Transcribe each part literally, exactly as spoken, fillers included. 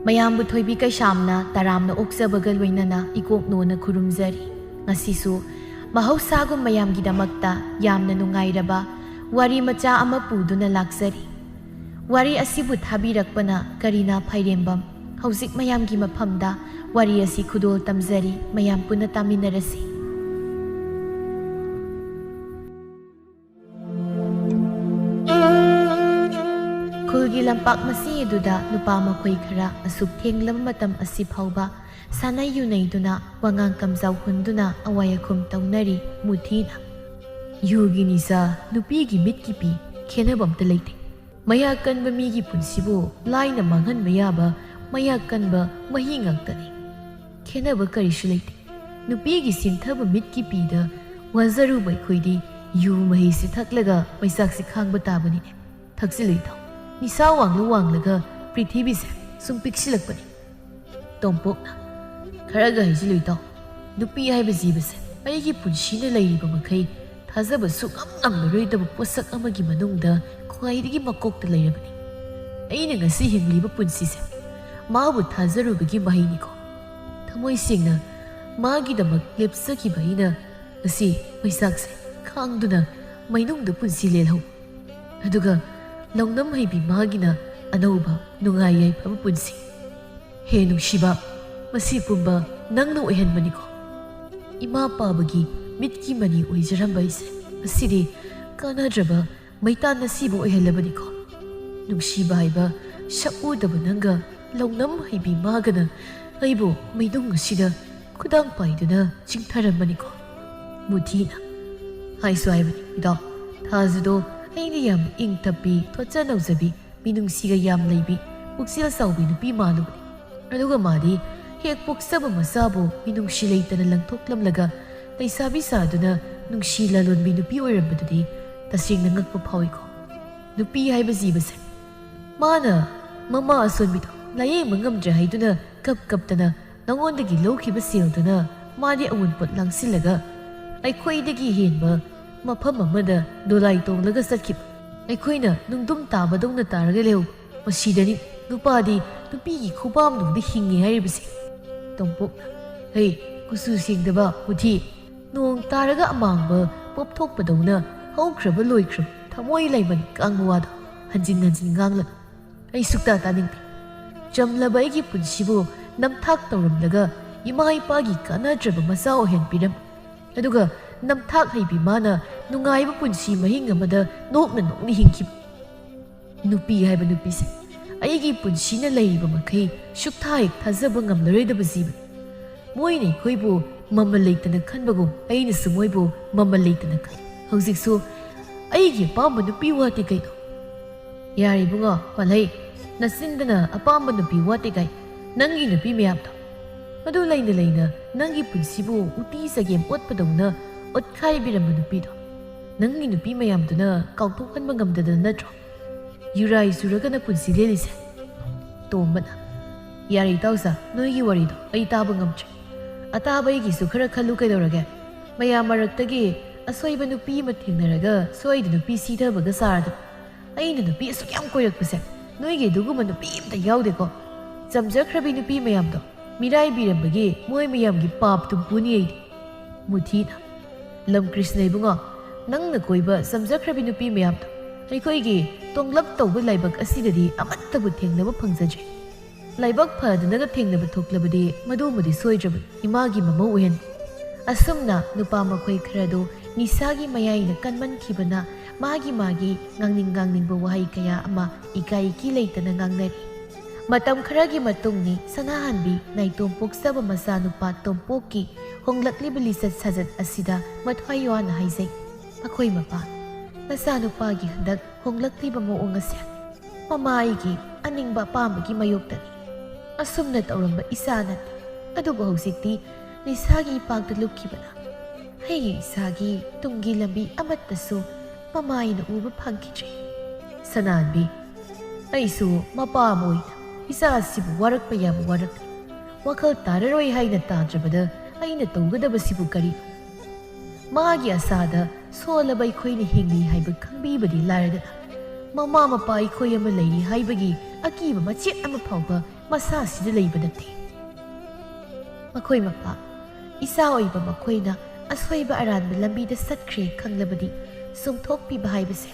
ꯃꯌꯥꯝꯕꯨ ꯊꯣꯏꯕꯤ ꯀꯩꯁꯥꯝꯅ ꯇꯔꯥꯝꯅ ꯑꯣꯛꯆꯕꯒ ꯂꯣꯏꯅꯅ ꯏꯀꯣꯛꯅꯣꯅ ꯈꯨꯔꯨꯝꯖꯔꯤ꯫ ꯉꯁꯤꯁꯨ ꯃꯍꯧꯁꯥꯒꯨꯝ ꯃꯌꯥꯝꯒꯤꯗꯃꯛꯇ ꯌꯥꯝꯅ ꯅꯨꯡꯉꯥꯏꯔꯕ ꯋꯥꯔꯤ ꯃꯆꯥ ꯑꯃ ꯄꯨꯗꯨꯅ ꯂꯥꯛꯆꯔꯤ꯫ ꯋꯥꯔꯤ ꯑꯁꯤꯕꯨ ꯊꯥꯕꯤꯔꯛꯄꯅ ꯀꯔꯤꯅꯥ ꯐꯥꯏꯔꯦꯝꯕꯝ꯫ ꯍꯧꯖꯤꯛ ꯃꯌꯥꯝꯒꯤ ꯃꯐꯝꯗ ꯋꯥꯔꯤ ꯑꯁꯤ ꯈꯨꯗꯣꯜ ꯇꯝꯖꯔꯤ, ꯃꯌꯥꯝ ꯄꯨꯟꯅ ꯇꯥꯃꯤꯟꯅꯔꯁꯤ꯫ ꯈꯨꯜꯒꯤ ꯂꯝꯄꯥꯛ ꯃꯁꯤ ꯑꯗꯨꯗ ꯅꯨꯄꯥ ꯃꯈꯣꯏ ꯈꯔ ꯑꯁꯨꯛ ꯊꯦꯡꯂꯕ ꯃꯇꯝ ꯑꯁꯤ ꯐꯥꯎꯕ ꯁꯥꯟꯅꯩ ꯌꯨꯅꯩꯗꯨꯅ ꯋꯥꯉꯥꯡ ꯀꯝꯖꯥꯎ ꯍꯨꯟꯗꯨꯅ ꯑꯋꯥꯏ ꯑꯈꯨꯝ ꯇꯧꯅꯔꯤ ꯃꯨꯊꯤꯅ꯫ ꯌꯨꯒꯤ ꯅꯤꯁꯥ, ꯅꯨꯄꯤꯒꯤ ꯃꯤꯠꯀꯤ ꯄꯤ, ꯈꯦꯟꯅꯕ ꯑꯝꯇ ꯂꯩꯇꯦ꯫ ꯃꯌꯥ ꯀꯟꯕ ꯃꯤꯒꯤ ꯄꯨꯟꯁꯤꯕꯨ ꯂꯥꯏꯅ ꯃꯥꯡꯍꯟꯕ ꯌꯥꯕ ꯃꯌꯥ ꯀꯟꯕ ꯃꯍꯤ ꯉꯥꯛꯇꯅꯤ꯫ ꯈꯦꯟꯅꯕ ꯀꯔꯤꯁꯨ ꯂꯩꯇꯦ꯫ ꯅꯨꯄꯤꯒꯤ ꯁꯤꯡꯊꯕ ꯃꯤꯠꯀꯤ ꯄꯤꯗ ꯋꯥꯖꯔꯨꯕ ꯑꯩꯈꯣꯏꯗꯤ ꯌꯨ ꯃꯍꯤꯁꯤ ꯊꯛꯂꯒ ꯃꯩꯆꯥꯛꯁꯤ ꯈꯥꯡꯕ ꯇꯥꯕꯅꯤꯅꯦ꯫ ꯊꯛꯆꯤꯜꯂꯨ ꯏꯇꯥꯎ꯫ ꯅꯤꯁꯥ ꯋꯥꯡꯂꯨ ꯋꯥꯡꯂꯒ ꯄ꯭ꯔꯤꯊꯤꯕꯤꯁꯦ ꯁꯨꯝ ꯄꯤꯛꯁꯤꯜꯂꯛꯄꯅꯤ꯫ ꯇꯣꯝꯄꯣꯛꯅ, ꯈꯔꯒ ꯍꯩꯖꯤꯜꯂꯨ ꯏꯇꯥꯎ꯫ ꯅꯨꯄꯤ ꯍꯥꯏꯕ ꯖꯤꯕꯁꯦ ꯑꯩꯒꯤ ꯄꯨꯟꯁꯤꯅ ꯂꯩꯔꯤꯕ ꯃꯈꯩ ꯊꯥꯖꯕ ꯁꯨꯡꯉꯝ ꯉꯝꯂꯔꯣꯏꯗꯕ ꯄꯣꯠꯁꯛ ꯑꯃꯒꯤ ꯃꯅꯨꯡꯗ ꯈ꯭ꯋꯥꯏꯗꯒꯤ ꯃꯀꯣꯛꯇ ꯂꯩꯔꯕꯅꯤ꯫ ꯑꯩꯅ ꯉꯁꯤ ꯍꯤꯡꯂꯤꯕ ꯄꯨꯟꯁꯤꯁꯦ ꯃꯥꯕꯨ ꯊꯥꯖꯔꯨꯕꯒꯤ ꯃꯍꯩꯅꯤꯀꯣ꯫ ꯊꯃꯣꯏ ꯁꯦꯡꯅ ꯃꯥꯒꯤꯗꯃꯛ ꯂꯦꯞꯆꯈꯤꯕ ꯑꯩꯅ ꯉꯁꯤ ꯃꯩꯆꯥꯛꯁꯦ ꯈꯥꯡꯗꯨꯅ ꯃꯩꯅꯨꯡꯗ ꯄꯨꯟꯁꯤ ꯂꯦꯜꯍꯧ꯫ ꯑꯗꯨꯒ ꯂꯧꯅꯝ ꯍꯩꯕꯤ ꯃꯥꯒꯤꯅ ꯑꯅꯧꯕ ꯅꯨꯡꯉꯥꯏ ꯌꯥꯏꯐꯕ ꯄꯨꯟꯁꯤ꯫ ꯍꯦ ꯅꯨꯡꯁꯤꯕ, ꯃꯁꯤ ꯄꯨꯝꯕ ꯅꯪꯅ ꯑꯣꯏꯍꯟꯕꯅꯤꯀꯣ꯫ ꯏꯃꯥ ꯄꯥꯕꯒꯤ ꯃꯤꯠꯀꯤ ꯃꯅꯤ ꯑꯣꯏꯖꯔꯝꯕ ꯑꯩꯁꯦ ꯉꯁꯤꯗꯤ ꯀꯥꯟꯅꯗ꯭ꯔꯕ ꯃꯩꯇꯥꯟ ꯑꯁꯤꯕꯨ ꯑꯣꯏꯍꯜꯂꯕꯅꯤꯀꯣ꯫ ꯅꯨꯡꯁꯤꯕ ꯍꯥꯏꯕ ꯁꯛꯎꯗꯕ ꯅꯪꯒ ꯂꯧꯅꯝ ꯍꯩꯕꯤ ꯃꯥꯒꯅ ꯑꯩꯕꯨ ꯃꯩꯅꯨꯡ ꯑꯁꯤꯗ ꯈꯨꯗꯥꯡ ꯄꯥꯏꯗꯨꯅ ꯆꯤꯡꯊꯔꯝꯕꯅꯤꯀꯣ꯫ ꯃꯨꯊꯤꯅ ꯍꯥꯏꯁꯨ ꯍꯥꯏꯕꯅꯤ, ꯏꯇꯥꯎ, ꯊꯥꯖꯗꯣ ꯑꯩꯅ ꯌꯥꯝ ꯏꯪ ꯇꯞꯄꯤ, ꯊꯣꯠꯆ ꯅꯧꯖꯕꯤ, ꯃꯤꯅꯨꯡꯁꯤꯒ ꯌꯥꯝ ꯂꯩꯕꯤ, ꯄꯨꯛꯆꯦꯜ ꯆꯥꯎꯕꯤ ꯅꯨꯄꯤ ꯃꯥꯜꯂꯨꯕꯅꯤ꯫ ꯑꯗꯨꯒ ꯃꯥꯗꯤ ꯍꯦꯛ ꯄꯣꯛꯆꯕ ꯃꯆꯥꯕꯨ ꯃꯤꯅꯨꯡꯁꯤ ꯂꯩꯇꯅ ꯂꯪꯊꯣꯛꯂꯝꯂꯒ ꯂꯩꯁꯥꯕꯤ ꯁꯥꯗꯨꯅ ꯅꯨꯡꯁꯤ ꯂꯂꯣꯟꯕꯤ ꯅꯨꯄꯤ ꯑꯣꯏꯔꯝꯕꯗꯨꯗꯤ ꯇꯁꯦꯡꯅ ꯉꯛꯄ ꯐꯥꯎꯏꯀꯣ꯫ ꯅꯨꯄꯤ ꯍꯥꯏꯕ ꯖꯤꯕꯁꯦ꯫ ꯃꯥꯅ ꯃꯃꯥ ꯑꯁꯣꯟꯕꯤꯗꯣ ꯂꯥꯌꯦꯡꯕ ꯉꯝꯗ꯭ꯔꯦ ꯍꯥꯏꯗꯨꯅ ꯀꯞ ꯀꯞꯇꯅ ꯅꯉꯣꯟꯗꯒꯤ ꯂꯧꯈꯤꯕ ꯁꯦꯜꯗꯨꯅ ꯃꯥꯗꯤ ꯑꯋꯨꯟꯄꯣꯠ ꯂꯥꯡꯁꯤꯜꯂꯒ ꯑꯩꯈꯣꯏꯗꯒꯤ ꯍꯦꯟꯕ ꯃꯐꯝ ꯑꯃꯗ ꯗꯣꯂꯥꯏ ꯇꯣꯡꯂꯒ ꯆꯠꯈꯤꯕ꯫ ꯑꯩꯈꯣꯏꯅ ꯅꯨꯡꯗꯨꯝ ꯇꯥꯕꯗꯧꯅ ꯇꯥꯔꯒ ꯂꯩꯍꯧꯕ꯫ ꯃꯁꯤꯗꯅꯤ ꯅꯨꯄꯥꯗꯤ ꯅꯨꯄꯤꯒꯤ ꯈꯨꯕꯥꯝꯗꯧꯅ ꯍꯤꯡꯉꯤ ꯍꯥꯏꯔꯤꯕꯁꯤ꯫ ꯇꯣꯝꯄꯣꯛꯅ, "ꯍꯩ, ꯀꯨꯆꯨ ꯁꯦꯡꯗꯕ ꯃꯨꯊꯤ, ꯅꯣꯡ ꯇꯥꯔꯒ ꯑꯃꯥꯡꯕ ꯄꯣꯞꯊꯣꯛꯄꯗꯧꯅ ꯍꯧꯈ꯭ꯔꯕ ꯂꯣꯏꯈ꯭ꯔꯕ ꯊꯃꯣꯏ ꯂꯥꯏꯃꯟ ꯀꯥꯡꯕ ꯋꯥꯗꯣ ꯍꯟꯖꯤꯟ ꯍꯟꯖꯤꯟ ꯉꯥꯡꯂꯅꯨ꯫ ꯑꯩ ꯁꯨꯛꯇꯥ ꯇꯥꯅꯤꯡꯗꯦ꯫ ꯆꯝꯂꯕ ꯑꯩꯒꯤ ꯄꯨꯟꯁꯤꯕꯨ ꯅꯝꯊꯥꯛ ꯇꯧꯔꯝꯂꯒ ꯏꯃꯥ ꯏꯄꯥꯒꯤ ꯀꯥꯟꯅꯗ꯭ꯔꯕ ꯃꯆꯥ ꯑꯣꯏꯍꯟꯕꯤꯔꯝ꯫ ꯑꯗꯨꯒ ꯅꯝꯊꯥꯛ ꯍꯩꯕꯤ ꯃꯥꯅ ꯅꯨꯡꯉꯥꯏꯕ ꯄꯨꯟꯁꯤ ꯃꯍꯤꯡ ꯑꯃꯗ ꯅꯣꯛꯅ ꯅꯣꯛꯅ ꯍꯤꯡꯈꯤꯕ꯫ ꯅꯨꯄꯤ ꯍꯥꯏꯕ ꯅꯨꯄꯤꯁꯦ ꯑꯩꯒꯤ ꯄꯨꯟꯁꯤꯅ ꯂꯩꯔꯤꯕ ꯃꯈꯩ ꯁꯨꯛꯊꯥ ꯍꯦꯛ ꯊꯥꯖꯕ ꯉꯝꯂꯔꯣꯏꯗꯕ ꯖꯤꯕꯅꯤ꯫ ꯃꯣꯏꯅ ꯑꯩꯈꯣꯏꯕꯨ ꯃꯃꯜ ꯂꯩꯇꯅ ꯈꯟꯕꯒꯨꯝ ꯑꯩꯅꯁꯨ ꯃꯣꯏꯕꯨ ꯃꯃꯜ ꯂꯩꯇꯅ ꯈꯜꯂꯤ꯫ ꯍꯧꯖꯤꯛꯁꯨ ꯑꯩꯒꯤ ꯑꯄꯥꯝꯕ ꯅꯨꯄꯤ ꯋꯥꯠꯇꯦ ꯀꯩꯅꯣ?" "ꯌꯥꯔꯦ ꯏꯕꯨꯡꯉꯣ, ꯃꯥꯂꯩ, ꯅꯆꯤꯟꯗꯅ ꯑꯄꯥꯝꯕ ꯅꯨꯄꯤ ꯋꯥꯠꯇꯦ ꯀꯥꯏ꯫ ꯅꯪꯒꯤ ꯅꯨꯄꯤ ꯃꯌꯥꯝꯗꯣ, ꯃꯗꯨ ꯂꯩꯅ ꯂꯩꯅ ꯅꯪꯒꯤ ꯄꯨꯟꯁꯤꯕꯨ ꯎꯇꯤ ꯆꯒꯦꯝ ꯑꯣꯠꯄꯗꯧꯅ ꯑꯣꯠꯈꯥꯏꯕꯤꯔꯝꯕ ꯅꯨꯄꯤꯗꯣ, ꯅꯪꯒꯤ ꯅꯨꯄꯤ ꯃꯌꯥꯝꯗꯨꯅ ꯀꯥꯎꯊꯣꯛꯍꯟꯕ ꯉꯝꯗꯗꯅ ꯅꯠꯇ꯭ꯔꯣ ꯌꯨꯔꯥꯏ ꯆꯨꯔꯒꯅ ꯄꯨꯟꯁꯤ ꯂꯦꯜꯂꯤꯁꯦ?" ꯇꯣꯝꯕꯅ, "ꯌꯥꯔꯦ ꯏꯇꯥꯎꯆꯥ, ꯅꯣꯏꯒꯤ ꯋꯥꯔꯤꯗꯣ ꯑꯩ ꯇꯥꯕ ꯉꯝꯗ꯭ꯔꯦ꯫ ꯑꯇꯥꯕ ꯑꯩꯒꯤꯁꯨ ꯈꯔ ꯈꯜꯂꯨ ꯀꯩꯗꯧꯔꯒꯦ? ꯃꯌꯥꯝ ꯃꯔꯛꯇꯒꯤ ꯑꯁꯣꯏꯕ ꯅꯨꯄꯤ ꯑꯃ ꯊꯦꯡꯅꯔꯒ ꯁꯣꯏꯗ ꯅꯨꯄꯤ ꯁꯤꯊꯕꯒ ꯁꯥꯔꯗꯅ, ꯑꯩꯅ ꯅꯨꯄꯤ ꯑꯁꯨꯛ ꯌꯥꯝ ꯀꯣꯏꯔꯛꯄꯁꯦ ꯅꯣꯏꯒꯤ ꯑꯗꯨꯒꯨꯝꯕ ꯅꯨꯄꯤ ꯑꯝꯇ ꯌꯥꯎꯗꯦꯀꯣ꯫ ꯆꯝꯖꯈ꯭ꯔꯕꯤ ꯅꯨꯄꯤ ꯃꯌꯥꯝꯗꯣ ꯃꯤꯔꯥꯏꯕꯤꯔꯝꯕꯒꯤ ꯃꯣꯏ ꯃꯌꯥꯝꯒꯤ ꯄꯥꯞꯇꯨ ꯄꯨꯅꯤ ꯑꯩꯗꯤ꯫" ꯃꯨꯊꯤꯅ, "ꯂꯝ ꯀ꯭ꯔꯤꯁꯅ ꯏꯕꯨꯡꯉꯣ, ꯅꯪꯅ ꯀꯣꯏꯕ ꯆꯝꯖꯈ꯭ꯔꯕꯤ ꯅꯨꯄꯤ ꯃꯌꯥꯝꯗꯣ ꯑꯩꯈꯣꯏꯒꯤ ꯇꯣꯡꯂꯞ ꯇꯧꯕ ꯂꯥꯏꯕꯛ ꯑꯁꯤꯗꯗꯤ ꯑꯃꯠꯇꯕꯨ ꯊꯦꯡꯅꯕ ꯐꯪꯖꯗ꯭ꯔꯤ꯫ ꯂꯥꯏꯕꯛ ꯐꯗꯨꯅꯒ ꯊꯦꯡꯅꯕ ꯊꯣꯛꯂꯕꯗꯤ ꯃꯗꯨꯃꯗꯤ ꯁꯣꯏꯗ꯭ꯔꯕꯅꯤ ꯏꯃꯥꯒꯤ ꯃꯃꯧ ꯑꯣꯏꯍꯟ꯫" ꯑꯁꯨꯝꯅ ꯅꯨꯄꯥ ꯃꯈꯣꯏ ꯈꯔꯗꯨ ꯅꯤꯁꯥꯒꯤ ꯃꯌꯥꯏꯅ ꯀꯟꯃꯟꯈꯤꯕꯅ ꯃꯥꯒꯤ ꯃꯥꯒꯤ ꯉꯥꯡꯅꯤꯡ ꯉꯥꯡꯅꯤꯡꯕ ꯋꯥꯍꯩ ꯀꯌꯥ ꯑꯃ ꯏꯀꯥꯏ ꯏꯀꯤ ꯂꯩꯇꯅ ꯉꯥꯡꯅꯔꯤ꯫ ꯃꯇꯝ ꯈꯔꯒꯤ ꯃꯇꯨꯡꯅꯤ ꯁꯅꯥꯍꯟꯕꯤ ꯅꯥꯏꯇꯣꯝ ꯄꯣꯛꯆꯕ ꯃꯆꯥꯅꯨꯄꯥ ꯇꯣꯝꯄꯣꯛꯀꯤ ꯍꯣꯡꯂꯛꯂꯤꯕ ꯂꯤꯆꯠ ꯁꯥꯖꯠ ꯑꯁꯤꯗ ꯃꯊ꯭ꯋꯥꯏ ꯋꯥꯅ ꯍꯥꯏꯖꯩ꯫ ꯃꯈꯣꯏ ꯃꯄꯥ, ꯃꯆꯥꯅꯨꯄꯥꯒꯤ ꯍꯟꯗꯛ ꯍꯣꯡꯂꯛꯂꯤꯕ ꯃꯑꯣꯡ ꯑꯁꯦ ꯃꯃꯥ ꯑꯩꯒꯤ ꯑꯅꯤꯡꯕ ꯑꯄꯥꯝꯕꯒꯤ ꯃꯥꯌꯣꯛꯇꯅꯤ꯫ ꯑꯁꯨꯝꯅ ꯇꯧꯔꯝꯕ ꯏꯆꯥ ꯅꯠꯇꯦ꯫ ꯑꯗꯨꯕꯨ ꯍꯧꯖꯤꯛꯇꯤ ꯅꯤꯁꯥꯒꯤ ꯏꯄꯥꯛꯇ ꯂꯨꯞꯈꯤꯕꯅ ꯑꯩꯒꯤ ꯏꯆꯥꯒꯤ ꯇꯨꯡꯒꯤ ꯂꯝꯕꯤ ꯑꯃꯠꯇꯁꯨ ꯃꯃꯥ ꯑꯩꯅ ꯎꯕ ꯐꯪꯈꯤꯗ꯭ꯔꯦ꯫ ꯁꯅꯥꯍꯟꯕꯤ, ꯑꯩꯁꯨ ꯃꯄꯥ ꯑꯃ ꯑꯣꯏꯅ ꯏꯆꯥ ꯑꯁꯤꯕꯨ ꯋꯥꯔꯛꯄ ꯌꯥꯕ ꯋꯥꯔꯛꯂꯤ꯫ ꯋꯥꯈꯜ ꯇꯥꯔꯔꯣꯏ ꯍꯥꯏꯅ ꯇꯥꯗ꯭ꯔꯕꯗ ꯑꯩꯅ ꯇꯧꯒꯗꯕꯁꯤꯕꯨ ꯀꯔꯤꯅꯣ? ꯃꯥꯒꯤ ꯑꯁꯥꯗ ꯁꯣꯜꯂꯕ ꯑꯩꯈꯣꯏꯅ ꯍꯤꯡꯂꯤ ꯍꯥꯏꯕ ꯈꯪꯕꯤꯕꯗꯤ ꯂꯥꯏꯔꯗꯅ, ꯃꯃꯥ ꯃꯄꯥ ꯑꯩꯈꯣꯏ ꯑꯃ ꯂꯩꯔꯤ ꯍꯥꯏꯕꯒꯤ ꯑꯀꯤꯕ ꯃꯆꯦꯠ ꯑꯃ ꯐꯥꯎꯕ ꯃꯁꯥꯁꯤꯗ ꯂꯩꯕ ꯅꯠꯇꯦ꯫ ꯃꯈꯣꯏ ꯃꯄꯥ, ꯏꯆꯥ ꯑꯣꯏꯕ ꯃꯈꯣꯏꯅ ꯑꯁꯣꯏꯕ ꯑꯔꯥꯟꯕ ꯂꯝꯕꯤꯗ ꯆꯠꯈ꯭ꯔꯦ ꯈꯪꯂꯕꯗꯤ, ꯆꯨꯝꯊꯣꯛꯄꯤꯕ ꯍꯥꯏꯕꯁꯦ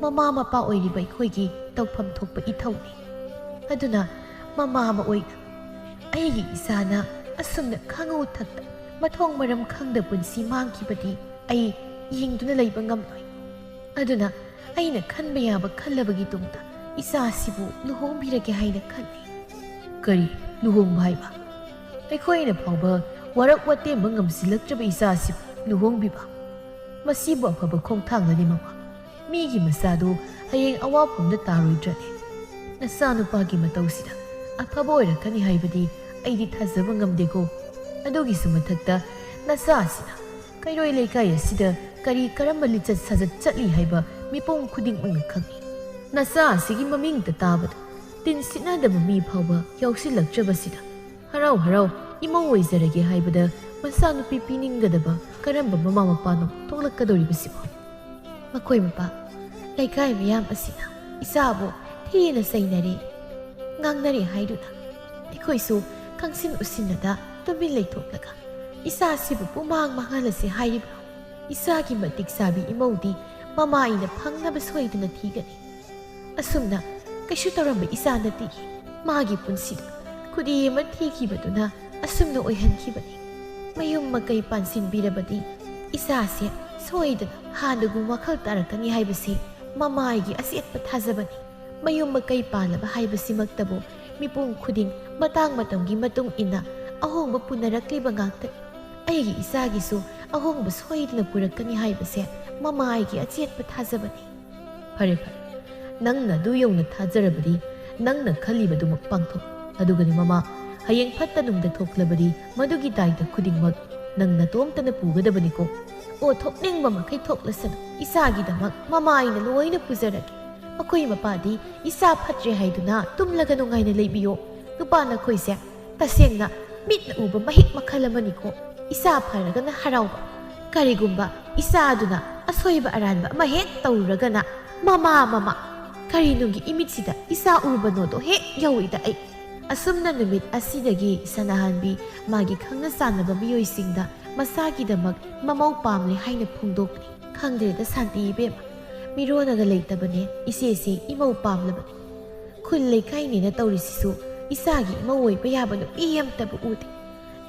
ꯃꯃꯥ ꯃꯄꯥ ꯑꯣꯏꯔꯤꯕ ꯑꯩꯈꯣꯏꯒꯤ ꯇꯧꯐꯝ ꯊꯣꯛꯄ ꯏꯊꯧꯅꯤ꯫ ꯑꯗꯨꯅ ꯃꯃꯥ ꯑꯃ ꯑꯣꯏꯅ ꯑꯩꯒꯤ ꯏꯆꯥꯅ ꯑꯁꯨꯝꯅ ꯈꯪꯉꯨ ꯊꯛꯇ ꯃꯊꯣꯡ ꯃꯔꯝ ꯈꯪꯗ ꯄꯨꯟꯁꯤ ꯃꯥꯡꯈꯤꯕꯗꯤ ꯑꯩ ꯌꯦꯡꯗꯨꯅ ꯂꯩꯕ ꯉꯝꯂꯣꯏ꯫ ꯑꯗꯨꯅ ꯑꯩꯅ ꯈꯟꯕ ꯌꯥꯕ ꯈꯜꯂꯕꯒꯤ ꯇꯨꯡꯗ ꯏꯆꯥꯁꯤꯕꯨ ꯂꯨꯍꯣꯡꯕꯤꯔꯒꯦ ꯍꯥꯏꯅ ꯈꯜꯂꯤ꯫ ꯀꯔꯤ ꯂꯨꯍꯣꯡꯕ ꯍꯥꯏꯕ? ꯑꯩꯈꯣꯏꯅ ꯐꯥꯎꯕ ꯋꯥꯔꯛ ꯋꯥꯇꯦꯝꯕ ꯉꯝꯁꯤꯜꯂꯛꯇ꯭ꯔꯕ ꯏꯆꯥꯁꯤꯕꯨ ꯂꯨꯍꯣꯡꯕꯤꯕ? ꯃꯁꯤꯕꯨ ꯑꯐꯕ ꯈꯣꯡꯊꯥꯡꯅꯅꯤ ꯃꯃꯥ꯫ ꯃꯤꯒꯤ ꯃꯆꯥꯗꯨ ꯍꯌꯦꯡ ꯑꯋꯥꯐꯝꯗ ꯇꯥꯔꯣꯏꯗ꯭ꯔꯅꯦ? ꯅꯆꯥꯅꯨꯄꯥꯒꯤ ꯃꯇꯧꯁꯤꯗ ꯑꯐꯕ ꯑꯣꯏꯔꯛꯀꯅꯤ ꯍꯥꯏꯕꯗꯤ ꯑꯩꯗꯤ ꯊꯥꯖꯕ ꯉꯝꯗꯦꯀꯣ꯫ ꯑꯗꯨꯒꯤꯁꯨ ꯃꯊꯛꯇ ꯅꯆꯥ ꯑꯁꯤꯅ ꯀꯩꯔꯣꯏ ꯂꯩꯀꯥꯏ ꯑꯁꯤꯗ ꯀꯔꯤ ꯀꯔꯝꯕ ꯂꯤꯆꯠ ꯁꯥꯖꯠ ꯆꯠꯂꯤ ꯍꯥꯏꯕ ꯃꯤꯄꯨꯝ ꯈꯨꯗꯤꯡꯃꯛꯅ ꯈꯪꯏ꯫ ꯅꯆꯥ ꯑꯁꯤꯒꯤ ꯃꯃꯤꯡꯇ ꯇꯥꯕꯗ ꯇꯤꯟ ꯁꯤꯠꯅꯗꯕ ꯃꯤ ꯐꯥꯎꯕ ꯌꯥꯎꯁꯤꯜꯂꯛꯇ꯭ꯔꯕꯁꯤꯗ ꯍꯔꯥꯎ ꯍꯔꯥꯎ ꯏꯃꯧ ꯑꯣꯏꯖꯔꯒꯦ ꯍꯥꯏꯕꯗ ꯃꯆꯥꯅꯨꯄꯤ ꯄꯤꯅꯤꯡꯒꯗꯕ ꯀꯔꯝꯕ ꯃꯃꯥ ꯃꯄꯥꯅꯣ ꯊꯣꯛꯂꯛꯀꯗꯧꯔꯤꯕꯁꯤꯕꯣ? ꯃꯈꯣꯏ ꯃꯄꯥ, ꯂꯩꯀꯥꯏ ꯃꯌꯥꯝ ꯑꯁꯤꯅ ꯏꯆꯥꯕꯨ ꯊꯤꯅ ꯆꯩꯅꯔꯦ, ꯉꯥꯡꯅꯔꯦ ꯍꯥꯏꯗꯨꯅ ꯑꯩꯈꯣꯏꯁꯨ ꯈꯪꯁꯤꯟ ꯎꯁꯤꯟꯅꯗ ꯇꯨꯃꯤꯟ ꯂꯩꯊꯣꯛꯂꯒ ꯏꯆꯥꯁꯤꯕꯨ ꯄꯨꯃꯥꯡ ꯃꯥꯡꯍꯜꯂꯁꯤ ꯍꯥꯏꯔꯤꯕ꯭ꯔꯣ? ꯏꯆꯥꯒꯤ ꯃꯇꯤꯛ ꯆꯥꯕꯤ ꯏꯃꯧꯗꯤ ꯃꯃꯥ ꯑꯩꯅ ꯐꯪꯅꯕ ꯁꯣꯏꯗꯅ ꯊꯤꯒꯅꯤ꯫ ꯑꯁꯨꯝꯅ ꯀꯩꯁꯨ ꯇꯧꯔꯝꯕ ꯏꯆꯥ ꯅꯠꯇꯦ꯫ ꯃꯥꯒꯤ ꯄꯨꯟꯁꯤꯗ ꯈꯨꯗꯤ ꯑꯃ ꯊꯤꯈꯤꯕꯗꯨꯅ ꯑꯁꯨꯝꯅ ꯑꯣꯏꯍꯟꯈꯤꯕꯅꯤ꯫ ꯃꯌꯨꯝ ꯃꯀꯩ ꯄꯥꯟꯁꯤꯟꯕꯤꯔꯕꯗꯤ ꯏꯆꯥꯁꯦ ꯁꯣꯏꯗꯅ ꯍꯥꯟꯅꯒꯨꯝ ꯋꯥꯈꯜ ꯇꯥꯔꯛꯀꯅꯤ ꯍꯥꯏꯕꯁꯤ ꯃꯃꯥ ꯑꯩꯒꯤ ꯑꯆꯦꯠꯄ ꯊꯥꯖꯕꯅꯤ꯫ ꯃꯌꯨꯝ ꯃꯀꯩ ꯄꯥꯜꯂꯕ ꯍꯥꯏꯕꯁꯤꯃꯛꯇꯕꯨ ꯃꯤꯄꯨꯝ ꯈꯨꯗꯤꯡ ꯃꯇꯥꯡ ꯃꯇꯝꯒꯤ ꯃꯇꯨꯡ ꯏꯟꯅ ꯑꯍꯣꯡꯕ ꯄꯨꯅꯔꯛꯂꯤꯕ ꯉꯥꯛꯇꯅꯤ꯫ ꯑꯩꯒꯤ ꯏꯆꯥꯒꯤꯁꯨ ꯑꯍꯣꯡꯕ ꯁꯣꯏꯗꯅ ꯄꯨꯔꯛꯀꯅꯤ ꯍꯥꯏꯕꯁꯦ ꯃꯃꯥ ꯑꯩꯒꯤ ꯑꯆꯦꯠꯄ ꯊꯥꯖꯕꯅꯤ꯫ ꯐꯔꯦ, ꯐꯔꯦ, ꯅꯪꯅ ꯑꯗꯨ ꯌꯧꯅ ꯊꯥꯖꯔꯕꯗꯤ ꯅꯪꯅ ꯈꯜꯂꯤꯕꯗꯨꯃꯛ ꯄꯥꯡꯊꯣꯛ꯫ ꯑꯗꯨꯒꯅꯤ ꯃꯃꯥ, ꯍꯌꯦꯡ ꯐꯠꯇ ꯅꯨꯡꯗ ꯊꯣꯛꯂꯕꯗꯤ ꯃꯗꯨꯒꯤ ꯗꯥꯏꯇ ꯈꯨꯗꯤꯡꯃꯛ ꯅꯪ ꯅꯇꯣꯝꯇꯅ ꯄꯨꯒꯗꯕꯅꯤꯀꯣ꯫ ꯑꯣ, ꯊꯣꯛꯅꯤꯡꯕ ꯃꯈꯩ ꯊꯣꯛꯂꯁꯅꯨ, ꯏꯆꯥꯒꯤꯗꯃꯛ ꯃꯃꯥ ꯑꯩꯅ ꯂꯣꯏꯅ ꯄꯨꯖꯔꯒꯦ꯫ ꯃꯈꯣꯏ ꯃꯄꯥꯗꯤ ꯏꯆꯥ ꯐꯠꯇ꯭ꯔꯦ ꯍꯥꯏꯗꯨꯅ ꯇꯨꯝꯂꯒ ꯅꯨꯡꯉꯥꯏꯅ ꯂꯩꯕꯤꯌꯣ꯫ ꯅꯨꯄꯥ ꯅꯈꯣꯏꯁꯦ ꯇꯁꯦꯡꯅ ꯃꯤꯠꯅ ꯎꯕ ꯃꯍꯤꯛ ꯃꯈꯜ ꯑꯃꯅꯤꯀꯣ꯫ ꯏꯆꯥ ꯐꯔꯒꯅ ꯍꯔꯥꯎꯕ, ꯀꯔꯤꯒꯨꯝꯕ ꯏꯆꯥ ꯑꯗꯨꯅ ꯑꯁꯣꯏꯕ ꯑꯔꯥꯟꯕ ꯑꯃ ꯍꯦꯛ ꯇꯧꯔꯨꯔꯒꯅ, "ꯃꯃꯥ, ꯃꯃꯥ, ꯀꯔꯤꯅꯨꯡꯒꯤ ꯏꯃꯤꯠꯁꯤꯗ ꯏꯆꯥ ꯎꯔꯨꯕꯅꯣꯗꯣ ꯍꯦꯛ ꯌꯧꯏꯗ ꯑꯩ꯫" ꯑꯁꯨꯝꯅ ꯅꯨꯃꯤꯠ ꯑꯁꯤꯗꯒꯤ ꯁꯅꯥꯍꯟꯕꯤ ꯃꯥꯒꯤ ꯈꯪꯅ ꯆꯥꯟꯅꯕ ꯃꯤꯑꯣꯏꯁꯤꯡꯗ ꯃꯁꯥꯒꯤꯗꯃꯛ ꯃꯃꯧ ꯄꯥꯝꯂꯦ ꯍꯥꯏꯅ ꯐꯣꯡꯗꯣꯛꯄꯅꯤ꯫ ꯈꯪꯗ꯭ꯔꯦꯗ ꯁꯥꯟꯇꯤ ꯏꯕꯦꯝꯃ, ꯃꯤꯔꯣꯟꯅꯒ ꯂꯩꯇꯕꯅꯦ ꯏꯆꯦꯁꯦ ꯏꯃꯧ ꯄꯥꯝꯂꯕꯅꯤ꯫ ꯈꯨꯜ ꯂꯩꯀꯥꯏꯅꯦꯅ ꯇꯧꯔꯤꯁꯤꯁꯨ ꯏꯆꯥꯒꯤ ꯏꯃꯧ ꯑꯣꯏꯕ ꯌꯥꯕ ꯅꯨꯄꯤ ꯑꯃꯠꯇꯕꯨ ꯎꯗꯦ꯫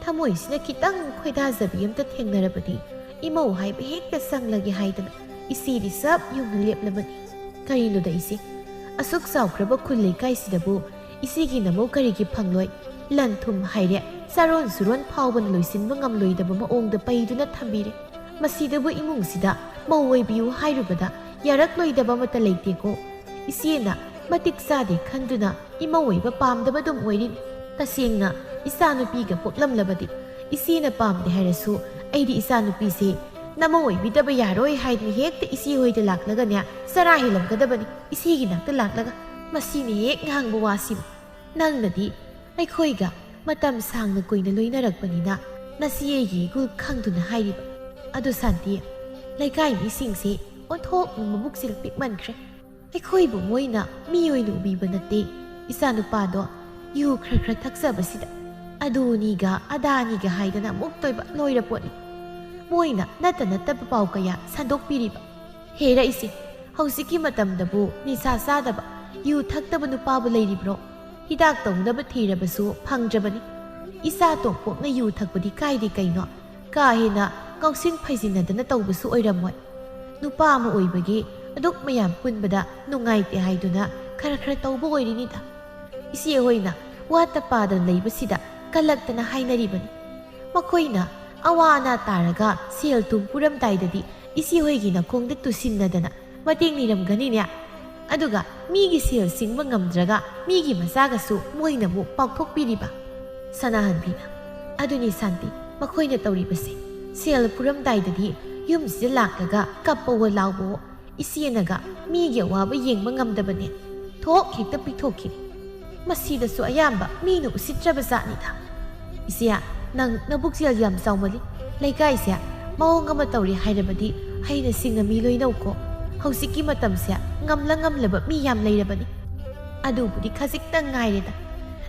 ꯊꯃꯣꯏꯁꯤꯅ ꯈꯤꯇꯪ ꯈꯣꯏꯗꯥꯖꯕꯤ ꯑꯃꯇ ꯊꯦꯡꯅꯔꯕꯗꯤ ꯏꯃꯧ ꯍꯥꯏꯕ ꯍꯦꯛꯇ ꯆꯪꯂꯒꯦ ꯍꯥꯏꯗꯅ ꯏꯆꯦꯗꯤ ꯆꯞ ꯌꯨꯡꯅ ꯂꯦꯞꯂꯕꯅꯤ꯫ ꯀꯔꯤꯅꯣꯗ ꯏꯆꯦ, ꯑꯁꯨꯛ ꯆꯥꯎꯈ꯭ꯔꯕ ꯈꯨꯜ ꯂꯩꯀꯥꯏꯁꯤꯗꯕꯨ ꯏꯆꯦꯒꯤ ꯅꯃꯧ ꯀꯔꯤꯒꯤ ꯐꯪꯂꯣꯏ? ꯂꯟ ꯊꯨꯝ ꯍꯥꯏꯔꯦ, ꯆꯥꯔꯣꯟ ꯁꯨꯔꯣꯟ ꯐꯥꯎꯕꯅ ꯂꯣꯏꯁꯤꯟꯕ ꯉꯝꯂꯣꯏꯗꯕ ꯃꯑꯣꯡꯗ ꯄꯩꯗꯨꯅ ꯊꯝꯕꯤꯔꯦ꯫ ꯃꯁꯤꯗꯕꯨ ꯏꯃꯨꯡꯁꯤꯗ ꯃꯧ ꯑꯣꯏꯕꯤꯌꯨ ꯍꯥꯏꯔꯨꯕꯗ ꯌꯥꯔꯛꯂꯣꯏꯗꯕ ꯑꯃꯠꯇ ꯂꯩꯇꯦꯀꯣ꯫ ꯏꯆꯦꯅ ꯃꯇꯤꯛ ꯆꯥꯗꯦ ꯈꯟꯗꯨꯅ ꯏꯃꯧ ꯑꯣꯏꯕ ꯄꯥꯝꯗꯕ ꯑꯗꯨꯝ ꯑꯣꯏꯔꯤꯅꯤ꯫ ꯇꯁꯦꯡꯅ ꯏꯆꯥꯅꯨꯄꯤꯒ ꯄꯣꯛꯂꯝꯂꯕꯗꯤ ꯏꯆꯦꯅ ꯄꯥꯝꯗꯦ ꯍꯥꯏꯔꯁꯨ ꯑꯩꯗꯤ ꯏꯆꯥꯅꯨꯄꯤꯁꯦ ꯅꯃꯧ ꯑꯣꯏꯕꯤꯗꯕ ꯌꯥꯔꯣꯏ ꯍꯥꯏꯗꯅ ꯍꯦꯛꯇ ꯏꯆꯦ ꯍꯣꯏꯗ ꯂꯥꯛꯂꯒꯅꯦ ꯆꯔꯥ ꯍꯦꯜꯂꯝꯒꯗꯕꯅꯤ ꯏꯆꯦꯒꯤ ꯅꯥꯛꯇ ꯂꯥꯛꯂꯒ꯫ ꯃꯁꯤꯅ ꯍꯦꯛ ꯉꯥꯡꯕ ꯋꯥꯁꯤꯕꯨ꯫ ꯅꯪꯅꯗꯤ ꯑꯩꯈꯣꯏꯒ ꯃꯇꯝ ꯁꯥꯡꯅ ꯀꯨꯏꯅ ꯂꯣꯏꯅꯔꯛꯄꯅꯤꯅ ꯅꯁꯤ ꯑꯩꯒꯤ ꯏꯒꯨꯜ ꯈꯪꯗꯨꯅ ꯍꯥꯏꯔꯤꯕ꯫ ꯑꯗꯨ ꯁꯥꯟꯇꯤ, ꯂꯩꯀꯥꯏ ꯃꯤꯁꯤꯡꯁꯦ ꯑꯣꯟꯊꯣꯛꯅ ꯃꯕꯨꯛꯆꯦꯜ ꯄꯤꯛꯃꯟꯈ꯭ꯔꯦ꯫ ꯑꯩꯈꯣꯏꯕꯨ ꯃꯣꯏꯅ ꯃꯤ ꯑꯣꯏꯅ ꯎꯕꯤꯕ ꯅꯠꯇꯦ꯫ ꯏꯆꯥꯅꯨꯄꯥꯗꯣ ꯌꯨ ꯈꯔ ꯈꯔ ꯊꯛꯆꯕꯁꯤꯗ ꯑꯗꯨꯅꯤꯒ ꯑꯗꯥꯅꯤꯒ ꯍꯥꯏꯗꯅ ꯑꯃꯨꯛꯇꯣꯏꯕ ꯂꯣꯏꯔ ꯄꯣꯠꯅꯤ꯫ ꯃꯣꯏꯅ ꯅꯠꯇ ꯅꯠꯇꯕ ꯄꯥꯎ ꯀꯌꯥ ꯁꯟꯗꯣꯛꯄꯤꯔꯤꯕ꯫ ꯍꯦꯔꯛꯏꯁꯦ, ꯍꯧꯖꯤꯛꯀꯤ ꯃꯇꯝꯗꯕꯨ ꯅꯤꯁꯥ ꯆꯥꯗꯕ, ꯌꯨ ꯊꯛꯇꯕ ꯅꯨꯄꯥꯕꯨ ꯂꯩꯔꯤꯕ꯭ꯔꯣ? ꯍꯤꯗꯥꯛ ꯇꯧꯅꯕ ꯊꯤꯔꯕꯁꯨ ꯐꯪꯗ꯭ꯔꯕꯅꯤ꯫ ꯏꯆꯥ ꯇꯣꯝꯄꯣꯛꯅ ꯌꯨ ꯊꯛꯄꯗꯤ ꯀꯥꯏꯗꯦ ꯀꯩꯅꯣ? ꯀꯥ ꯍꯦꯟꯅ ꯉꯥꯎꯁꯤꯟ ꯐꯩꯖꯤꯟꯅꯗꯅ ꯇꯧꯕꯁꯨ ꯑꯣꯏꯔꯝꯃꯣꯏ꯫ ꯅꯨꯄꯥ ꯑꯃ ꯑꯣꯏꯕꯒꯤ ꯑꯗꯨꯛ ꯃꯌꯥꯝ ꯄꯨꯟꯕꯗ ꯅꯨꯡꯉꯥꯏꯇꯦ ꯍꯥꯏꯗꯨꯅ ꯈꯔ ꯈꯔ ꯇꯧꯕ ꯑꯣꯏꯔꯤꯅꯤꯗ꯫ ꯏꯆꯦ ꯍꯣꯏꯅ ꯋꯥꯠꯇ ꯄꯥꯗꯅ ꯂꯩꯕꯁꯤꯗ ꯀꯜꯂꯛꯇꯅ ꯍꯥꯏꯅꯔꯤꯕꯅꯤ꯫ ꯃꯈꯣꯏꯅ ꯑꯋꯥ ꯑꯅꯥ ꯇꯥꯔꯒ ꯁꯦꯜ ꯊꯨꯝ ꯄꯨꯔꯝꯗꯥꯏꯗꯗꯤ ꯏꯆꯦ ꯍꯣꯏꯒꯤ ꯅꯈꯣꯡꯗ ꯇꯨꯁꯤꯟꯅꯗꯅ ꯃꯇꯦꯡ ꯅꯤꯔꯝꯒꯅꯤꯅꯦ꯫ ꯑꯗꯨꯒ ꯃꯤꯒꯤ ꯁꯦꯜ ꯁꯤꯡꯕ ꯉꯝꯗ꯭ꯔꯒ ꯃꯤꯒꯤ ꯃꯆꯥꯒꯁꯨ ꯃꯣꯏꯅꯕꯨ ꯄꯥꯎꯊꯣꯛꯄꯤꯔꯤꯕ꯫ ꯁꯅꯥꯍꯟꯕꯤꯅ, "ꯑꯗꯨꯅꯤ ꯁꯥꯟꯇꯤ, ꯃꯈꯣꯏꯅ ꯇꯧꯔꯤꯕꯁꯦ꯫ ꯁꯦꯜ ꯄꯨꯔꯝꯗꯥꯏꯗꯗꯤ ꯌꯨꯝꯁꯤꯗ ꯂꯥꯛꯂꯒ ꯀꯞꯄꯋꯣ ꯂꯥꯎꯕꯋꯣ, ꯏꯆꯦꯅꯒ ꯃꯤꯒꯤ ꯑꯋꯥꯕ ꯌꯦꯡꯕ ꯉꯝꯗꯕꯅꯦ꯫ ꯊꯣꯛ ꯍꯦꯛꯇ ꯄꯤꯊꯣꯛꯈꯤ꯫ ꯃꯁꯤꯗꯁꯨ ꯑꯌꯥꯝꯕ ꯃꯤꯅ ꯎꯁꯤꯠꯇ꯭ꯔꯕ ꯖꯥꯠꯅꯤꯗ꯫ ꯏꯆꯦ, ꯅꯪ ꯅꯕꯨꯛꯆꯦꯜ ꯌꯥꯝ ꯆꯥꯎꯃꯜꯂꯤ꯫ ꯂꯩꯀꯥꯏꯁꯦ ꯃꯑꯣꯡ ꯑꯃ ꯇꯧꯔꯦ ꯍꯥꯏꯔꯕꯗꯤ ꯍꯩꯅ ꯁꯤꯡꯅ ꯃꯤ ꯂꯣꯏꯅꯧꯀꯣ꯫ ꯍꯧꯖꯤꯛꯀꯤ ꯃꯇꯝꯁꯦ ꯉꯝꯂ ꯉꯝꯂꯕ ꯃꯤ ꯌꯥꯝ ꯂꯩꯔꯕꯅꯤ꯫ ꯑꯗꯨꯕꯨꯗꯤ ꯈꯖꯤꯛꯇꯪ ꯉꯥꯏꯔꯦꯗ꯫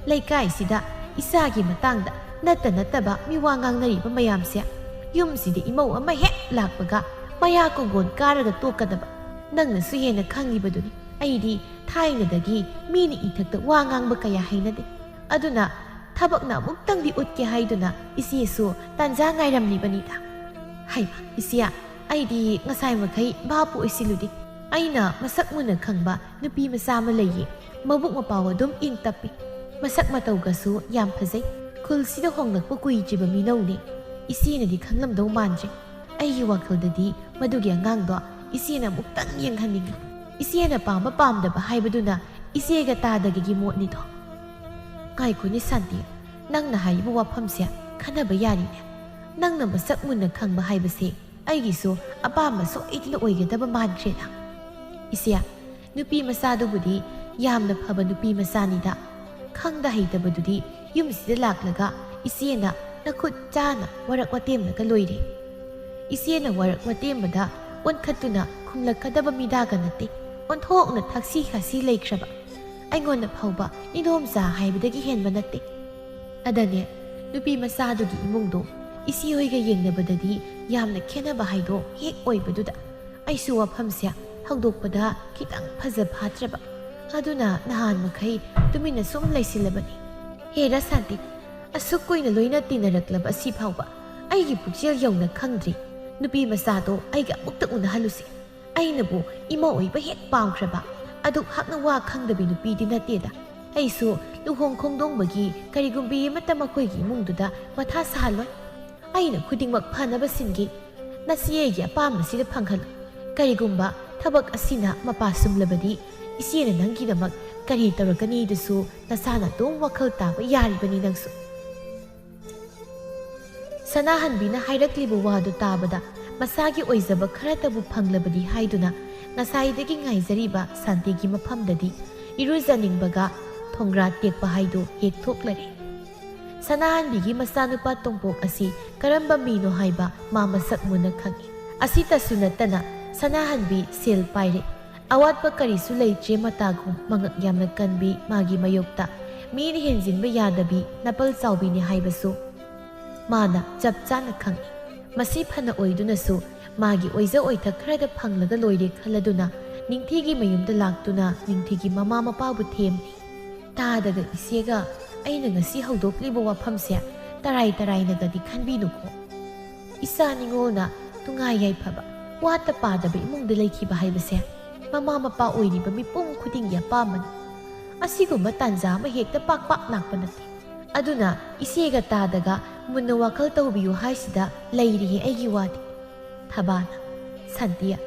ꯂꯩꯀꯥꯏꯁꯤꯗ ꯏꯆꯥꯒꯤ ꯃꯇꯥꯡꯗ ꯅꯠꯇ ꯅꯠꯇꯕ ꯃꯤꯋꯥ ꯉꯥꯡꯅꯔꯤꯕ ꯃꯌꯥꯝꯁꯦ꯫ ꯌꯨꯝꯁꯤꯗ ꯏꯃꯧ ꯑꯃ ꯍꯦꯛ ꯂꯥꯛꯄꯒ ꯃꯌꯥ ꯀꯣꯡꯒꯣꯟ ꯀꯥꯔꯒ ꯇꯣꯛꯀꯗꯕ꯫ ꯅꯪꯅꯁꯨ ꯍꯦꯟꯅ ꯈꯪꯂꯤꯕꯗꯨꯅꯤ꯫ ꯑꯩꯗꯤ ꯊꯥꯏꯅꯗꯒꯤ ꯃꯤꯅ ꯏꯊꯛꯇ ꯋꯥ ꯉꯥꯡꯕ ꯀꯌꯥ ꯍꯩꯅꯗꯦ꯫ ꯑꯗꯨꯅ ꯊꯕꯛꯅ ꯑꯃꯨꯛꯇꯪꯗꯤ ꯎꯠꯀꯦ ꯍꯥꯏꯗꯨꯅ ꯏꯆꯦꯁꯨ ꯇꯥꯟꯖꯥ ꯉꯥꯏꯔꯝꯂꯤꯕꯅꯤꯗ꯫ ꯍꯩꯃ, ꯏꯆꯦ, ꯑꯩꯗꯤ ꯉꯁꯥꯏ ꯃꯈꯩ ꯚꯥꯞꯄꯨ ꯑꯣꯏꯁꯤꯜꯂꯨꯗꯦ꯫ ꯑꯩꯅ ꯃꯁꯛ ꯃꯨꯟꯅ ꯈꯪꯕ ꯅꯨꯄꯤ ꯃꯆꯥ ꯑꯃ ꯂꯩꯌꯦ꯫ ꯃꯕꯨꯛ ꯃꯄꯥꯎ ꯑꯗꯨꯝ ꯏꯪ ꯇꯞꯄꯤ꯫ ꯃꯁꯛ ꯃꯇꯧꯒꯁꯨ ꯌꯥꯝ ꯐꯖꯩ꯫ ꯈꯨꯜꯁꯤꯗ ꯍꯣꯡꯂꯛꯄ ꯀꯨꯏꯗ꯭ꯔꯤꯕ ꯃꯤꯅꯧꯅꯦ꯫ ꯏꯆꯦꯅꯗꯤ ꯈꯪꯂꯝꯗꯧ ꯃꯥꯟꯗ꯭ꯔꯦ꯫ ꯑꯩꯒꯤ ꯋꯥꯈꯜꯗꯗꯤ ꯃꯗꯨꯒꯤ ꯑꯉꯥꯡꯗꯣ ꯏꯆꯦꯅ ꯑꯃꯨꯛꯇꯪ ꯌꯦꯡꯍꯟꯅꯤꯡꯉꯤ꯫ ꯏꯆꯦꯅ ꯄꯥꯝꯕ ꯄꯥꯝꯗꯕ ꯍꯥꯏꯕꯗꯨꯅ ꯏꯆꯦꯒ ꯇꯥꯗꯒꯤꯒꯤ ꯃꯣꯠꯅꯤꯗꯣ꯫ ꯉꯥꯏꯈꯣꯅꯦ ꯁꯥꯟꯇꯤ, ꯅꯪꯅ ꯍꯥꯏꯔꯤꯕ ꯋꯥꯐꯝꯁꯦ ꯈꯟꯅꯕ ꯌꯥꯔꯤꯅꯦ꯫ ꯅꯪꯅ ꯃꯁꯛ ꯃꯨꯟꯅ ꯈꯪꯕ ꯍꯥꯏꯕꯁꯦ ꯑꯩꯒꯤꯁꯨ ꯑꯄꯥꯝꯕ ꯁꯣꯏꯗꯅ ꯑꯣꯏꯒꯗꯕ ꯃꯥꯟꯈ꯭ꯔꯦꯗ꯫ ꯏꯆꯦ, ꯅꯨꯄꯤ ꯃꯆꯥꯗꯨꯕꯨꯗꯤ ꯌꯥꯝꯅ ꯐꯕ ꯅꯨꯄꯤ ꯃꯆꯥꯅꯤꯗ꯫ ꯈꯪꯗ ꯍꯩꯇꯕꯗꯨꯗꯤ ꯌꯨꯝꯁꯤꯗ ꯂꯥꯛꯂꯒ ꯏꯆꯦꯅ ꯅꯈꯨꯠ ꯆꯥꯅ ꯋꯥꯔꯛ ꯋꯥꯇꯦꯝꯂꯒ ꯂꯣꯏꯔꯦ꯫ ꯏꯆꯦꯅ ꯋꯥꯔꯛ ꯋꯥꯇꯦꯝꯕꯗ ꯑꯣꯟꯈꯠꯇꯨꯅ ꯈꯨꯝꯂꯛꯀꯗꯕ ꯃꯤꯗꯥꯒ ꯅꯠꯇꯦ꯫ ꯑꯣꯟꯊꯣꯛꯅ ꯊꯛꯁꯤ ꯈꯥꯁꯤ ꯂꯩꯈ꯭ꯔꯕ꯫ ꯑꯩꯉꯣꯟꯗ ꯐꯥꯎꯕ ꯏꯗꯣꯝꯆꯥ ꯍꯥꯏꯕꯗꯒꯤ ꯍꯦꯟꯕ ꯅꯠꯇꯦ꯫ ꯑꯗꯅꯦ, ꯅꯨꯄꯤ ꯃꯆꯥꯗꯨꯒꯤ ꯏꯃꯨꯡꯗꯣ ꯏꯆꯦ ꯍꯣꯏꯒ ꯌꯦꯡꯅꯕꯗꯗꯤ ꯌꯥꯝꯅ ꯈꯦꯠꯅꯕ ꯍꯥꯏꯗꯣ ꯍꯦꯛ ꯑꯣꯏꯕꯗꯨꯗ ꯑꯩꯁꯨ ꯋꯥꯐꯝꯁꯦ ꯍꯧꯗꯣꯛꯄꯗ ꯈꯤꯇꯪ ꯐꯖ ꯐꯥꯠꯇ꯭ꯔꯕ꯫ ꯑꯗꯨꯅ ꯅꯍꯥꯟ ꯃꯈꯩ ꯇꯨꯃꯤꯟꯅ ꯁꯨꯝ ꯂꯩꯁꯤꯜꯂꯕꯅꯤ꯫ ꯍꯦꯔꯥ ꯁꯥꯟꯇꯤ, ꯑꯁꯨꯛ ꯀꯨꯏꯅ ꯂꯣꯏꯅ ꯇꯤꯟꯅꯔꯛꯂꯕ ꯑꯁꯤ ꯐꯥꯎꯕ ꯑꯩꯒꯤ ꯄꯨꯛꯆꯦꯜ ꯌꯧꯅ ꯈꯪꯗ꯭ꯔꯤ꯫ ꯅꯨꯄꯤ ꯃꯆꯥꯗꯣ ꯑꯩꯒ ꯑꯃꯨꯛꯇ ꯎꯅꯍꯜꯂꯨꯁꯤ꯫ ꯑꯩꯅꯕꯨ ꯏꯃꯧ ꯑꯣꯏꯕ ꯍꯦꯛ ꯄꯥꯝꯈ꯭ꯔꯕ꯫ ꯑꯗꯨꯛ ꯍꯥꯛꯅ ꯋꯥ ꯈꯪꯗꯕꯤ ꯅꯨꯄꯤꯗꯤ ꯅꯠꯇꯦꯗ꯫ ꯑꯩꯁꯨ ꯂꯨꯍꯣꯡ ꯈꯣꯡꯗꯣꯡꯕꯒꯤ ꯀꯔꯤꯒꯨꯝꯕꯤ ꯑꯃꯠꯇ ꯃꯈꯣꯏꯒꯤ ꯏꯃꯨꯡꯗꯨꯗ ꯃꯊꯥ ꯁꯥꯍꯜꯂꯣꯏ꯫ ꯑꯩꯅ ꯈꯨꯗꯤꯡꯃꯛ ꯐꯅꯕ ꯁꯤꯟꯒꯦ꯫ ꯅꯆꯦ ꯑꯩꯒꯤ ꯑꯄꯥꯝꯕꯁꯤꯗ ꯐꯪꯍꯜꯂꯨ꯫ ꯀꯔꯤꯒꯨꯝꯕ ꯊꯕꯛ ꯑꯁꯤꯅ ꯃꯄꯥ ꯁꯨꯝꯂꯕꯗꯤ ꯏꯆꯦꯅ ꯅꯪꯒꯤꯗꯃꯛ ꯀꯔꯤ ꯇꯧꯔꯛꯀꯅꯤꯗꯨꯁꯨ ꯅꯁꯥꯅ ꯑꯗꯨꯝ ꯋꯥꯈꯜ ꯇꯥꯕ ꯌꯥꯔꯤꯕꯅꯤ ꯅꯪꯁꯨ꯫ ꯁꯅꯥꯍꯟꯕꯤꯅ ꯍꯥꯏꯔꯛꯂꯤꯕ ꯋꯥꯗꯨ ꯇꯥꯕꯗ ꯃꯁꯥꯒꯤ ꯑꯣꯏꯖꯕ ꯈꯔꯇꯕꯨ ꯐꯪꯂꯕꯗꯤ ꯍꯥꯏꯗꯨꯅ ꯉꯁꯥꯏꯗꯒꯤ ꯉꯥꯏꯖꯔꯤꯕ ꯁꯥꯟꯇꯤꯒꯤ ꯃꯐꯝꯗꯗꯤ ꯏꯔꯨꯖꯅꯤꯡꯕꯒ ꯊꯣꯡꯒ꯭ꯔꯥ ꯇꯦꯛꯄ ꯍꯥꯏꯗꯨ ꯍꯦꯛ ꯊꯣꯛꯂꯔꯦ꯫ ꯁꯅꯥꯍꯟꯕꯤꯒꯤ ꯃꯆꯥꯅꯨꯄꯥ ꯇꯣꯝꯄꯣꯛ ꯑꯁꯤ ꯀꯔꯝꯕ ꯃꯤꯅꯣ ꯍꯥꯏꯕ ꯃꯥ ꯃꯁꯛ ꯃꯨꯟꯅ ꯈꯪꯏ꯫ ꯑꯁꯤꯇꯁꯨ ꯅꯠꯇꯅ ꯁꯅꯥꯍꯟꯕꯤ ꯁꯦꯜ ꯄꯥꯏꯔꯦ, ꯑꯋꯥꯠꯄ ꯀꯔꯤꯁꯨ ꯂꯩꯇ꯭ꯔꯦ ꯃꯇꯥꯒꯨꯝ ꯃꯉꯛ ꯌꯥꯝꯅ ꯀꯟꯕꯤ ꯃꯥꯒꯤ ꯃꯥꯌꯣꯛꯇ ꯃꯤꯅ ꯍꯦꯟꯖꯤꯟꯕ ꯌꯥꯗꯕꯤ ꯅꯄꯜ ꯆꯥꯎꯕꯤꯅꯤ ꯍꯥꯏꯕꯁꯨ ꯃꯥꯅ ꯆꯞ ꯆꯥꯅ ꯈꯪꯏ꯫ ꯃꯁꯤ ꯐꯅ ꯑꯣꯏꯗꯨꯅꯁꯨ ꯃꯥꯒꯤ ꯑꯣꯏꯖ ꯑꯣꯏꯊꯛ ꯈꯔꯗ ꯐꯪꯂꯒ ꯂꯣꯏꯔꯦ ꯈꯜꯂꯗꯨꯅ ꯅꯤꯡꯊꯤꯒꯤ ꯃꯌꯨꯝꯗ ꯂꯥꯛꯇꯨꯅ ꯅꯤꯡꯊꯤꯒꯤ ꯃꯃꯥ ꯃꯄꯥꯕꯨ ꯊꯦꯝꯂꯤ꯫ ꯇꯥꯗꯒ ꯏꯆꯦꯒ ꯑꯩꯅ ꯉꯁꯤ ꯍꯧꯗꯣꯛꯂꯤꯕ ꯋꯥꯐꯝꯁꯦ ꯇꯔꯥꯏ ꯇꯔꯥꯏꯅꯒꯗꯤ ꯈꯟꯕꯤꯅꯨꯀꯣ꯫ ꯏꯆꯥ ꯅꯤꯉꯣꯜꯅ ꯅꯨꯡꯉꯥꯏ ꯌꯥꯏꯐꯕ, ꯋꯥꯠꯇ ꯄꯥꯗꯕ ꯏꯃꯨꯡꯗ ꯂꯩꯈꯤꯕ ꯍꯥꯏꯕꯁꯦ ꯃꯃꯥ ꯃꯄꯥ ꯑꯣꯏꯔꯤꯕ ꯃꯤꯄꯨꯝ ꯈꯨꯗꯤꯡꯒꯤ ꯑꯄꯥꯝꯕꯅꯤ꯫ ꯑꯁꯤꯒꯨꯝꯕ ꯇꯥꯟꯖꯥ ꯑꯃ ꯍꯦꯛꯇ ꯄꯥꯛ ꯄꯥꯛ ꯂꯥꯛꯄ ꯅꯠꯇꯦ꯫ ꯑꯗꯨꯅ ꯏꯆꯦꯒ ꯇꯥꯗꯒ ꯃꯨꯟꯅ ꯋꯥꯈꯜ ꯇꯧꯕꯤꯌꯨ ꯍꯥꯏꯁꯤꯗ ꯂꯩꯔꯤꯌꯦ ꯑꯩꯒꯤ ꯋꯥꯗꯤ꯫ ꯊꯕꯥꯅ, ꯁꯥꯟꯇꯤꯌꯥ,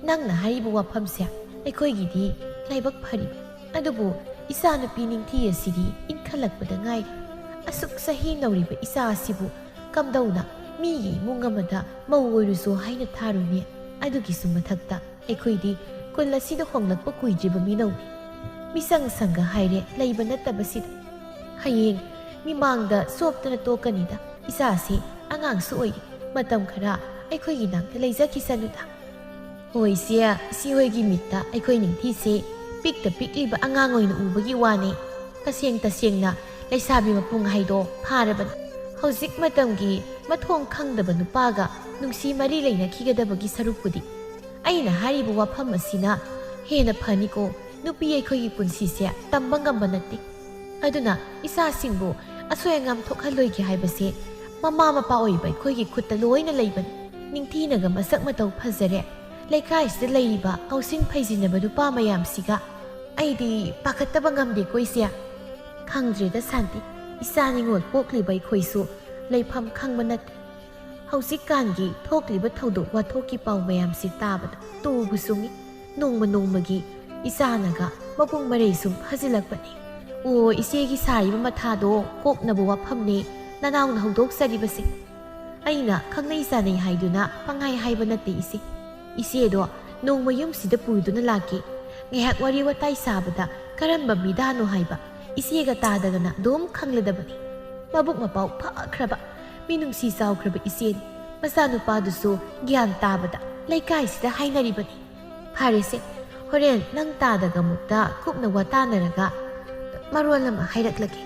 ꯅꯪꯅ ꯍꯥꯏꯔꯤꯕ ꯋꯥꯐꯝꯁꯦ ꯑꯩꯈꯣꯏꯒꯤꯗꯤ ꯂꯥꯏꯕꯛ ꯐꯔꯤ꯫ ꯑꯗꯨꯕꯨ ꯏꯆꯥꯅꯨꯄꯤ ꯅꯤꯡꯊꯤ ꯑꯁꯤꯗꯤ ꯏꯟꯈꯠꯂꯛꯄꯗ ꯉꯥꯏꯔꯤ꯫ ꯑꯁꯨꯛ ꯆꯍꯤ ꯅꯧꯔꯤꯕ ꯏꯆꯥ ꯑꯁꯤꯕꯨ ꯀꯝꯗꯧꯅ ꯃꯤꯒꯤ ꯏꯃꯨꯡ ꯑꯃꯗ ꯃꯧ ꯑꯣꯏꯔꯨꯁꯣ ꯍꯥꯏꯅ ꯊꯥꯔꯨꯅꯤ? ꯑꯗꯨꯒꯤꯁꯨ ꯃꯊꯛꯇ ꯑꯩꯈꯣꯏꯗꯤ ꯈꯨꯜ ꯑꯁꯤꯗ ꯍꯣꯡꯂꯛꯄ ꯀꯨꯏꯗ꯭ꯔꯤꯕ ꯃꯤꯅꯧꯅꯤ꯫ ꯃꯤꯁꯪ ꯁꯪꯒ ꯍꯥꯏꯔꯦ ꯂꯩꯕ ꯅꯠꯇꯕꯁꯤꯗ꯫ ꯍꯌꯦꯡ ꯃꯤꯃꯥꯡꯗ ꯆꯣꯞꯇꯅ ꯇꯣꯛꯀꯅꯤꯗ꯫ ꯏꯆꯥꯁꯤ ꯑꯉꯥꯡꯁꯨ ꯑꯣꯏꯔꯤ, ꯃꯇꯝ ꯈꯔ ꯑꯩꯈꯣꯏꯒꯤ ꯅꯥꯛꯇ ꯂꯩꯖꯈꯤꯁꯅꯨꯗ꯫ ꯍꯣꯏ ꯏꯆꯦ, ꯏꯆꯦ ꯍꯣꯏꯒꯤ ꯃꯤꯠꯇ ꯑꯩꯈꯣꯏ ꯅꯤꯡꯊꯤꯁꯦ ꯄꯤꯛꯇ ꯄꯤꯛꯂꯤꯕ ꯑꯉꯥꯡ ꯑꯣꯏꯅ ꯎꯕꯒꯤ ꯋꯥꯅꯤ꯫ ꯇꯁꯦꯡ ꯇꯁꯦꯡꯅ ꯂꯩꯁꯥꯕꯤ ꯃꯄꯨꯡ ꯍꯥꯏꯗꯣ ꯐꯥꯔꯕꯅꯤ꯫ ꯍꯧꯖꯤꯛ ꯃꯇꯝꯒꯤ ꯃꯊꯣꯡ ꯈꯪꯗꯕ ꯅꯨꯄꯥꯒ ꯅꯨꯡꯁꯤ ꯃꯔꯤ ꯂꯩꯅꯈꯤꯒꯗꯕꯒꯤ ꯁꯔꯨꯛꯄꯨꯗꯤ ꯑꯩꯅ ꯍꯥꯏꯔꯤꯕ ꯋꯥꯐꯝ ꯑꯁꯤꯅ ꯍꯦꯟꯅ ꯐꯅꯤꯀꯣ꯫ ꯅꯨꯄꯤ ꯑꯩꯈꯣꯏꯒꯤ ꯄꯨꯟꯁꯤꯁꯦ ꯇꯝꯕ ꯉꯝꯕ ꯅꯠꯇꯦ꯫ ꯑꯗꯨꯅ ꯏꯆꯥꯁꯤꯡꯕꯨ ꯑꯁꯣꯏ ꯑꯉꯥꯝ ꯊꯣꯛꯍꯜꯂꯣꯏꯒꯦ ꯍꯥꯏꯕꯁꯦ ꯃꯃꯥ ꯃꯄꯥ ꯑꯣꯏꯕ ꯑꯩꯈꯣꯏꯒꯤ ꯈꯨꯠꯇ ꯂꯣꯏꯅ ꯂꯩꯕꯅꯤ꯫ ꯅꯤꯡꯊꯤꯅꯒ ꯃꯁꯛ ꯃꯇꯧ ꯐꯖꯔꯦ꯫ ꯂꯩꯀꯥꯏꯁꯤꯗ ꯂꯩꯔꯤꯕ ꯉꯥꯎꯁꯤꯟ ꯐꯩꯖꯤꯟꯅꯕ ꯅꯨꯄꯥ ꯃꯌꯥꯝꯁꯤꯒ ꯑꯩꯗꯤ ꯄꯥꯈꯠꯇꯕ ꯉꯝꯗꯦꯀꯣ ꯏꯆꯦ꯫ ꯈꯪꯗ꯭ꯔꯦꯗ ꯁꯥꯟꯇꯤ, ꯏꯆꯥ ꯅꯤꯉꯣꯜ ꯄꯣꯛꯂꯤꯕ ꯑꯩꯈꯣꯏꯁꯨ ꯂꯩꯐꯝ ꯈꯪꯕ ꯅꯠꯇꯦ꯫ ꯍꯧꯖꯤꯛꯀꯥꯟꯒꯤ ꯊꯣꯛꯂꯤꯕ ꯊꯧꯗꯣꯛ ꯋꯥꯊꯣꯛꯀꯤ ꯄꯥꯎ ꯃꯌꯥꯝꯁꯤ ꯇꯥꯕꯗ ꯇꯨꯕꯨ ꯆꯨꯡꯏ꯫ ꯅꯣꯡꯃ ꯅꯣꯡꯃꯒꯤ ꯏꯆꯥꯅꯒ ꯃꯄꯨꯡ ꯃꯔꯩ ꯁꯨꯝ ꯐꯥꯖꯤꯜꯂꯛꯄꯅꯤ꯫ ꯑꯣ, ꯏꯆꯦꯒꯤ ꯁꯥꯔꯤꯕ ꯃꯊꯥꯗꯣ ꯀꯣꯛꯅꯕ ꯋꯥꯐꯝꯅꯦ ꯅꯅꯥꯎꯅ ꯍꯧꯗꯣꯛꯆꯔꯤꯕꯁꯦ꯫ ꯑꯩꯅ ꯈꯪꯅꯩ ꯆꯥꯅꯩ ꯍꯥꯏꯗꯨꯅ ꯄꯪꯍꯥꯏ ꯍꯥꯏꯕ ꯅꯠꯇꯦ ꯏꯆꯦ꯫ ꯏꯆꯦꯗꯣ ꯅꯣꯡꯃ ꯌꯨꯝꯁꯤꯗ ꯄꯨꯗꯨꯅ ꯂꯥꯛꯀꯦ꯫ ꯉꯥꯏꯍꯥꯛ ꯋꯥꯔꯤ ꯋꯥꯇꯥꯏ ꯁꯥꯕꯗ ꯀꯔꯝꯕ ꯃꯤꯗꯥꯅꯣ ꯍꯥꯏꯕ ꯏꯆꯦꯒ ꯇꯥꯗꯒꯅ ꯑꯗꯨꯝ ꯈꯪꯂꯗꯕꯅꯤ꯫ ꯃꯕꯨꯛ ꯃꯄꯥꯎ ꯐꯈ꯭ꯔꯕ, ꯃꯤꯅꯨꯡꯁꯤ ꯆꯥꯎꯈ꯭ꯔꯕ ꯏꯆꯦꯅꯤ꯫ ꯃꯆꯥꯅꯨꯄꯥꯗꯨꯁꯨ ꯒ꯭ꯌꯥꯟ ꯇꯥꯕꯗ ꯂꯩꯀꯥꯏꯁꯤꯗ ꯍꯥꯏꯅꯔꯤꯕꯅꯤ꯫ ꯐꯔꯦꯁꯦ, ꯍꯣꯔꯦꯟ ꯅꯪ ꯇꯥꯗꯒ ꯑꯃꯨꯛꯇ ꯀꯨꯞꯅ ꯋꯥꯇꯥꯅꯔꯒ ꯃꯔꯣꯜ ꯑꯃ ꯍꯥꯏꯔꯛꯂꯒꯦ꯫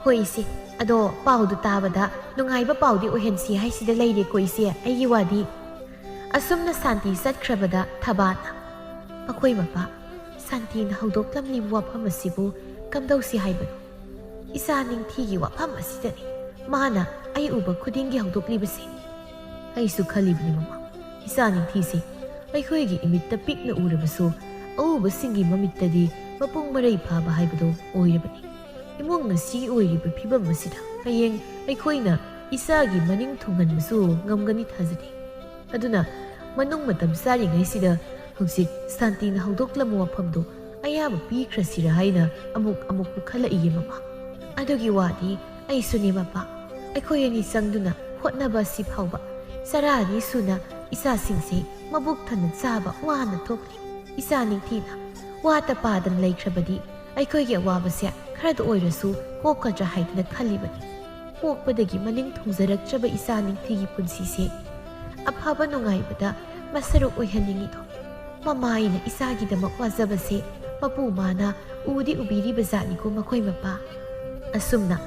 ꯍꯣꯏ ꯏꯆꯦ, ꯑꯗꯣ ꯄꯥꯎꯗꯨ ꯇꯥꯕꯗ ꯅꯨꯡꯉꯥꯏꯕ ꯄꯥꯎꯗꯤ ꯑꯣꯏꯍꯟꯁꯤ ꯍꯥꯏꯁꯤꯗ ꯂꯩꯔꯦꯀꯣ ꯏꯆꯦ, ꯑꯩꯒꯤ ꯋꯥꯗꯤ꯫ ꯑꯁꯨꯝꯅ ꯁꯥꯟꯇꯤ ꯆꯠꯈ꯭ꯔꯕꯗ ꯊꯕꯥꯅ, "ꯃꯈꯣꯏ ꯃꯄꯥ, ꯁꯥꯟꯇꯤꯅ ꯍꯧꯗꯣꯛꯂꯝꯂꯤꯕ ꯋꯥꯐꯝ ꯑꯁꯤꯕꯨ ꯀꯝꯗꯧꯁꯤ ꯍꯥꯏꯕꯅꯣ? ꯏꯆꯥ ꯅꯤꯡꯊꯤꯒꯤ ꯋꯥꯐꯝ ꯑꯁꯤꯗꯅꯤ ꯃꯥꯅ ꯑꯩ ꯎꯕ ꯈꯨꯗꯤꯡꯒꯤ ꯍꯧꯗꯣꯛꯂꯤꯕꯁꯦ꯫" "ꯑꯩꯁꯨ ꯈꯜꯂꯤꯕꯅꯤ ꯃꯃꯥ, ꯏꯆꯥ ꯅꯤꯡꯊꯤꯁꯤ ꯑꯩꯈꯣꯏꯒꯤ ꯏꯃꯤꯠꯇ ꯄꯤꯛꯅ ꯎꯔꯕꯁꯨ ꯑꯎꯕꯁꯤꯡꯒꯤ ꯃꯃꯤꯠꯇꯗꯤ ꯃꯄꯨꯡ ꯃꯔꯩ ꯐꯥꯕ ꯍꯥꯏꯕꯗꯨ ꯑꯣꯏꯔꯕꯅꯤ꯫ ꯏꯃꯨꯡ ꯑꯁꯤꯒꯤ ꯑꯣꯏꯔꯤꯕ ꯐꯤꯕꯝ ꯑꯁꯤꯗ ꯍꯌꯦꯡ ꯑꯩꯈꯣꯏꯅ ꯏꯆꯥꯒꯤ ꯃꯅꯤꯡ ꯊꯨꯡꯍꯟꯕꯁꯨ ꯉꯝꯒꯅꯤ ꯊꯥꯖꯗꯦ꯫ ꯑꯗꯨꯅ ꯃꯅꯨꯡ ꯃꯇꯝ ꯆꯥꯔꯤꯉꯩꯁꯤꯗ ꯍꯧꯖꯤꯛ ꯁꯥꯟꯇꯤꯅ ꯍꯧꯗꯣꯛꯂꯝꯕ ꯋꯥꯐꯝꯗꯨ ꯑꯌꯥꯕ ꯄꯤꯈ꯭ꯔꯁꯤꯔ ꯍꯥꯏꯅ ꯑꯃꯨꯛ ꯑꯃꯨꯛ ꯈꯜꯂꯛꯏꯌꯦ ꯃꯃꯥ꯫ ꯑꯗꯨꯒꯤ ꯋꯥꯗꯤ ꯑꯩꯁꯨꯅꯦ ꯃꯄꯥ꯫ ꯑꯩꯈꯣꯏ ꯑꯅꯤ ꯆꯪꯗꯨꯅ ꯍꯣꯠꯅꯕ ꯑꯁꯤ ꯐꯥꯎꯕ ꯆꯔꯥ ꯑꯅꯤ ꯁꯨꯅ ꯏꯆꯥꯁꯤꯡꯁꯦ ꯃꯕꯨꯛ ꯊꯟꯅ ꯆꯥꯕ ꯋꯥꯅ ꯊꯣꯛꯂꯤ꯫ ꯏꯆꯥ ꯅꯤꯡꯊꯤꯅ ꯋꯥꯇ ꯄꯥꯗꯅ ꯂꯩꯈ꯭ꯔꯕꯗꯤ ꯑꯩꯈꯣꯏꯒꯤ ꯑꯋꯥꯕꯁꯦ ꯈꯔꯗ ꯑꯣꯏꯔꯁꯨ ꯀꯣꯛꯀꯗ꯭ꯔꯥ ꯍꯥꯏꯗꯅ ꯈꯜꯂꯤꯕꯅꯤ꯫ ꯄꯣꯛꯄꯗꯒꯤ ꯃꯅꯤꯡ ꯊꯨꯡꯖꯔꯛꯇ꯭ꯔꯕ ꯏꯆꯥ ꯅꯤꯡꯊꯤꯒꯤ ꯄꯨꯟꯁꯤꯁꯦ ꯑꯐꯕ ꯅꯨꯡꯉꯥꯏꯕꯗ ꯃꯁꯔꯨꯛ ꯑꯣꯏꯍꯟꯅꯤꯡꯉꯤꯗꯣ꯫ ꯃꯃꯥ ꯑꯩꯅ ꯏꯆꯥꯒꯤꯗꯃꯛ ꯋꯥꯖꯕꯁꯦ ꯃꯄꯨ ꯃꯥꯅ ꯎꯗꯤ ꯎꯕꯤꯔꯤꯕ ꯖꯥꯠꯅꯤꯀꯣ ꯃꯈꯣꯏ ꯃꯄꯥ꯫" ꯑꯁꯨꯝꯅ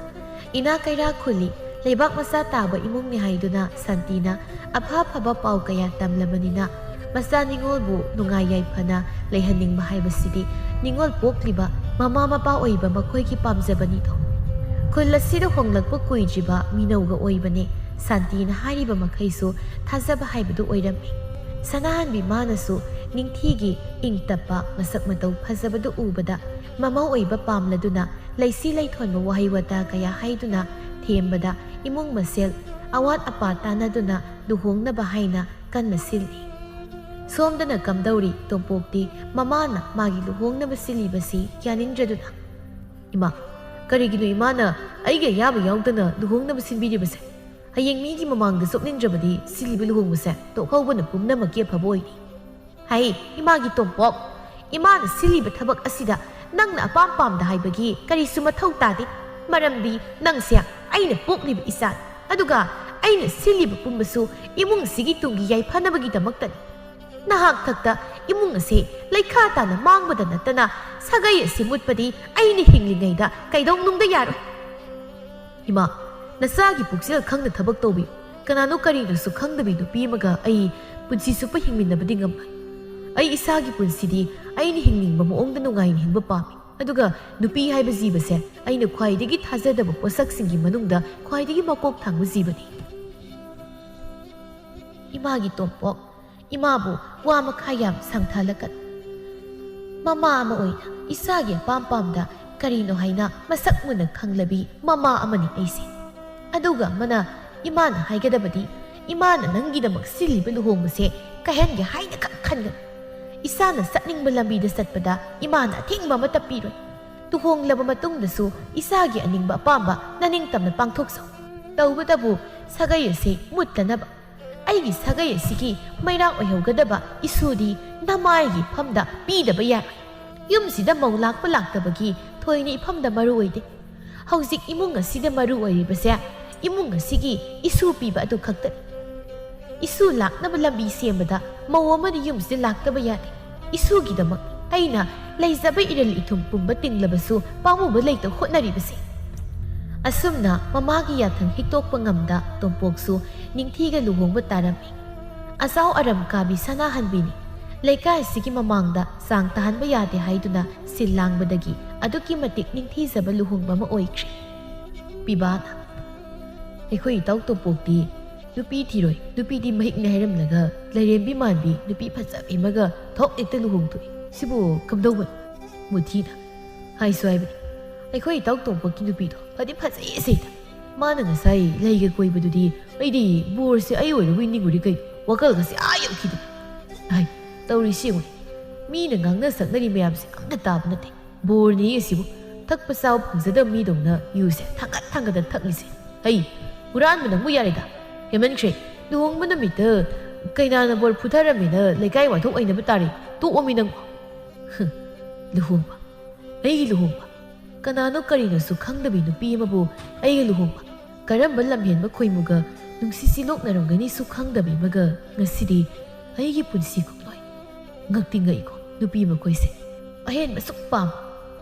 ꯏꯅꯥ ꯀꯩꯔꯥ ꯈꯨꯜꯂꯤ, ꯂꯩꯕꯥꯛ ꯃꯆꯥ ꯇꯥꯕ ꯏꯃꯨꯡꯅꯤ ꯍꯥꯏꯗꯨꯅ ꯁꯥꯟꯇꯤꯅ ꯑꯐ ꯑꯐꯕ ꯄꯥꯎ ꯀꯌꯥ ꯇꯝꯂꯕꯅꯤꯅ ꯃꯆꯥ ꯅꯤꯉꯣꯜꯕꯨ ꯅꯨꯡꯉꯥꯏ ꯌꯥꯏꯐꯅ ꯂꯩꯍꯟꯅꯤꯡꯕ ꯍꯥꯏꯕꯁꯤꯗꯤ ꯅꯤꯉꯣꯜ ꯄꯣꯛꯂꯤꯕ ꯃꯃꯥ ꯃꯄꯥ ꯑꯣꯏꯕ ꯃꯈꯣꯏꯒꯤ ꯄꯥꯝꯖꯕꯅꯤꯗꯣ꯫ ꯈꯨꯜ ꯑꯁꯤꯗ ꯍꯣꯡꯂꯛꯄ ꯀꯨꯏꯗ꯭ꯔꯤꯕ ꯃꯤꯅꯧꯒ ꯑꯣꯏꯕꯅꯦ꯫ ꯁꯥꯟꯇꯤꯅ ꯍꯥꯏꯔꯤꯕ ꯃꯈꯩꯁꯨ ꯊꯥꯖꯕ ꯍꯥꯏꯕꯗꯨ ꯑꯣꯏꯔꯝꯃꯤ꯫ ꯁꯅꯥꯍꯟꯕꯤ ꯃꯥꯅꯁꯨ ꯅꯤꯡꯊꯤꯒꯤ ꯏꯪ ꯇꯞꯄ ꯃꯁꯛ ꯃꯇꯧ ꯐꯖꯕꯗꯨ ꯎꯕꯗ ꯃꯃꯧ ꯑꯣꯏꯕ ꯄꯥꯝꯂꯗꯨꯅ ꯂꯩꯁꯤ ꯂꯩꯊꯣꯟꯕ ꯋꯥꯍꯩ ꯋꯥꯇꯥ ꯀꯌꯥ ꯍꯥꯏꯗꯨꯅ ꯊꯦꯝꯕꯗ ꯏꯃꯨꯡ ꯃꯁꯦꯜ ꯑꯋꯥꯠ ꯑꯄꯥ ꯇꯥꯟꯅꯗꯨꯅ ꯂꯨꯍꯣꯡꯅꯕ ꯍꯥꯏꯅ ꯀꯟꯅ ꯁꯤꯜꯂꯤ꯫ ꯁꯣꯝꯗꯅ ꯀꯝꯗꯧꯔꯤ ꯇꯣꯝꯄꯣꯛꯇꯤ ꯃꯃꯥꯅ ꯃꯥꯒꯤ ꯂꯨꯍꯣꯡꯅꯕ ꯁꯤꯜꯂꯤꯕꯁꯤ ꯌꯥꯅꯤꯡꯗ꯭ꯔꯗꯨꯅ, "ꯏꯃꯥ, ꯀꯔꯤꯒꯤꯅꯣ ꯏꯃꯥꯅ ꯑꯩꯒꯤ ꯑꯌꯥꯕ ꯌꯥꯎꯗꯅ ꯂꯨꯍꯣꯡꯅꯕ ꯁꯤꯟꯕꯤꯔꯤꯕꯁꯦ? ꯍꯌꯦꯡ ꯃꯤꯒꯤ ꯃꯃꯥꯡꯗ ꯆꯣꯞꯅꯤꯡꯗ꯭ꯔꯕꯗꯤ ꯁꯤꯜꯂꯤꯕ ꯂꯨꯍꯣꯡꯕꯁꯦ ꯇꯣꯛꯍꯧꯕꯅ ꯄꯨꯝꯅꯃꯛꯀꯤ ꯑꯐꯕ ꯑꯣꯏꯅꯤ꯫" "ꯍꯩ, ꯏꯃꯥꯒꯤ ꯇꯣꯝꯄꯣꯛ, ꯏꯃꯥꯅ ꯁꯤꯜꯂꯤꯕ ꯊꯕꯛ ꯑꯁꯤꯗ ꯅꯪꯅ ꯑꯄꯥꯝ ꯄꯥꯝꯗ ꯍꯥꯏꯕꯒꯤ ꯀꯔꯤꯁꯨ ꯃꯊꯧ ꯇꯥꯗꯦ꯫ ꯃꯔꯝꯗꯤ ꯅꯪꯁꯦ ꯑꯩꯅ ꯄꯣꯛꯂꯤꯕ ꯏꯆꯥꯅꯤ, ꯑꯗꯨꯒ ꯑꯩꯅ ꯁꯤꯜꯂꯤꯕ ꯄꯨꯝꯕꯁꯨ ꯏꯃꯨꯡ ꯑꯁꯤꯒꯤ ꯇꯨꯡꯒꯤ ꯌꯥꯏꯐꯅꯕꯒꯤꯗꯃꯛꯇꯅꯤ꯫ ꯅꯍꯥꯛ ꯊꯛꯇ ꯏꯃꯨꯡ ꯑꯁꯦ ꯂꯩꯈꯥ ꯇꯥꯅ ꯃꯥꯡꯕꯗ ꯅꯠꯇꯅ ꯁꯥꯒꯩ ꯑꯁꯤ ꯃꯨꯠꯄꯗꯤ ꯑꯩꯅ ꯍꯤꯡꯂꯤꯉꯩꯗ ꯀꯩꯗꯧꯅꯨꯡꯗ ꯌꯥꯔꯣꯏ꯫ ꯏꯃꯥ, ꯅꯆꯥꯒꯤ ꯄꯨꯛꯆꯦꯜ ꯈꯪꯅ ꯊꯕꯛ ꯇꯧꯕꯤꯌꯨ꯫ ꯀꯅꯥꯅꯣ ꯀꯔꯤꯅꯣꯁꯨ ꯈꯪꯗꯕꯤ ꯅꯨꯄꯤ ꯑꯃꯒ ꯑꯩ ꯄꯨꯟꯁꯤ ꯆꯨꯞꯄ ꯍꯤꯡꯃꯤꯟꯅꯕꯗꯤ ꯉꯝꯂꯣꯏ꯫ ꯑꯩ ꯏꯁꯥꯒꯤ ꯄꯨꯟꯁꯤꯗꯤ ꯑꯩꯅ ꯍꯤꯡꯅꯤꯡꯕ ꯃꯑꯣꯡꯗ ꯅꯨꯡꯉꯥꯏꯅ ꯍꯤꯡꯕ ꯄꯥꯝꯃꯤ꯫ ꯑꯗꯨꯒ ꯅꯨꯄꯤ ꯍꯥꯏꯕ ꯖꯤꯕꯁꯦ ꯑꯩꯅ ꯈ꯭ꯋꯥꯏꯗꯒꯤ ꯊꯥꯖꯗꯕ ꯄꯣꯠꯁꯛꯁꯤꯡꯒꯤ ꯃꯅꯨꯡꯗ ꯈ꯭ꯋꯥꯏꯗꯒꯤ ꯃꯀꯣꯛ ꯊꯥꯡꯕ ꯖꯤꯕꯅꯤ꯫ ꯏꯃꯥꯒꯤ ꯇꯣꯝꯄꯣꯛ, ꯏꯃꯥꯕꯨ ꯋꯥ ꯃꯈꯥ ꯌꯥꯝ ꯁꯥꯡꯊꯍꯜꯂꯛꯀꯅꯨ꯫ ꯃꯃꯥ ꯑꯃ ꯑꯣꯏꯅ ꯏꯆꯥꯒꯤ ꯑꯄꯥꯝ ꯄꯥꯝꯗ ꯀꯔꯤꯅꯣ ꯍꯥꯏꯅ ꯃꯁꯛ ꯃꯨꯟꯅ ꯈꯪꯂꯕꯤ ꯃꯃꯥ ꯑꯃꯅꯤ ꯑꯩꯁꯦ꯫ ꯑꯗꯨꯒ ꯑꯃꯅ, ꯏꯃꯥꯅ ꯍꯥꯏꯒꯗꯕꯗꯤ, ꯏꯃꯥꯅ ꯅꯪꯒꯤꯗꯃꯛ ꯁꯤꯜꯂꯤꯕ ꯂꯨꯍꯣꯡꯕꯁꯦ ꯀꯥꯏꯍꯟꯒꯦ ꯍꯥꯏꯅ ꯈꯛ ꯈꯟꯒꯅꯨ꯫ ꯏꯆꯥꯅ ꯆꯠꯅꯤꯡꯕ ꯂꯝꯕꯤꯗ ꯆꯠꯄꯗ ꯏꯃꯥꯅ ꯑꯊꯤꯡꯕ ꯑꯃꯠꯇ ꯄꯤꯔꯣꯏ꯫ ꯂꯨꯍꯣꯡꯂꯕ ꯃꯇꯨꯡꯗꯁꯨ ꯏꯆꯥꯒꯤ ꯑꯅꯤꯡꯕ ꯑꯄꯥꯝꯕ ꯅꯅꯤꯡꯇꯝꯅ ꯄꯥꯡꯊꯣꯛꯆꯧ꯫ ꯇꯧꯕꯇꯕꯨ ꯁꯥꯒꯩ ꯑꯁꯤ ꯃꯨꯠꯇꯅꯕ, ꯑꯩꯒꯤ ꯁꯥꯒꯩ ꯑꯁꯤꯒꯤ ꯃꯩꯔꯥ ꯑꯣꯏꯍꯧꯒꯗꯕ ꯏꯁꯨꯗꯤ ꯅꯃꯥꯏꯒꯤ ꯏꯐꯝꯗ ꯄꯤꯗꯕ ꯌꯥꯔꯣꯏ꯫ ꯌꯨꯝꯁꯤꯗ ꯃꯧ ꯂꯥꯛꯄ ꯂꯥꯛꯇꯕꯒꯤ ꯊꯣꯏꯅ ꯏꯐꯝꯗ ꯃꯔꯨ ꯑꯣꯏꯗꯦ꯫ ꯍꯧꯖꯤꯛ ꯏꯃꯨꯡ ꯑꯁꯤꯗ ꯃꯔꯨ ꯑꯣꯏꯔꯤꯕꯁꯦ ꯏꯃꯨꯡ ꯑꯁꯤꯒꯤ ꯏꯁꯨ ꯄꯤꯕ ꯑꯗꯨ ꯈꯛꯇꯅꯤ꯫ ꯏꯁꯨ ꯂꯥꯛꯅꯕ ꯂꯝꯕꯤ ꯁꯦꯝꯕꯗ ꯃꯧ ꯑꯃꯅ ꯌꯨꯝꯁꯤꯗ ꯂꯥꯛꯇꯕ ꯌꯥꯗꯦ꯫ ꯏꯁꯨꯒꯤꯗꯃꯛ ꯑꯩꯅ ꯂꯩꯖꯕ ꯏꯔꯜ ꯏꯊꯨꯝ ꯄꯨꯝꯕ ꯇꯤꯡꯂꯕꯁꯨ ꯄꯥꯝꯃꯨꯕ ꯂꯩꯇ ꯍꯣꯠꯅꯔꯤꯕꯁꯦ꯫ ꯑꯁꯨꯝꯅ ꯃꯃꯥꯒꯤ ꯌꯥꯊꯪ ꯍꯤꯛꯇꯣꯛꯄ ꯉꯝꯗ ꯇꯣꯝꯄꯣꯛꯁꯨ ꯅꯤꯡꯊꯤꯒ ꯂꯨꯍꯣꯡꯕ ꯇꯥꯔꯝꯃꯤ꯫ ꯑꯆꯥꯎ ꯑꯔꯝ ꯀꯥꯕꯤ ꯁꯅꯥꯍꯟꯕꯤꯅꯤ꯫ ꯂꯩꯀꯥꯏ ꯑꯁꯤꯒꯤ ꯃꯃꯥꯡꯗ ꯆꯥꯡ ꯇꯥꯍꯟꯕ ꯌꯥꯗꯦ ꯍꯥꯏꯗꯨꯅ ꯁꯤꯜ ꯂꯥꯡꯕꯗꯒꯤ ꯑꯗꯨꯛꯀꯤ ꯃꯇꯤꯛ ꯅꯤꯡꯊꯤꯖꯕ ꯂꯨꯍꯣꯡꯕ ꯑꯃ ꯑꯣꯏꯈ꯭ꯔꯦ꯫ ꯄꯤꯕꯥꯅ, ꯑꯩꯈꯣꯏ ꯏꯇꯥꯎ ꯇꯣꯝꯄꯣꯛꯇꯤ ꯅꯨꯄꯤ ꯊꯤꯔꯣꯏ, ꯅꯨꯄꯤꯗꯤ ꯃꯍꯤꯛꯅꯦ ꯍꯥꯏꯔꯝꯂꯒ ꯂꯥꯏꯔꯦꯝꯕꯤ ꯃꯥꯟꯕꯤ ꯅꯨꯄꯤ ꯐꯖꯕꯤ ꯑꯃꯒ ꯊꯣꯛ ꯍꯦꯛꯇ ꯂꯨꯍꯣꯡꯊꯣꯛꯏ꯫ ꯁꯤꯕꯨ ꯀꯝꯗꯧꯕꯅꯣ? ꯃꯨꯊꯤꯅ ꯍꯥꯏꯁꯨ ꯍꯥꯏꯕꯅꯤ, ꯑꯩꯈꯣꯏ ꯏꯇꯥꯎ ꯇꯣꯝꯄꯣꯛꯀꯤ ꯅꯨꯄꯤꯗꯣ ꯐꯗꯤ ꯐꯖꯩ ꯁꯤꯗ꯫ ꯃꯥꯅ ꯉꯁꯥꯏ ꯂꯩꯒ ꯀꯣꯏꯕꯗꯨꯗꯤ ꯑꯩꯗꯤ ꯕꯣꯔꯁꯦ ꯑꯩ ꯑꯣꯏꯔꯕꯣꯏ ꯅꯤꯡꯉꯨꯔꯦ ꯀꯩꯅꯣ꯫ ꯋꯥꯈꯜꯒꯁꯦ ꯑꯥ ꯌꯧꯈꯤꯗꯅ꯫ ꯍꯥꯏ, ꯇꯧꯔꯤꯁꯤ ꯌꯦꯡꯉꯨꯅꯦ꯫ ꯃꯤꯅ ꯉꯥꯡꯅ ꯁꯛꯅꯔꯤ ꯃꯌꯥꯝꯁꯦ ꯑꯝꯇ ꯇꯥꯕ ꯅꯠꯇꯦ꯫ ꯕꯣꯔꯅꯤ ꯑꯁꯤꯕꯨ ꯊꯛꯄ ꯆꯥꯕ ꯐꯪꯖꯗꯕ ꯃꯤꯗꯧꯅ ꯌꯨꯁꯦ ꯊꯥꯡꯒꯠ ꯊꯥꯡꯒꯠꯇꯅ ꯊꯛꯂꯤꯁꯦ꯫ ꯍꯩ, ꯍꯨꯔꯥꯟꯕ ꯅꯪꯕꯨ ꯌꯥꯔꯦꯗ꯫ ꯍꯦꯟꯃꯟꯈ꯭ꯔꯦ꯫ ꯂꯨꯍꯣꯡꯕ ꯅꯨꯃꯤꯠꯇ ꯀꯩꯅꯥꯅ ꯕꯣꯔ ꯐꯨꯊꯔꯝꯃꯦꯅ ꯂꯩꯀꯥꯏ ꯋꯥꯊꯣꯛ ꯑꯣꯏꯅꯕ ꯇꯥꯔꯦ꯫ ꯇꯣꯛꯑꯣꯃꯤ ꯅꯪꯕꯨ꯫ ꯍ, ꯂꯨꯍꯣꯡꯕ? ꯑꯩꯒꯤ ꯂꯨꯍꯣꯡꯕ? ꯀꯅꯥꯅꯣ ꯀꯔꯤꯅꯣꯁꯨ ꯈꯪꯗꯕꯤ ꯅꯨꯄꯤ ꯑꯃꯕꯨ ꯑꯩꯒ ꯂꯨꯍꯣꯡꯕ? ꯀꯔꯝꯕ ꯂꯝꯍꯦꯟꯕ ꯈꯣꯏꯃꯨꯒ ꯅꯨꯡꯁꯤ ꯁꯤꯂꯣꯛꯅꯔꯝꯒꯅꯤꯁꯨ ꯈꯪꯗꯕꯤ ꯑꯃꯒ ꯉꯁꯤꯗꯤ ꯑꯩꯒꯤ ꯄꯨꯟꯁꯤ ꯈꯣꯡꯂꯣꯏ꯫ ꯉꯛꯇꯤ ꯉꯛꯏꯀꯣ ꯅꯨꯄꯤ ꯃꯈꯣꯏꯁꯦ꯫ ꯑꯍꯦꯟꯕ ꯁꯨꯛ ꯄꯥꯝ,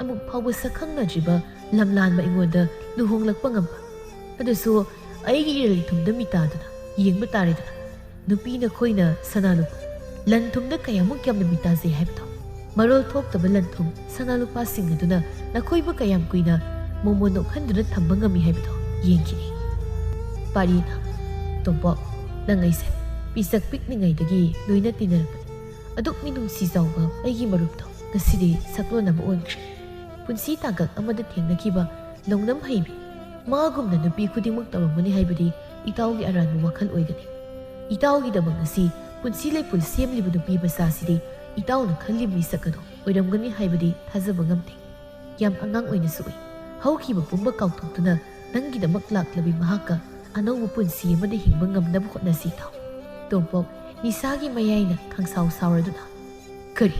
ꯑꯃꯨꯛ ꯐꯥꯎꯕ ꯁꯛꯈꯪꯅꯗ꯭ꯔꯤꯕ ꯂꯝꯂꯥꯟꯕ ꯑꯩꯉꯣꯟꯗ ꯂꯨꯍꯣꯡꯂꯛꯄ ꯉꯝꯕ꯫ ꯑꯗꯨꯁꯨ ꯑꯩꯒꯤ ꯏꯔꯩ ꯊꯨꯝꯗ ꯃꯤꯇꯥꯗꯨꯅ ꯌꯦꯡꯕ ꯇꯥꯔꯦꯗꯅ꯫ ꯅꯨꯄꯤ ꯅꯈꯣꯏꯅ ꯁꯅꯥ ꯂꯨꯄꯥ, ꯂꯟ ꯊꯨꯝꯗ ꯀꯌꯥꯃꯨꯛ ꯌꯥꯝꯅ ꯃꯤꯇꯥꯖꯩ ꯍꯥꯏꯕꯗꯣ꯫ ꯃꯔꯣꯜ ꯊꯣꯛꯇꯕ ꯂꯟ ꯊꯨꯝ, ꯁꯅꯥ ꯂꯨꯄꯥꯁꯤꯡ ꯑꯗꯨꯅ ꯅꯈꯣꯏꯕꯨ ꯀꯌꯥꯝ ꯀꯨꯏꯅ ꯃꯣꯃꯣꯟ ꯅꯣꯛꯍꯟꯗꯨꯅ ꯊꯝꯕ ꯉꯝꯃꯤ ꯍꯥꯏꯕꯗꯣ ꯌꯦꯡꯈꯤꯅꯤ꯫ ꯄꯥꯔꯤꯅ, ꯇꯣꯝꯄꯣꯛ, ꯅꯪ ꯑꯩꯁꯦ ꯄꯤꯁꯛ ꯄꯤꯛꯂꯤꯉꯩꯗꯒꯤ ꯂꯣꯏꯅ ꯇꯤꯟꯅꯔꯛꯄꯅꯤ꯫ ꯑꯗꯨꯛ ꯃꯤꯅꯨꯡꯁꯤ ꯆꯥꯎꯕ ꯑꯩꯒꯤ ꯃꯔꯨꯞꯇꯣ ꯉꯁꯤꯗꯤ ꯁꯛꯂꯣꯟ ꯑꯃ ꯑꯣꯟꯈ꯭ꯔꯦ꯫ ꯄꯨꯟꯁꯤ ꯇꯥꯡꯀꯛ ꯑꯃꯗ ꯊꯦꯡꯅꯈꯤꯕ ꯅꯣꯡꯗꯝ ꯍꯩꯕꯤ, ꯃꯥꯒꯨꯝꯅ ꯅꯨꯄꯤ ꯈꯨꯗꯤꯡꯃꯛ ꯇꯧꯔꯝꯒꯅꯤ ꯍꯥꯏꯕꯗꯤ ꯏꯇꯥꯎꯒꯤ ꯑꯔꯥꯟꯕ ꯋꯥꯈꯜ ꯑꯣꯏꯒꯅꯤ꯫ ꯏꯇꯥꯎꯒꯤꯗꯃꯛ ꯉꯁꯤ ꯄꯨꯟꯁꯤ ꯂꯩꯄꯨꯟ ꯁꯦꯝꯂꯤꯕ ꯅꯨꯄꯤ ꯃꯆꯥꯁꯤꯗꯤ ꯏꯇꯥꯎꯅ ꯈꯜꯂꯤꯕ ꯃꯤꯁꯛ ꯑꯗꯣ ꯑꯣꯏꯔꯝꯒꯅꯤ ꯍꯥꯏꯕꯗꯤ ꯊꯥꯖꯕ ꯉꯝꯗꯦ꯫ ꯌꯥꯝ ꯑꯉꯥꯡ ꯑꯣꯏꯅꯁꯨ ꯎꯏ꯫ ꯍꯧꯈꯤꯕ ꯄꯨꯝꯕ ꯀꯥꯎꯊꯣꯛꯇꯨꯅ ꯅꯪꯒꯤꯗꯃꯛ ꯂꯥꯛꯂꯕꯤ ꯃꯍꯥꯛꯀ ꯑꯅꯧꯕ ꯄꯨꯟꯁꯤ ꯑꯃꯗ ꯍꯤꯡꯕ ꯉꯝꯅꯕ ꯍꯣꯠꯅꯁꯤ ꯏꯇꯥꯎ꯫ ꯇꯣꯝꯄꯣꯛ ꯅꯤꯁꯥꯒꯤ ꯃꯌꯥꯏꯅ ꯈꯪꯁꯥꯎ ꯁꯥꯎꯔꯗꯨꯅ, ꯀꯔꯤ?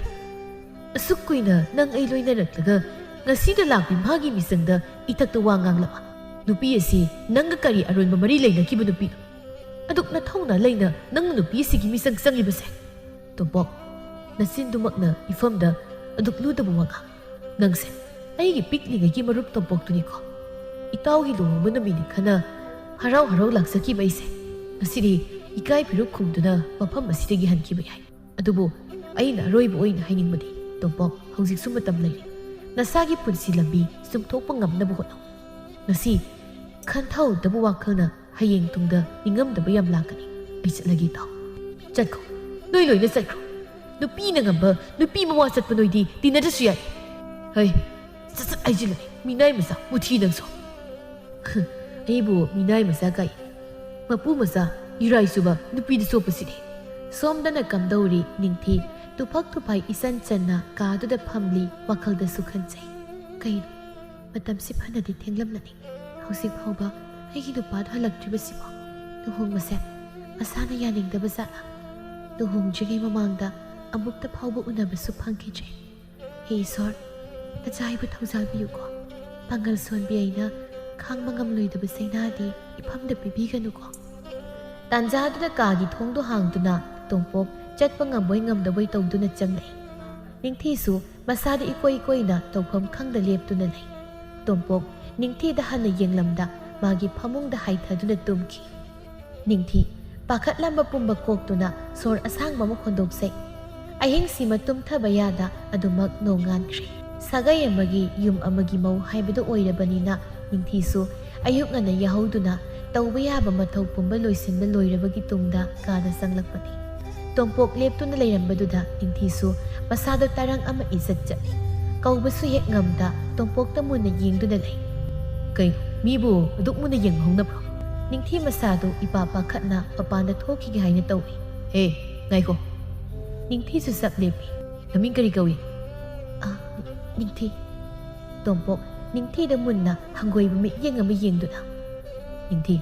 ꯑꯁꯨꯛ ꯀꯨꯏꯅ ꯅꯪ ꯑꯩ ꯂꯣꯏꯅꯔꯛꯂꯒ ꯉꯁꯤꯗ ꯂꯥꯛꯄꯤ ꯃꯥꯒꯤ ꯃꯤꯆꯪꯗ ꯏꯊꯛꯇ ꯋꯥ ꯉꯥꯡꯂꯕ? ꯅꯨꯄꯤ ꯑꯁꯤ ꯅꯪꯒ ꯀꯔꯤ ꯑꯔꯣꯟꯕ ꯃꯔꯤ ꯂꯩꯅꯈꯤꯕ ꯅꯨꯄꯤꯅꯣ? ꯑꯗꯨꯛ ꯅꯊꯧꯅꯥ ꯂꯩꯅ ꯅꯪꯅ ꯅꯨꯄꯤ ꯑꯁꯤꯒꯤ ꯃꯤꯆꯪ ꯆꯪꯂꯤꯕꯁꯦ? ꯇꯣꯝꯄꯣꯛ, ꯅꯆꯤꯟꯗꯨꯃꯛꯅ ꯏꯐꯝꯗ ꯑꯗꯨꯛ ꯂꯨꯗꯕ ꯋꯥꯉꯥꯡ꯫ ꯅꯪꯁꯦ ꯑꯩꯒꯤ ꯄꯤꯛꯂꯤꯉꯩꯒꯤ ꯃꯔꯨꯞ ꯇꯣꯝꯄꯣꯛꯇꯨꯅꯤꯀꯣ꯫ ꯏꯇꯥꯎꯒꯤ ꯂꯨꯍꯣꯡꯕ ꯅꯨꯃꯤꯠꯅꯤ ꯈꯟꯅ ꯍꯔꯥꯎ ꯍꯔꯥꯎ ꯂꯥꯛꯆꯈꯤꯕ ꯑꯩꯁꯦ ꯉꯁꯤꯗꯤ ꯏꯀꯥꯏ ꯐꯤꯔꯨꯛ ꯈꯨꯝꯗꯨꯅ ꯃꯐꯝ ꯑꯁꯤꯗꯒꯤ ꯍꯟꯈꯤꯕ ꯌꯥꯏ꯫ ꯑꯗꯨꯕꯨ ꯑꯩꯅ ꯑꯔꯣꯏꯕ ꯑꯣꯏꯅ ꯍꯥꯏꯅꯤꯡꯕꯗꯤ, ꯇꯣꯝꯄꯣꯛ, ꯍꯧꯖꯤꯛꯁꯨ ꯃꯇꯝ ꯂꯩꯔꯤ꯫ ꯅꯁꯥꯒꯤ ꯄꯨꯟꯁꯤ ꯂꯝꯕꯤ ꯆꯨꯝꯊꯣꯛꯄ ꯉꯝꯅꯕ ꯍꯣꯠꯅꯧ꯫ ꯉꯁꯤ ꯈꯟꯊꯍꯧꯗꯕ ꯋꯥꯈꯜꯅ ꯍꯌꯦꯡ ꯇꯨꯡꯗ ꯅꯤꯡꯉꯝꯗꯕ ꯌꯥꯝ ꯂꯥꯛꯀꯅꯤ꯫ ꯑꯩ ꯆꯠꯂꯒꯦ ꯏꯇꯥꯎ꯫ ꯆꯠꯈꯣ꯫ ꯅꯣꯏ ꯂꯣꯏꯅ ꯆꯠꯈ꯭ꯔꯣ꯫ ꯅꯨꯄꯤꯅ ꯉꯝꯕ ꯅꯨꯄꯤ ꯃꯋꯥ ꯆꯠꯄ ꯅꯣꯏꯗꯤ ꯇꯤꯟꯅꯗ꯭ꯔꯁꯨ ꯌꯥꯏ꯫ ꯍꯩ, ꯁꯠ ꯁꯠ ꯍꯥꯏꯖꯤꯜꯂꯨꯅꯦ, ꯃꯤꯅꯥꯏ ꯃꯆꯥ, ꯃꯨꯊꯤ ꯅꯪꯁꯨ꯫ ꯑꯩꯕꯨ ꯃꯤꯅꯥꯏ ꯃꯆꯥ ꯀꯥꯏ? ꯃꯄꯨ ꯃꯆꯥ, ꯏꯔꯥꯏ ꯆꯨꯕ ꯅꯨꯄꯤꯗ ꯆꯣꯞꯄꯁꯤꯗꯤ꯫ ꯁꯣꯝꯗꯅ ꯀꯝꯗꯧꯔꯤ ꯅꯤꯡꯊꯤ, ꯇꯨꯐꯛ ꯇꯨꯐꯥꯏ ꯏꯆꯟ ꯆꯟꯅ ꯀꯥꯗꯨꯗ ꯐꯝꯂꯤ, ꯋꯥꯈꯜꯗꯁꯨ ꯈꯟꯖꯩ꯫ ꯀꯩꯅꯣ, ꯃꯇꯝꯁꯤ ꯐꯅꯗꯤ ꯊꯦꯡꯂꯝꯂꯅꯤ꯫ ꯍꯧꯖꯤꯛ ꯐꯥꯎꯕ ꯑꯩꯒꯤ ꯅꯨꯄꯥꯗꯣ ꯍꯜꯂꯛꯇ꯭ꯔꯤꯕꯁꯤꯕꯣ? ꯂꯨꯍꯣꯡꯕꯁꯦ ꯃꯁꯥꯅ ꯌꯥꯅꯤꯡꯗꯕ ꯖꯥꯠꯂ? ꯂꯨꯍꯣꯡꯗ꯭ꯔꯤꯉꯩ ꯃꯃꯥꯡꯗ ꯑꯃꯨꯛꯇ ꯐꯥꯎꯕ ꯎꯅꯕꯁꯨ ꯐꯪꯈꯤꯗ꯭ꯔꯦ꯫ ꯍꯦ ꯏꯁꯣꯔ, ꯅꯆꯥ ꯑꯩꯕꯨ ꯊꯧꯖꯥꯜꯕꯤꯌꯨꯀꯣ꯫ ꯄꯥꯡꯒꯜ ꯁꯣꯟꯕꯤ ꯑꯩꯅ ꯈꯥꯡꯕ ꯉꯝꯂꯣꯏꯗꯕ ꯆꯩꯅꯥꯗꯤ ꯏꯐꯝꯗ ꯄꯤꯕꯤꯒꯅꯨꯀꯣ꯫ ꯇꯥꯟꯖꯥꯗꯨꯗ ꯀꯥꯒꯤ ꯊꯣꯡꯗꯣ ꯍꯥꯡꯗꯨꯅ ꯇꯣꯝꯄꯣꯛ ꯆꯠꯄ ꯉꯝꯕꯣꯏ ꯉꯝꯗꯕꯣꯏ ꯇꯧꯗꯨꯅ ꯆꯪꯂꯛꯏ꯫ ꯅꯤꯡꯊꯤꯁꯨ ꯃꯁꯥꯗ ꯏꯀꯣꯏ ꯀꯣꯏꯅ ꯇꯧꯐꯝ ꯈꯪꯗ ꯂꯦꯞꯇꯨꯅ ꯂꯩ꯫ ꯇꯣꯝꯄꯣꯛ ꯅꯤꯡꯊꯤꯗ ꯍꯟꯅ ꯌꯦꯡꯂꯝꯗ ꯃꯥꯒꯤ ꯐꯃꯨꯡꯗ ꯍꯥꯏꯊꯗꯨꯅ ꯇꯨꯝꯈꯤ꯫ ꯅꯤꯡꯊꯤ ꯄꯥꯈꯠꯂꯝꯕ ꯄꯨꯝꯕ ꯀꯣꯛꯇꯨꯅ ꯁꯣꯔ ꯑꯁꯥꯡꯕ ꯑꯃ ꯍꯣꯟꯗꯣꯛꯆꯩ꯫ ꯑꯍꯤꯡꯁꯤꯃ ꯇꯨꯝꯊꯕ ꯌꯥꯗ ꯑꯗꯨꯃꯛ ꯅꯣꯡꯉꯥꯟꯈ꯭ꯔꯦ꯫ ꯁꯥꯒꯩ ꯑꯃꯒꯤ ꯌꯨꯝ ꯑꯃꯒꯤ ꯃꯧ ꯍꯥꯏꯕꯗꯨ ꯑꯣꯏꯔꯕꯅꯤꯅ ꯅꯤꯡꯊꯤꯁꯨ ꯑꯌꯨꯛ ꯉꯟꯅ ꯌꯥꯍꯧꯗꯨꯅ ꯇꯧꯕ ꯌꯥꯕ ꯃꯊꯧ ꯄꯨꯝꯕ ꯂꯣꯏꯁꯤꯟꯕ ꯂꯣꯏꯔꯕꯒꯤ ꯇꯨꯡꯗ ꯀꯥꯗ ꯆꯪꯂꯛꯄꯅꯤ꯫ ꯇꯣꯝꯄꯣꯛ ꯂꯦꯞꯇꯨꯅ ꯂꯩꯔꯝꯕꯗꯨꯗ ꯅꯤꯡꯊꯤꯁꯨ ꯃꯁꯥꯗ ꯇꯔꯪ ꯑꯃ ꯏꯖꯠ ꯆꯠꯂꯤ꯫ ꯀꯧꯕꯁꯨ ꯍꯦꯛ ꯉꯝꯗ ꯇꯣꯝꯄꯣꯛꯇ ꯃꯨꯟꯅ ꯌꯦꯡꯗꯨꯅ ꯂꯩ꯫ "ꯀꯩꯅꯣ, ꯃꯤꯕꯨ ꯑꯗꯨꯛ ꯃꯨꯟꯅ ꯌꯦꯡꯍꯧꯅꯕ꯭ꯔꯣ?" ꯅꯤꯡꯊꯤ ꯃꯁꯥꯗꯨ ꯏꯄꯥ ꯄꯥꯈꯠꯅ ꯃꯄꯥꯟꯗ ꯊꯣꯛꯈꯤꯒꯦ ꯍꯥꯏꯅ ꯇꯧꯏ꯫ "ꯍꯦ, ꯉꯥꯏꯈꯣ!" ꯅꯤꯡꯊꯤꯁꯨ ꯆꯞ ꯂꯦꯞꯄꯤ꯫ "ꯅꯃꯤꯡ ꯀꯔꯤ ꯀꯧꯏ?" "ꯑ, ꯅꯤꯡꯊꯤ꯫" ꯇꯣꯝꯄꯣꯛ ꯅꯤꯡꯊꯤꯗ ꯃꯨꯟꯅ ꯍꯪꯒꯣꯏꯕ ꯃꯤꯠꯌꯦꯡ ꯑꯃ ꯌꯦꯡꯗꯨꯅ, "ꯅꯤꯡꯊꯤ,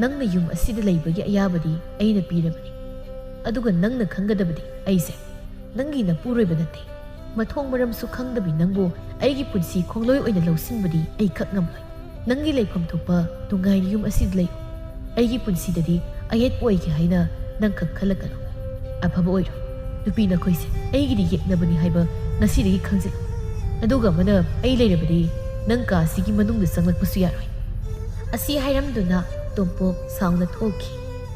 ꯅꯪꯅ ꯌꯨꯝ ꯑꯁꯤꯗ ꯂꯩꯕꯒꯤ ꯑꯌꯥꯕꯗꯤ ꯑꯩꯅ ꯄꯤꯔꯕꯅꯤ꯫ ꯑꯗꯨꯒ ꯅꯪꯅ ꯈꯪꯒꯗꯕꯗꯤ ꯑꯩꯁꯦ ꯅꯪꯒꯤ ꯅꯄꯨꯔꯣꯏꯕ ꯅꯠꯇꯦ꯫ ꯃꯊꯣꯡ ꯃꯔꯝꯁꯨ ꯈꯪꯗꯕꯤ ꯅꯪꯕꯨ ꯑꯩꯒꯤ ꯄꯨꯟꯁꯤ ꯈꯣꯡꯂꯣꯏ ꯑꯣꯏꯅ ꯂꯧꯁꯤꯟꯕꯗꯤ ꯑꯩ ꯈꯛ ꯉꯝꯂꯣꯏ꯫ ꯅꯪꯒꯤ ꯂꯩꯐꯝ ꯊꯣꯛꯄ ꯅꯨꯡꯉꯥꯏꯅ ꯌꯨꯝ ꯑꯁꯤꯗ ꯂꯩꯌꯨ꯫ ꯑꯩꯒꯤ ꯄꯨꯟꯁꯤꯗꯗꯤ ꯑꯌꯦꯠꯄ ꯑꯣꯏꯒꯦ ꯍꯥꯏꯅ ꯅꯪ ꯈꯛ ꯈꯜꯂꯛꯀꯅꯨ꯫ ꯑꯐꯕ ꯑꯣꯏꯔꯣ꯫ ꯅꯨꯄꯤ ꯅꯈꯣꯏꯁꯦ ꯑꯩꯒꯤꯗꯤ ꯌꯦꯛꯅꯕꯅꯤ ꯍꯥꯏꯕ ꯉꯁꯤꯗꯒꯤ ꯈꯪꯖꯤꯜꯂꯨ꯫ ꯑꯗꯨꯒ ꯑꯃꯅ, ꯑꯩ ꯂꯩꯔꯕꯗꯤ ꯅꯪ ꯀꯥ ꯑꯁꯤꯒꯤ ꯃꯅꯨꯡꯗ ꯆꯪꯂꯛꯄꯁꯨ ꯌꯥꯔꯣꯏ꯫" ꯑꯁꯤ ꯍꯥꯏꯔꯝꯗꯨꯅ ꯇꯣꯝꯄꯣꯛ ꯁꯥꯎꯅ ꯊꯣꯛꯈꯤ꯫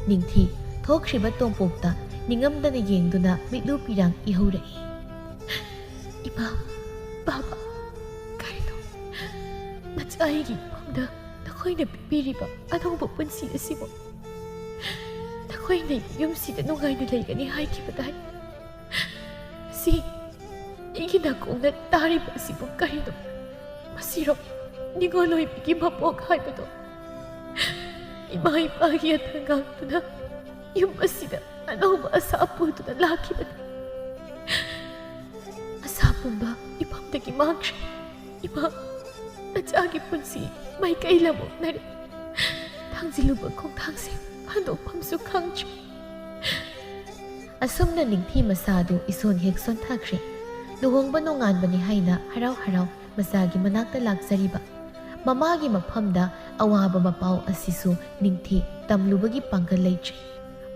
ꯅꯤꯡꯊꯤ ꯊꯣꯛꯈ꯭ꯔꯤꯕ ꯇꯣꯝꯄꯣꯛꯇ ꯅꯤꯡꯉꯝꯗꯅ ꯌꯦꯡꯗꯨꯅ ꯃꯤꯠꯂꯨ ꯄꯤꯔꯥꯡ ꯏꯍꯧꯔꯛꯏ꯫ "ꯏꯃꯥ, ꯕꯥꯕꯥ, ꯀꯔꯤꯅꯣ? ꯃꯆꯥ ꯑꯩꯒꯤ ꯏꯐꯝꯗ ꯅꯈꯣꯏꯅ ꯄꯤꯕꯤꯔꯤꯕ ꯑꯅꯧꯕ ꯄꯨꯟꯁꯤ ꯑꯁꯤꯕꯨ ꯅꯈꯣꯏꯅ ꯌꯨꯝꯁꯤꯗ ꯅꯨꯡꯉꯥꯏꯅ ꯂꯩꯒꯅꯤ ꯍꯥꯏꯈꯤꯕꯗꯥꯏ? ꯁꯤ ꯑꯩꯒꯤ ꯅꯥꯀꯣꯡꯗ ꯇꯥꯔꯤꯕ ꯑꯁꯤꯕꯨ ꯀꯔꯤꯅꯣ? ꯃꯁꯤꯔꯣ ꯅꯤꯉꯣꯜ ꯑꯣꯏꯕꯤꯒꯤ ꯃꯄꯣꯛ ꯍꯥꯏꯕꯗꯣ? ꯏꯃꯥ ꯏꯄꯥꯒꯤ ꯑꯊꯪ ꯉꯥꯛꯇꯨꯅ ꯌꯨꯝ ꯑꯁꯤꯗ ꯑꯅꯧꯕ ꯑꯁꯥ ꯄꯨꯗꯨꯅ ꯂꯥꯛꯈꯤꯕꯅꯤ꯫ ꯑꯁꯥ ꯄꯨꯝꯕ ꯏꯐꯝꯗꯒꯤ ꯃꯥꯡꯈ꯭ꯔꯦ꯫ ꯏꯃꯥ, ꯅꯆꯥꯒꯤ ꯄꯨꯟꯁꯤ ꯃꯥꯏꯀꯩ ꯂꯝ ꯑꯣꯛꯅꯔꯦ꯫ ꯊꯥꯡꯖꯤꯜꯂꯨꯕ ꯈꯣꯡꯊꯥꯡꯁꯦ ꯍꯟꯗꯣꯛꯐꯝꯁꯨ ꯈꯪꯗ꯭ꯔꯦ꯫" ꯑꯁꯨꯝꯅ ꯅꯤꯡꯊꯤ ꯃꯁꯥꯗꯨ ꯏꯁꯣꯟ ꯍꯦꯛ ꯁꯣꯟꯊꯈ꯭ꯔꯦ꯫ ꯂꯨꯍꯣꯡꯕ ꯅꯣꯡꯉꯥꯟꯕꯅꯤ ꯍꯥꯏꯅ ꯍꯔꯥꯎ ꯍꯔꯥꯎ ꯃꯆꯥꯒꯤ ꯃꯅꯥꯛꯇ ꯂꯥꯛꯆꯔꯤꯕ ꯃꯃꯥꯒꯤ ꯃꯐꯝꯗ ꯑꯋꯥꯕ ꯃꯄꯥꯎ ꯑꯁꯤꯁꯨ ꯅꯤꯡꯊꯤ ꯇꯝꯂꯨꯕꯒꯤ ꯄꯥꯡꯒꯜ ꯂꯩꯇ꯭ꯔꯦ꯫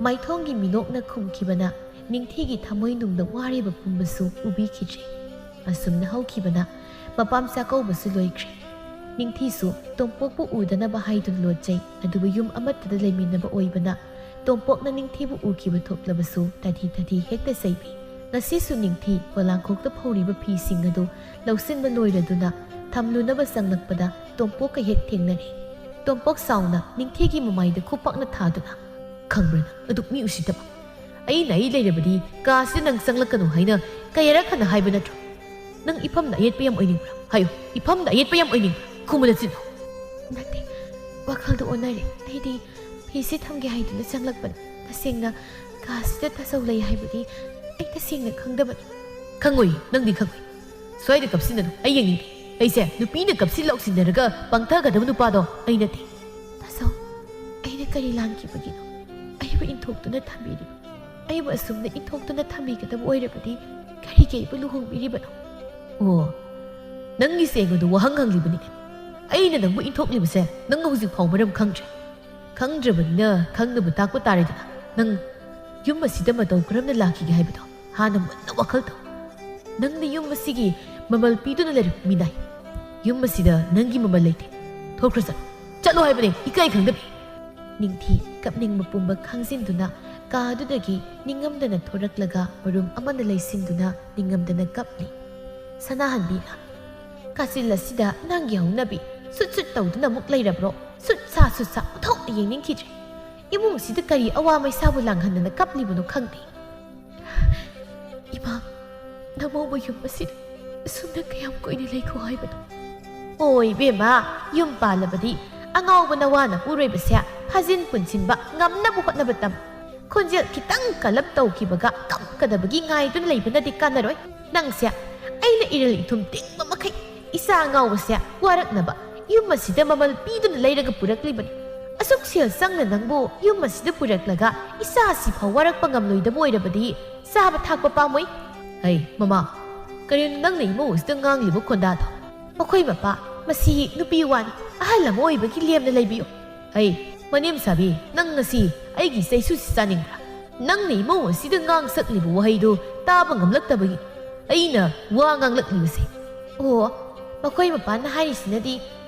ꯃꯥꯏꯊꯣꯡꯒꯤ ꯃꯤꯅꯣꯛꯅ ꯈꯨꯝꯈꯤꯕꯅ ꯅꯤꯡꯊꯤꯒꯤ ꯊꯃꯣꯏꯅꯨꯡꯗ ꯋꯥꯔꯤꯕ ꯄꯨꯝꯕꯁꯨ ꯎꯕꯤꯈꯤꯗ꯭ꯔꯦ꯫ ꯑꯁꯨꯝꯅ ꯍꯧꯈꯤꯕꯅ ꯃꯄꯥꯝ ꯆꯥꯛꯀꯧꯕꯁꯨ ꯂꯣꯏꯈ꯭ꯔꯦ꯫ ꯅꯤꯡꯊꯤꯁꯨ ꯇꯣꯝꯄꯣꯛꯄꯨ ꯎꯗꯅꯕ ꯍꯥꯏꯗꯨꯅ ꯂꯣꯠꯆꯩ, ꯑꯗꯨꯕꯨ ꯌꯨꯝ ꯑꯃꯠꯇꯗ ꯂꯩꯃꯤꯟꯅꯕ ꯑꯣꯏꯕꯅ ꯇꯣꯝꯄꯣꯛꯅ ꯅꯤꯡꯊꯤꯕꯨ ꯎꯈꯤꯕ ꯊꯣꯛꯂꯕꯁꯨ ꯇꯥꯊꯤ ꯇꯥꯊꯤ ꯍꯦꯛꯇ ꯆꯩꯕꯤ꯫ ꯉꯁꯤꯁꯨ ꯅꯤꯡꯊꯤ ꯄꯣꯂꯥꯡꯈꯣꯛꯇ ꯐꯧꯔꯤꯕ ꯐꯤꯁꯤꯡ ꯑꯗꯨ ꯂꯧꯁꯤꯟꯕ ꯂꯣꯏꯔꯗꯨꯅ ꯊꯝꯂꯨꯅꯕ ꯆꯪꯂꯛꯄꯗ ꯇꯣꯝꯄꯣꯛꯀ ꯍꯦꯛ ꯊꯦꯡꯅꯔꯦ꯫ ꯇꯣꯝꯄꯣꯛ ꯁꯥꯎꯅ ꯅꯤꯡꯊꯤꯒꯤ ꯃꯃꯥꯏꯗ ꯈꯨꯄꯥꯛꯅ ꯊꯥꯗꯨꯅ, "ꯈꯪꯕ꯭ꯔꯥ ꯅꯪ ꯑꯗꯨꯛ ꯃꯤ ꯎꯁꯤꯠꯇꯕ? ꯑꯩꯅ ꯑꯩ ꯂꯩꯔꯕꯗꯤ ꯀꯥꯁꯤꯗ ꯅꯪ ꯆꯪꯂꯛꯀꯅꯨ ꯍꯥꯏꯅ ꯀꯌꯥꯔꯛ ꯍꯟꯅ ꯍꯥꯏꯕ ꯅꯠꯇ꯭ꯔꯣ? ꯅꯪ ꯏꯐꯝꯗ ꯑꯌꯦꯠꯄ ꯌꯥꯝ ꯑꯣꯏꯅꯤꯡꯕ꯭ꯔꯥ? ꯍꯥꯏꯌꯨ, ꯏꯐꯝꯗ ꯑꯌꯦꯠꯄ ꯌꯥꯝ ꯑꯣꯏꯅꯤꯡꯕ꯭ꯔꯥ? ꯈꯨꯝꯃꯨ ꯅꯆꯤꯟꯗꯣ!" "ꯅꯠꯇꯦ, ꯋꯥꯈꯜꯗꯣ ꯑꯣꯟꯅꯔꯦ꯫ ꯑꯩꯗꯤ ꯐꯤꯁꯤ ꯊꯝꯒꯦ ꯍꯥꯏꯗꯨꯅ ꯆꯪꯂꯛꯄꯅꯤ꯫ ꯇꯁꯦꯡꯅ ꯀꯥꯁꯤꯗ ꯇꯥꯆꯧ ꯂꯩ ꯍꯥꯏꯕꯗꯤ ꯑꯩ ꯇꯁꯦꯡꯅ ꯈꯪꯗꯕꯅꯤ꯫" "ꯈꯪꯉꯣꯏ, ꯅꯪꯗꯤ ꯈꯪꯉꯣꯏ꯫ ꯁ꯭ꯋꯥꯏꯗ ꯀꯞꯁꯤꯟꯅꯅꯨ, ꯑꯩ ꯌꯦꯡꯅꯤꯡꯗꯦ꯫ ꯑꯩꯁꯦ ꯅꯨꯄꯤꯅ ꯀꯞꯁꯤ ꯂꯥꯎꯁꯤꯟꯅꯔꯒ ꯄꯪꯊꯒꯗꯕ ꯅꯨꯄꯥꯗꯣ ꯑꯩ ꯅꯠꯇꯦ꯫" "ꯇꯥꯆꯧ, ꯑꯩꯅ ꯀꯔꯤ ꯂꯥꯟꯈꯤꯕꯒꯤꯅꯣ? ꯑꯩꯕꯨ ꯏꯟꯊꯣꯛꯇꯨꯅ ꯊꯝꯕꯤꯔꯤꯕ, ꯑꯩꯕꯨ ꯑꯁꯨꯝꯅ ꯏꯟꯊꯣꯛꯇꯨꯅ ꯊꯝꯕꯤꯒꯗꯕ ꯑꯣꯏꯔꯕꯗꯤ ꯀꯔꯤꯒꯤ ꯑꯩꯕꯨ ꯂꯨꯍꯣꯡꯕꯤꯔꯤꯕꯅꯣ?" "ꯑꯣ, ꯅꯪꯒꯤ ꯆꯦꯡ ꯑꯗꯨ ꯋꯥꯍꯪ ꯍꯪꯂꯤꯕꯅꯤꯅꯦ꯫ ꯑꯩꯅ ꯅꯪꯕꯨ ꯏꯟꯊꯣꯛꯂꯤꯕꯁꯦ ꯅꯪ ꯍꯧꯖꯤꯛ ꯐꯥꯎ ꯃꯔꯝ ꯈꯪꯗ꯭ꯔꯦ꯫ ꯈꯪꯗ꯭ꯔꯕꯅꯤꯅ ꯈꯪꯅꯕ ꯇꯥꯛꯄ ꯇꯥꯔꯦꯗꯅ꯫ ꯅꯪ ꯌꯨꯝ ꯑꯁꯤꯗ ꯃꯇꯧ ꯀꯔꯝꯅ ꯂꯥꯛꯈꯤꯒꯦ ꯍꯥꯏꯕꯗꯣ ꯍꯥꯟꯅ ꯃꯨꯟꯅ ꯋꯥꯈꯜ ꯇꯧ꯫ ꯅꯪꯗꯤ ꯌꯨꯝ ꯑꯁꯤꯒꯤ ꯃꯃꯜ ꯄꯤꯗꯨꯅ ꯂꯩꯔꯕ ꯃꯤꯅꯥꯏ꯫ ꯌꯨꯝ ꯑꯁꯤꯗ ꯅꯪꯒꯤ ꯃꯃꯜ ꯂꯩꯇꯦ꯫ ꯊꯣꯛꯈ꯭ꯔꯣ, ꯆꯠꯂꯣ꯫ ꯆꯠꯂꯣ ꯍꯥꯏꯕꯅꯦ, ꯏꯀꯥꯏ ꯈꯪꯗꯕꯤ!" ꯅꯤꯡꯊꯤ ꯀꯞꯅꯤꯡꯕ ꯄꯨꯝꯕ ꯈꯥꯡꯖꯤꯟꯗꯨꯅ ꯀꯥ ꯑꯗꯨꯗꯒꯤ ꯅꯤꯡꯉꯝꯗꯅ ꯊꯣꯔꯛꯂꯒ ꯃꯔꯨꯝ ꯑꯃꯅ ꯂꯩꯁꯤꯟꯗꯨꯅ ꯅꯤꯡꯉꯝꯗꯅ ꯀꯞꯂꯤ꯫ ꯁꯅꯥꯍꯟꯕꯤꯅ, "ꯀꯥꯆꯤꯜ ꯑꯁꯤꯗ ꯅꯪꯒꯤ ꯍꯧꯅꯕꯤ ꯁꯨꯠ ꯁꯨꯠ ꯇꯧꯗꯨꯅ ꯑꯃꯨꯛ ꯂꯩꯔꯕ꯭ꯔꯣ? ꯁꯨꯠ ꯁꯥ ꯁꯨꯠ ꯁꯥ ꯑꯣꯟꯊꯣꯛꯅ ꯌꯦꯡꯅꯤꯡꯈꯤꯗ꯭ꯔꯦ꯫ ꯏꯃꯨꯡꯁꯤꯗ ꯀꯔꯤ ꯑꯋꯥ ꯃꯩꯁꯥꯕꯨ ꯂꯥꯡꯍꯟꯗꯅ ꯀꯞꯂꯤꯕꯅꯣ ꯈꯪꯗꯦ꯫" "ꯏꯃꯥ, ꯅꯃꯧꯕ ꯌꯨꯝ ꯑꯁꯤꯗ ꯑꯁꯨꯝꯅ ꯀꯌꯥꯝ ꯀꯨꯏꯅ ꯂꯩꯈꯣ ꯍꯥꯏꯕꯅꯣ?" "ꯑꯣ ꯏꯕꯦꯝꯃ, ꯌꯨꯝ ꯄꯥꯜꯂꯕꯗꯤ ꯑꯉꯥꯎꯕ ꯅꯋꯥ ꯅꯄꯨꯔꯣꯏꯕꯁꯦ ꯐꯥꯖꯤꯟ ꯄꯨꯟꯁꯤꯟꯕ ꯉꯝꯅꯕ ꯍꯣꯠꯅꯕ ꯇꯝ꯫ ꯈꯣꯟꯖꯦꯜ ꯈꯤꯇꯪ ꯀꯜꯂꯞ ꯇꯧꯈꯤꯕꯒ ꯀꯞꯀꯗꯕꯒꯤ ꯉꯥꯏꯗꯨꯅ ꯂꯩꯕꯅꯗꯤ ꯀꯥꯟꯅꯔꯣꯏ꯫ ꯅꯪꯁꯦ ꯑꯩꯅ ꯏꯔꯜ ꯏꯊꯨꯝ ꯇꯤꯡꯕ ꯃꯈꯩ ꯏꯆꯥ ꯑꯉꯥꯎꯕꯁꯦ ꯋꯥꯔꯛꯅꯕ ꯌꯨꯝ ꯑꯁꯤꯗ ꯃꯃꯜ ꯄꯤꯗꯨꯅ ꯂꯩꯔꯒ ꯄꯨꯔꯛꯂꯤꯕꯅꯤ꯫ ꯑꯁꯨꯛ ꯁꯦꯜ ꯆꯪꯅ ꯅꯪꯕꯨ ꯌꯨꯝ ꯑꯁꯤꯗ ꯄꯨꯔꯛꯂꯒ ꯏꯆꯥ ꯑꯁꯤꯐꯥꯎ ꯋꯥꯔꯛꯄ ꯉꯝꯂꯣꯏꯗꯕ ꯑꯣꯏꯔꯕꯗꯤ ꯆꯥꯕ ꯊꯛꯄ ꯄꯥꯝꯃꯣꯏ꯫" "ꯍꯩ ꯃꯃꯥ, ꯀꯔꯤꯅꯣ ꯅꯪꯅ ꯏꯃꯧ ꯑꯁꯤꯗ ꯉꯥꯡꯂꯤꯕ ꯈꯣꯟꯗꯥꯗꯣ? ꯃꯈꯣꯏ ꯃꯄꯥ, ꯃꯁꯤ ꯅꯨꯄꯤ ꯋꯥꯅꯤ, ꯑꯍꯜ ꯑꯃ ꯑꯣꯏꯕꯒꯤ ꯂꯦꯝꯅ ꯂꯩꯕꯤꯌꯨ꯫ ꯍꯩ, ꯃꯅꯦꯝꯁꯥꯕꯤ, ꯅꯪ ꯉꯁꯤ ꯑꯩꯒꯤ ꯆꯩꯁꯨꯁꯤ ꯆꯥꯅꯤꯡꯕ꯭ꯔꯥ? ꯅꯪꯅ ꯏꯃꯧ ꯑꯁꯤꯗ ꯉꯥꯡꯁꯛꯂꯤꯕ ꯋꯥꯍꯩꯗꯨ ꯇꯥꯕ ꯉꯝꯂꯛꯇꯕꯒꯤ ꯑꯩꯅ ꯋꯥ ꯉꯥꯡꯂꯛꯂꯤꯕꯁꯦ꯫ ꯑꯣ, ꯃꯈꯣꯏ ꯃꯄꯥꯅ ꯍꯥꯏꯔꯤꯁꯤꯅꯗꯤ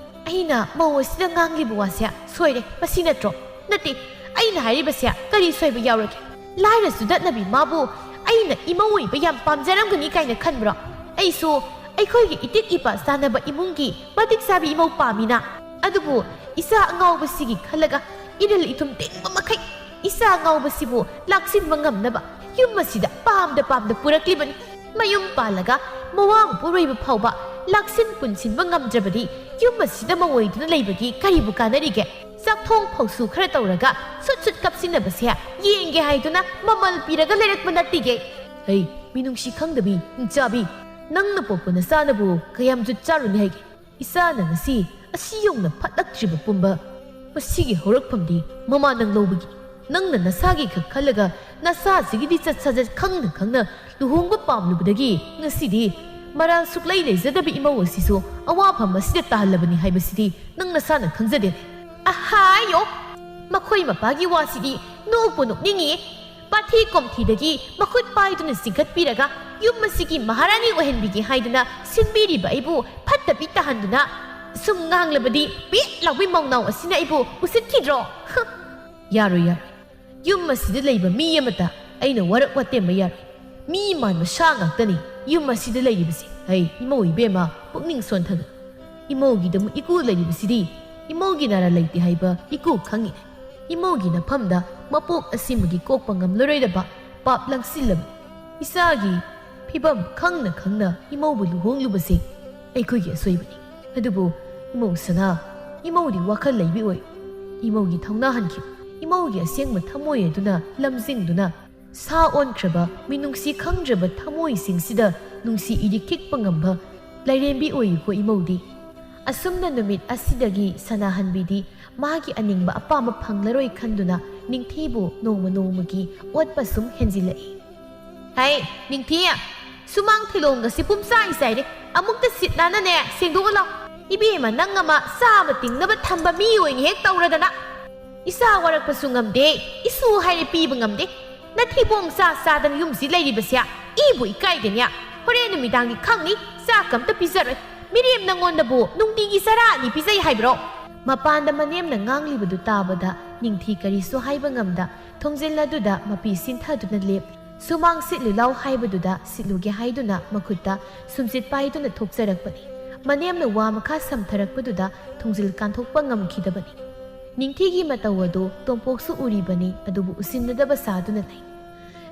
ꯑꯩꯅ ꯃꯧ ꯑꯁꯤꯗ ꯉꯥꯡꯂꯤꯕ ꯋꯥꯁꯦ ꯁꯣꯏꯔꯦ, ꯃꯁꯤ ꯅꯠꯇ꯭ꯔꯣ? ꯅꯠꯇꯦ, ꯑꯩꯅ ꯍꯥꯏꯔꯤꯕꯁꯦ ꯀꯔꯤ ꯁꯣꯏꯕ ꯌꯥꯎꯔꯒꯦ? ꯂꯥꯏꯔ ꯆꯨꯗꯠꯅꯕꯤ ꯃꯥꯕꯨ ꯑꯩꯅ ꯏꯃꯧ ꯑꯣꯏꯕ ꯌꯥꯝ ꯄꯥꯝꯖꯔꯝꯒꯅꯤ ꯀꯥꯏꯅ ꯈꯟꯕ꯭ꯔꯣ? ꯑꯩꯁꯨ ꯑꯩꯈꯣꯏꯒꯤ ꯏꯇꯤꯛ ꯏꯄꯥ ꯆꯥꯟꯅꯕ ꯏꯃꯨꯡꯒꯤ ꯃꯇꯤꯛ ꯆꯥꯕꯤ ꯏꯃꯧ ꯄꯥꯝꯃꯤꯅ꯫ ꯑꯗꯨꯕꯨ ꯏꯆꯥ ꯑꯉꯥꯎꯕꯁꯤꯒꯤ ꯈꯜꯂꯒ ꯏꯔꯤꯜ ꯏꯊꯨꯝ ꯇꯤꯡꯕ ꯃꯈꯩ ꯏꯆꯥ ꯑꯉꯥꯎꯕꯁꯤꯕꯨ ꯂꯥꯛꯁꯤꯟꯕ ꯉꯝꯅꯕ ꯌꯨꯝ ꯑꯁꯤꯗ ꯄꯥꯝꯗ ꯄꯥꯝꯗ ꯄꯨꯔꯛꯂꯤꯕꯅꯤ꯫ ꯃꯌꯨꯝ ꯄꯥꯜꯂꯒ ꯃꯋꯥ ꯃꯄꯨꯔꯣꯏꯕ ꯐꯥꯎꯕ ꯂꯥꯛꯁꯤꯟ ꯄꯨꯟꯁꯤꯟꯕ ꯉꯝꯗ꯭ꯔꯕꯗꯤ ꯌꯨꯝ ꯑꯁꯤꯗ ꯃꯧ ꯑꯣꯏꯗꯨꯅ ꯂꯩꯕꯒꯤ ꯀꯔꯤꯕꯨ ꯀꯥꯟꯅꯔꯤꯒꯦ? ꯆꯥꯛꯊꯣꯡ ꯐꯧꯁꯨ ꯈꯔ ꯇꯧꯔꯒ ꯁꯨꯠ ꯁꯨꯠ ꯀꯞꯁꯤꯟꯅꯕꯁꯦ ꯌꯦꯡꯒꯦ ꯍꯥꯏꯗꯨꯅ ꯃꯃꯜ ꯄꯤꯔꯒ ꯂꯩꯔꯛꯄ ꯅꯠꯇꯤꯒꯦ꯫ ꯍꯩ, ꯃꯤꯅꯨꯡꯁꯤ ꯈꯪꯗꯕꯤ, ꯍꯤꯡꯆꯥꯕꯤ, ꯅꯪꯅ ꯄꯣꯛꯄ ꯅꯆꯥꯅꯕꯨ ꯀꯌꯥꯝ ꯖꯨꯠ ꯆꯥꯔꯨꯅꯤ ꯍꯥꯏꯒꯦ? ꯏꯆꯥꯅ ꯉꯁꯤ ꯑꯁꯤ ꯌꯧꯅ ꯐꯠꯂꯛꯇ꯭ꯔꯤꯕ ꯄꯨꯝꯕ ꯃꯁꯤꯒꯤ ꯍꯧꯔꯛꯐꯝꯗꯤ ꯃꯃꯥ ꯅꯪ ꯂꯧꯕꯒꯤ꯫ ꯅꯪꯅ ꯅꯁꯥꯒꯤ ꯈꯛ ꯈꯜꯂꯒ ꯅꯆꯥꯁꯤꯒꯤꯗꯤ ꯆꯠ ꯁꯥꯖꯠ ꯈꯪꯅ ꯈꯪꯅ ꯂꯨꯍꯣꯡꯕ ꯄꯥꯝꯂꯨꯕꯗꯒꯤ ꯉꯁꯤꯗꯤ ꯃꯔꯥꯜ ꯁꯨꯛꯂꯩ ꯂꯩꯖꯗꯕ ꯏꯃꯧ ꯑꯁꯤꯁꯨ ꯑꯋꯥꯐꯝ ꯑꯁꯤꯗ ꯇꯥꯍꯜꯂꯕꯅꯤ ꯍꯥꯏꯕꯁꯤꯗꯤ ꯅꯪ ꯅꯁꯥꯅ ꯈꯪꯖꯗꯦ꯫ ꯑꯍꯥꯌꯣ! ꯃꯈꯣꯏ ꯃꯄꯥꯒꯤ ꯋꯥꯁꯤꯗꯤ ꯅꯣꯛꯄꯨ ꯅꯣꯛꯅꯤꯡꯉꯤ꯫ ꯄꯥꯊꯤ ꯀꯣꯝꯊꯤꯗꯒꯤ ꯃꯈꯨꯠ ꯄꯥꯏꯗꯨꯅ ꯆꯤꯡꯈꯠꯄꯤꯔꯒ ꯌꯨꯝ ꯑꯁꯤꯒꯤ ꯃꯍꯥꯔꯥꯅꯤ ꯑꯣꯏꯍꯟꯕꯤꯒꯦ ꯍꯥꯏꯗꯨꯅ ꯁꯤꯟꯕꯤꯔꯤꯕ ꯑꯩꯕꯨ ꯐꯠꯇꯕꯤ ꯇꯥꯍꯟꯗꯨꯅ ꯁꯨꯝ ꯉꯥꯡꯂꯕꯗꯤ ꯄꯦꯠ ꯂꯥꯎꯕꯤ ꯃꯧꯅꯥꯎ ꯑꯁꯤꯅ ꯑꯩꯕꯨ ꯎꯁꯤꯠꯈꯤꯗ꯭ꯔꯣ? ꯍ! ꯌꯥꯔꯣꯏ, ꯌꯥꯔꯣꯏ꯫ ꯌꯨꯝ ꯑꯁꯤꯗ ꯂꯩꯕ ꯃꯤ ꯑꯃꯠꯇ ꯑꯩꯅ ꯋꯥꯔꯛ ꯋꯥꯇꯦꯝꯕ ꯌꯥꯔꯣꯏ꯫ ꯃꯤ ꯃꯥꯟꯕ ꯁꯥ ꯉꯥꯛꯇꯅꯤ ꯌꯨꯝ ꯑꯁꯤꯗ ꯂꯩꯔꯤꯕꯁꯤ꯫ ꯍꯩ, ꯏꯃꯧ ꯏꯕꯦꯝꯃ, ꯄꯨꯛꯅꯤꯡ ꯁꯣꯟꯊꯒꯅꯨ꯫ ꯏꯃꯧꯒꯤꯗꯃꯛ ꯏꯀꯨ ꯂꯩꯔꯤꯕꯁꯤꯗꯤ ꯏꯃꯧꯒꯤ ꯅꯥꯔꯥ ꯂꯩꯇꯦ ꯍꯥꯏꯕ ꯏꯀꯨ ꯈꯪꯉꯤ꯫ ꯏꯃꯧꯒꯤ ꯅꯐꯝꯗ ꯃꯄꯣꯛ ꯑꯁꯤꯃꯒꯤ ꯀꯣꯛꯄ ꯉꯝꯂꯔꯣꯏꯗꯕ ꯄꯥꯞ ꯂꯪꯁꯤꯜꯂꯕꯅꯤ꯫ ꯏꯆꯥꯒꯤ ꯐꯤꯕꯝ ꯈꯪꯅ ꯈꯪꯅ ꯏꯃꯧꯕꯨ ꯂꯨꯍꯣꯡꯂꯨꯕꯁꯤ ꯑꯩꯈꯣꯏꯒꯤ ꯑꯁꯣꯏꯕꯅꯤ꯫ ꯑꯗꯨꯕꯨ ꯏꯃꯧ ꯁꯅꯥ, ꯏꯃꯧꯗꯤ ꯋꯥꯈꯜ ꯂꯩꯕꯤ ꯑꯣꯏ꯫ ꯏꯃꯧꯒꯤ ꯊꯧꯅꯥ ꯍꯟꯈꯤꯕ, ꯏꯃꯧꯒꯤ ꯑꯁꯦꯡꯕ ꯊꯃꯣꯏ ꯑꯗꯨꯅ ꯂꯝꯖꯤꯡꯗꯨꯅ ꯁꯥ ꯑꯣꯟꯈ꯭ꯔꯕ ꯃꯤꯅꯨꯡꯁꯤ ꯈꯪꯗ꯭ꯔꯕ ꯊꯃꯣꯏꯁꯤꯡꯁꯤꯗ ꯅꯨꯡꯁꯤ ꯏꯔꯤꯛ ꯈꯤꯛꯄ ꯉꯝꯕ ꯂꯥꯏꯔꯦꯝꯕꯤ ꯑꯣꯏꯌꯨꯀꯣ ꯏꯃꯧꯗꯤ꯫ ꯑꯁꯨꯝꯅ ꯅꯨꯃꯤꯠ ꯑꯁꯤꯗꯒꯤ ꯁꯅꯥꯍꯟꯕꯤꯗꯤ ꯃꯥꯒꯤ ꯑꯅꯤꯡꯕ ꯑꯄꯥꯝꯕ ꯐꯪꯂꯔꯣꯏ ꯈꯟꯗꯨꯅ ꯅꯤꯡꯊꯤꯕꯨ ꯅꯣꯡꯃ ꯅꯣꯡꯃꯒꯤ ꯑꯣꯠꯄ ꯁꯨꯝ ꯍꯦꯟꯖꯤꯜꯂꯛꯏ꯫ ꯍꯩ, ꯅꯤꯡꯊꯤ! ꯁꯨꯃꯥꯡ ꯊꯤꯂꯣꯡ ꯑꯁꯤ ꯄꯨꯝꯆꯥꯏ ꯆꯥꯏꯔꯦ꯫ ꯑꯃꯨꯛꯇ ꯁꯤꯠ ꯅꯥꯟꯅꯅꯦ ꯁꯦꯡꯗꯣꯛꯎ ꯂꯥꯎ꯫ ꯏꯕꯦꯝꯃ, ꯅꯪ ꯑꯃ ꯆꯥꯕ ꯇꯤꯡꯅꯕ ꯊꯝꯕ ꯃꯤ ꯑꯣꯏꯅ ꯍꯦꯛ ꯇꯧꯔꯗꯅ꯫ ꯏꯆꯥ ꯋꯥꯔꯛꯄꯁꯨ ꯉꯝꯗꯦ, ꯏꯁꯨ ꯍꯥꯏꯔꯦ ꯄꯤꯕ ꯉꯝꯗꯦ꯫ ꯅꯊꯤꯕꯣꯡ ꯆꯥ ꯆꯥꯗꯅ ꯌꯨꯝꯁꯤ ꯂꯩꯔꯤꯕꯁꯦ ꯏꯕꯨ ꯏꯀꯥꯏꯗꯦꯅꯦ꯫ ꯍꯣꯔꯦꯟ ꯅꯨꯃꯤꯗꯥꯡꯗꯤ ꯈꯪꯅꯤ, ꯆꯥꯛ ꯑꯝꯇ ꯄꯤꯖꯔꯣꯏ꯫ ꯃꯤꯔꯦꯝ ꯅꯪꯉꯣꯟꯗꯕꯨ ꯅꯨꯡꯇꯤꯒꯤ ꯆꯔꯥ ꯑꯅꯤ ꯄꯤꯖꯩ ꯍꯥꯏꯕ꯭ꯔꯣ? ꯃꯄꯥꯟꯗ ꯃꯅꯦꯝꯅ ꯉꯥꯡꯂꯤꯕꯗꯨ ꯇꯥꯕꯗ ꯅꯤꯡꯊꯤ ꯀꯔꯤꯁꯨ ꯍꯥꯏꯕ ꯉꯝꯗ ꯊꯣꯡꯖꯤꯜ ꯑꯗꯨꯗ ꯃꯄꯤ ꯁꯤꯟꯊꯗꯨꯅ ꯂꯦꯞꯂꯤ꯫ ꯁꯨꯃꯥꯡ ꯁꯤꯠꯂꯨ ꯂꯥꯎ ꯍꯥꯏꯕꯗꯨꯗ ꯁꯤꯠꯂꯨꯒꯦ ꯍꯥꯏꯗꯨꯅ ꯃꯈꯨꯠꯇ ꯁꯨꯝꯆꯤꯠ ꯄꯥꯏꯗꯨꯅ ꯊꯣꯛꯆꯔꯛꯄꯅꯤ꯫ ꯃꯅꯦꯝꯅ ꯋꯥ ꯃꯈꯥ ꯁꯝꯊꯔꯛꯄꯗꯨꯗ ꯊꯣꯡꯖꯤꯜ ꯀꯥꯟꯊꯣꯛꯄ ꯉꯝꯈꯤꯗꯕꯅꯤ꯫ ꯅꯤꯡꯊꯤꯒꯤ ꯃꯇꯧ ꯑꯗꯨ ꯇꯣꯝꯄꯣꯛꯁꯨ ꯎꯔꯤꯕꯅꯤ, ꯑꯗꯨꯕꯨ ꯎꯁꯤꯟꯅꯗꯕ ꯁꯥꯗꯨꯅ ꯂꯩ꯫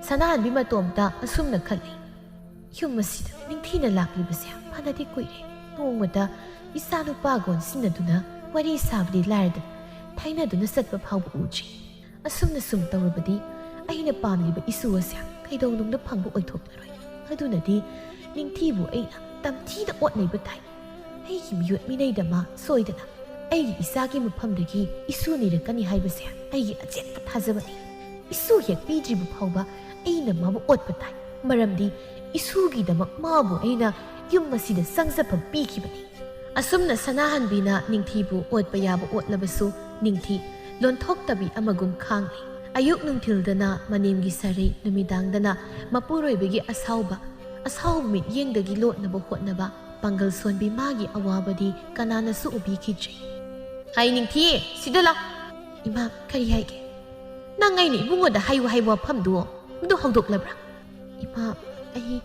ꯁꯅꯥꯍꯟꯕꯤ ꯃꯇꯣꯝꯇ ꯑꯁꯨꯝꯅ ꯈꯜꯂꯤ, ꯌꯨꯝ ꯑꯁꯤꯗ ꯅꯤꯡꯊꯤꯅ ꯂꯥꯛꯂꯤꯕꯁꯦ ꯐꯅꯗꯤ ꯀꯨꯏꯔꯦ꯫ ꯅꯣꯡꯃꯇ ꯏꯆꯥꯅꯨꯄꯥꯒ ꯑꯣꯟꯁꯤꯟꯅꯗꯨꯅ ꯋꯥꯔꯤ ꯁꯥꯕꯗꯤ ꯂꯥꯏꯔꯗꯅ ꯊꯥꯏꯅꯗꯨꯅ ꯆꯠꯄ ꯐꯥꯎꯕ ꯎꯗ꯭ꯔꯤ꯫ ꯑꯁꯨꯝꯅ ꯁꯨꯝ ꯇꯧꯔꯕꯗꯤ ꯑꯩꯅ ꯄꯥꯝꯂꯤꯕ ꯏꯁꯨ ꯑꯁꯦ ꯀꯩꯗꯧꯅꯨꯡꯗ ꯐꯪꯕ ꯑꯣꯏꯊꯣꯛꯂꯔꯣꯏ꯫ ꯑꯗꯨꯅꯗꯤ ꯅꯤꯡꯊꯤꯕꯨ ꯑꯩꯅ ꯇꯝꯊꯤꯅ ꯑꯣꯠ ꯅꯩꯕ ꯇꯥꯏ꯫ ꯑꯩꯒꯤ ꯃꯤꯑꯣꯠ ꯃꯤꯅꯩꯗ ꯃꯥ ꯁꯣꯏꯗꯅ ꯑꯩꯒꯤ ꯏꯆꯥꯒꯤ ꯃꯐꯝꯗꯒꯤ ꯏꯁꯨ ꯅꯤꯔꯛꯀꯅꯤ ꯍꯥꯏꯕꯁꯦ ꯑꯩꯒꯤ ꯑꯆꯦꯠꯄ ꯊꯥꯖꯕꯅꯤ꯫ ꯏꯁꯨ ꯍꯦꯛ ꯄꯤꯗ꯭ꯔꯤꯕ ꯐꯥꯎꯕ ꯑꯩꯅ ꯃꯥꯕꯨ ꯑꯣꯠꯄ ꯇꯥꯏ, ꯃꯔꯝꯗꯤ ꯏꯁꯨꯒꯤꯗꯃꯛ ꯃꯥꯕꯨ ꯑꯩꯅ ꯌꯨꯝ ꯑꯁꯤꯗ ꯆꯪꯖꯐꯝ ꯄꯤꯈꯤꯕꯅꯤ꯫ ꯑꯁꯨꯝꯅ ꯁꯅꯥꯍꯟꯕꯤꯅ ꯅꯤꯡꯊꯤꯕꯨ ꯑꯣꯠꯄ ꯌꯥꯕ ꯑꯣꯠꯂꯕꯁꯨ ꯅꯤꯡꯊꯤ ꯂꯣꯟꯊꯣꯛꯇꯕꯤ ꯑꯃꯒꯨꯝ ꯈꯥꯡꯂꯤ꯫ ꯑꯌꯨꯛ ꯅꯨꯡꯊꯤꯜꯗꯅ ꯃꯅꯦꯝꯒꯤ ꯁꯔꯩ, ꯅꯨꯃꯤꯗꯥꯡꯗꯅ ꯃꯄꯨꯔꯣꯏꯕꯒꯤ ꯑꯁꯥꯎꯕ, ꯑꯁꯥꯎꯕ ꯃꯤꯠꯌꯦꯡꯗꯒꯤ ꯂꯣꯠꯅꯕ ꯍꯣꯠꯅꯕ ꯄꯥꯡꯒꯜ ꯁꯣꯟꯕꯤ ꯃꯥꯒꯤ ꯑꯋꯥꯕꯗꯤ ꯀꯅꯥꯅꯁꯨ ꯎꯕꯤꯈꯤꯗ꯭ꯔꯦ꯫ "ꯍꯥꯏ ꯅꯤꯡꯊꯤ, ꯁꯤꯗ ꯂꯥꯎ!" "ꯏꯃꯥ, ꯀꯔꯤ ꯍꯥꯏꯒꯦ?" "ꯅꯪ ꯑꯩꯅ ꯏꯕꯨꯡꯉꯣꯗ ꯍꯥꯏꯌꯨ ꯍꯥꯏꯕ ꯋꯥꯐꯝꯗꯨ ꯃꯗꯨ ꯍꯧꯗꯣꯛꯂꯕ꯭ꯔꯥ?" "ꯏꯃꯥ, ꯑꯩ..."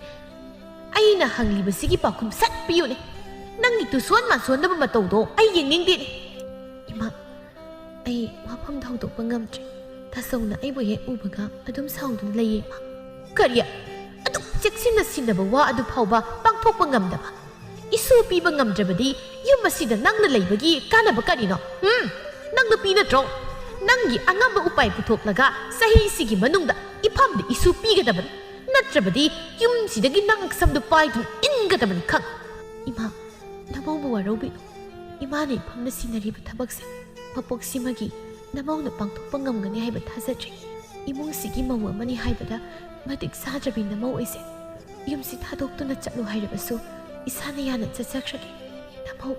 "ꯑꯩꯅ ꯍꯪꯂꯤꯕꯁꯤꯒꯤ ꯄꯥꯎꯈꯨꯝ ꯁꯠ ꯄꯤꯌꯨꯅꯦ꯫ ꯅꯪꯒꯤ ꯇꯨꯁꯣꯟ ꯃꯥꯟꯁꯣꯟꯗꯕ ꯃꯇꯧꯗꯣ ꯑꯩ ꯌꯦꯡꯅꯤꯡꯗꯦꯅꯦ꯫" "ꯏꯃꯥ, ꯑꯩ ꯋꯥꯐꯝꯗ ꯍꯧꯗꯣꯛꯄ ꯉꯝꯗ꯭ꯔꯦ꯫ ꯇꯥꯆꯧꯅ ꯑꯩꯕꯨ ꯍꯦꯛ ꯎꯕꯒ ꯑꯗꯨꯝ ꯁꯥꯎꯗꯨꯅ ꯂꯩꯌꯦ, ꯏꯃꯥ꯫" "ꯀꯔꯤ? ꯑꯗꯨꯛ ꯆꯦꯛꯁꯤꯟꯅ ꯁꯤꯟꯅꯕ ꯋꯥ ꯑꯗꯨ ꯐꯥꯎꯕ ꯄꯥꯡꯊꯣꯛꯄ ꯉꯝꯗꯕ? ꯏꯁꯨ ꯄꯤꯕ ꯉꯝꯗ꯭ꯔꯕꯗꯤ ꯌꯨꯝ ꯑꯁꯤꯗ ꯅꯪꯅ ꯂꯩꯕꯒꯤ ꯀꯥꯟꯅꯕ ꯀꯔꯤꯅꯣ? ꯍꯨꯝ? ꯅꯪ ꯅꯨꯄꯤ ꯅꯠꯇ꯭ꯔꯣ? ꯅꯪꯒꯤ ꯑꯉꯝꯕ ꯎꯄꯥꯏ ꯄꯨꯊꯣꯛꯂꯒ ꯆꯍꯤꯁꯤꯒꯤ ꯃꯅꯨꯡꯗ ꯏꯐꯝꯗ ꯏꯁꯨ ꯄꯤꯒꯗꯕꯅꯤ꯫ ꯅꯠꯇ꯭ꯔꯕꯗꯤ ꯌꯨꯝꯁꯤꯗꯒꯤ ꯅꯪ ꯁꯝꯗꯨ ꯄꯥꯏꯗꯨꯅ ꯏꯟꯒꯗꯕꯅꯤ, ꯈꯪ..." "ꯏꯃꯥ, ꯅꯃꯧꯕꯨ ꯋꯥꯔꯧꯕꯤꯅꯨ꯫ ꯏꯃꯥꯅ ꯏꯐꯝꯅ ꯁꯤꯟꯅꯔꯤꯕ ꯊꯕꯛꯁꯦ ꯃꯄꯣꯛꯁꯤꯃꯒꯤ ꯅꯃꯧꯅ ꯄꯥꯡꯊꯣꯛꯄ ꯉꯝꯒꯅꯤ ꯍꯥꯏꯕ ꯊꯥꯖꯗ꯭ꯔꯦ꯫ ꯏꯃꯨꯡꯁꯤꯒꯤ ꯃꯧ ꯑꯃꯅꯤ ꯍꯥꯏꯕꯗ ꯃꯇꯤꯛ ꯆꯥꯗ꯭ꯔꯕꯤ ꯅꯃꯧ ꯑꯩꯁꯦ ꯌꯨꯝꯁꯤ ꯊꯥꯗꯣꯛꯇꯨꯅ ꯆꯠꯂꯨ ꯍꯥꯏꯔꯕꯁꯨ ꯏꯁꯥꯅ ꯌꯥꯅ ꯆꯠꯆꯈ꯭ꯔꯒꯦ꯫ ꯅꯃꯧ,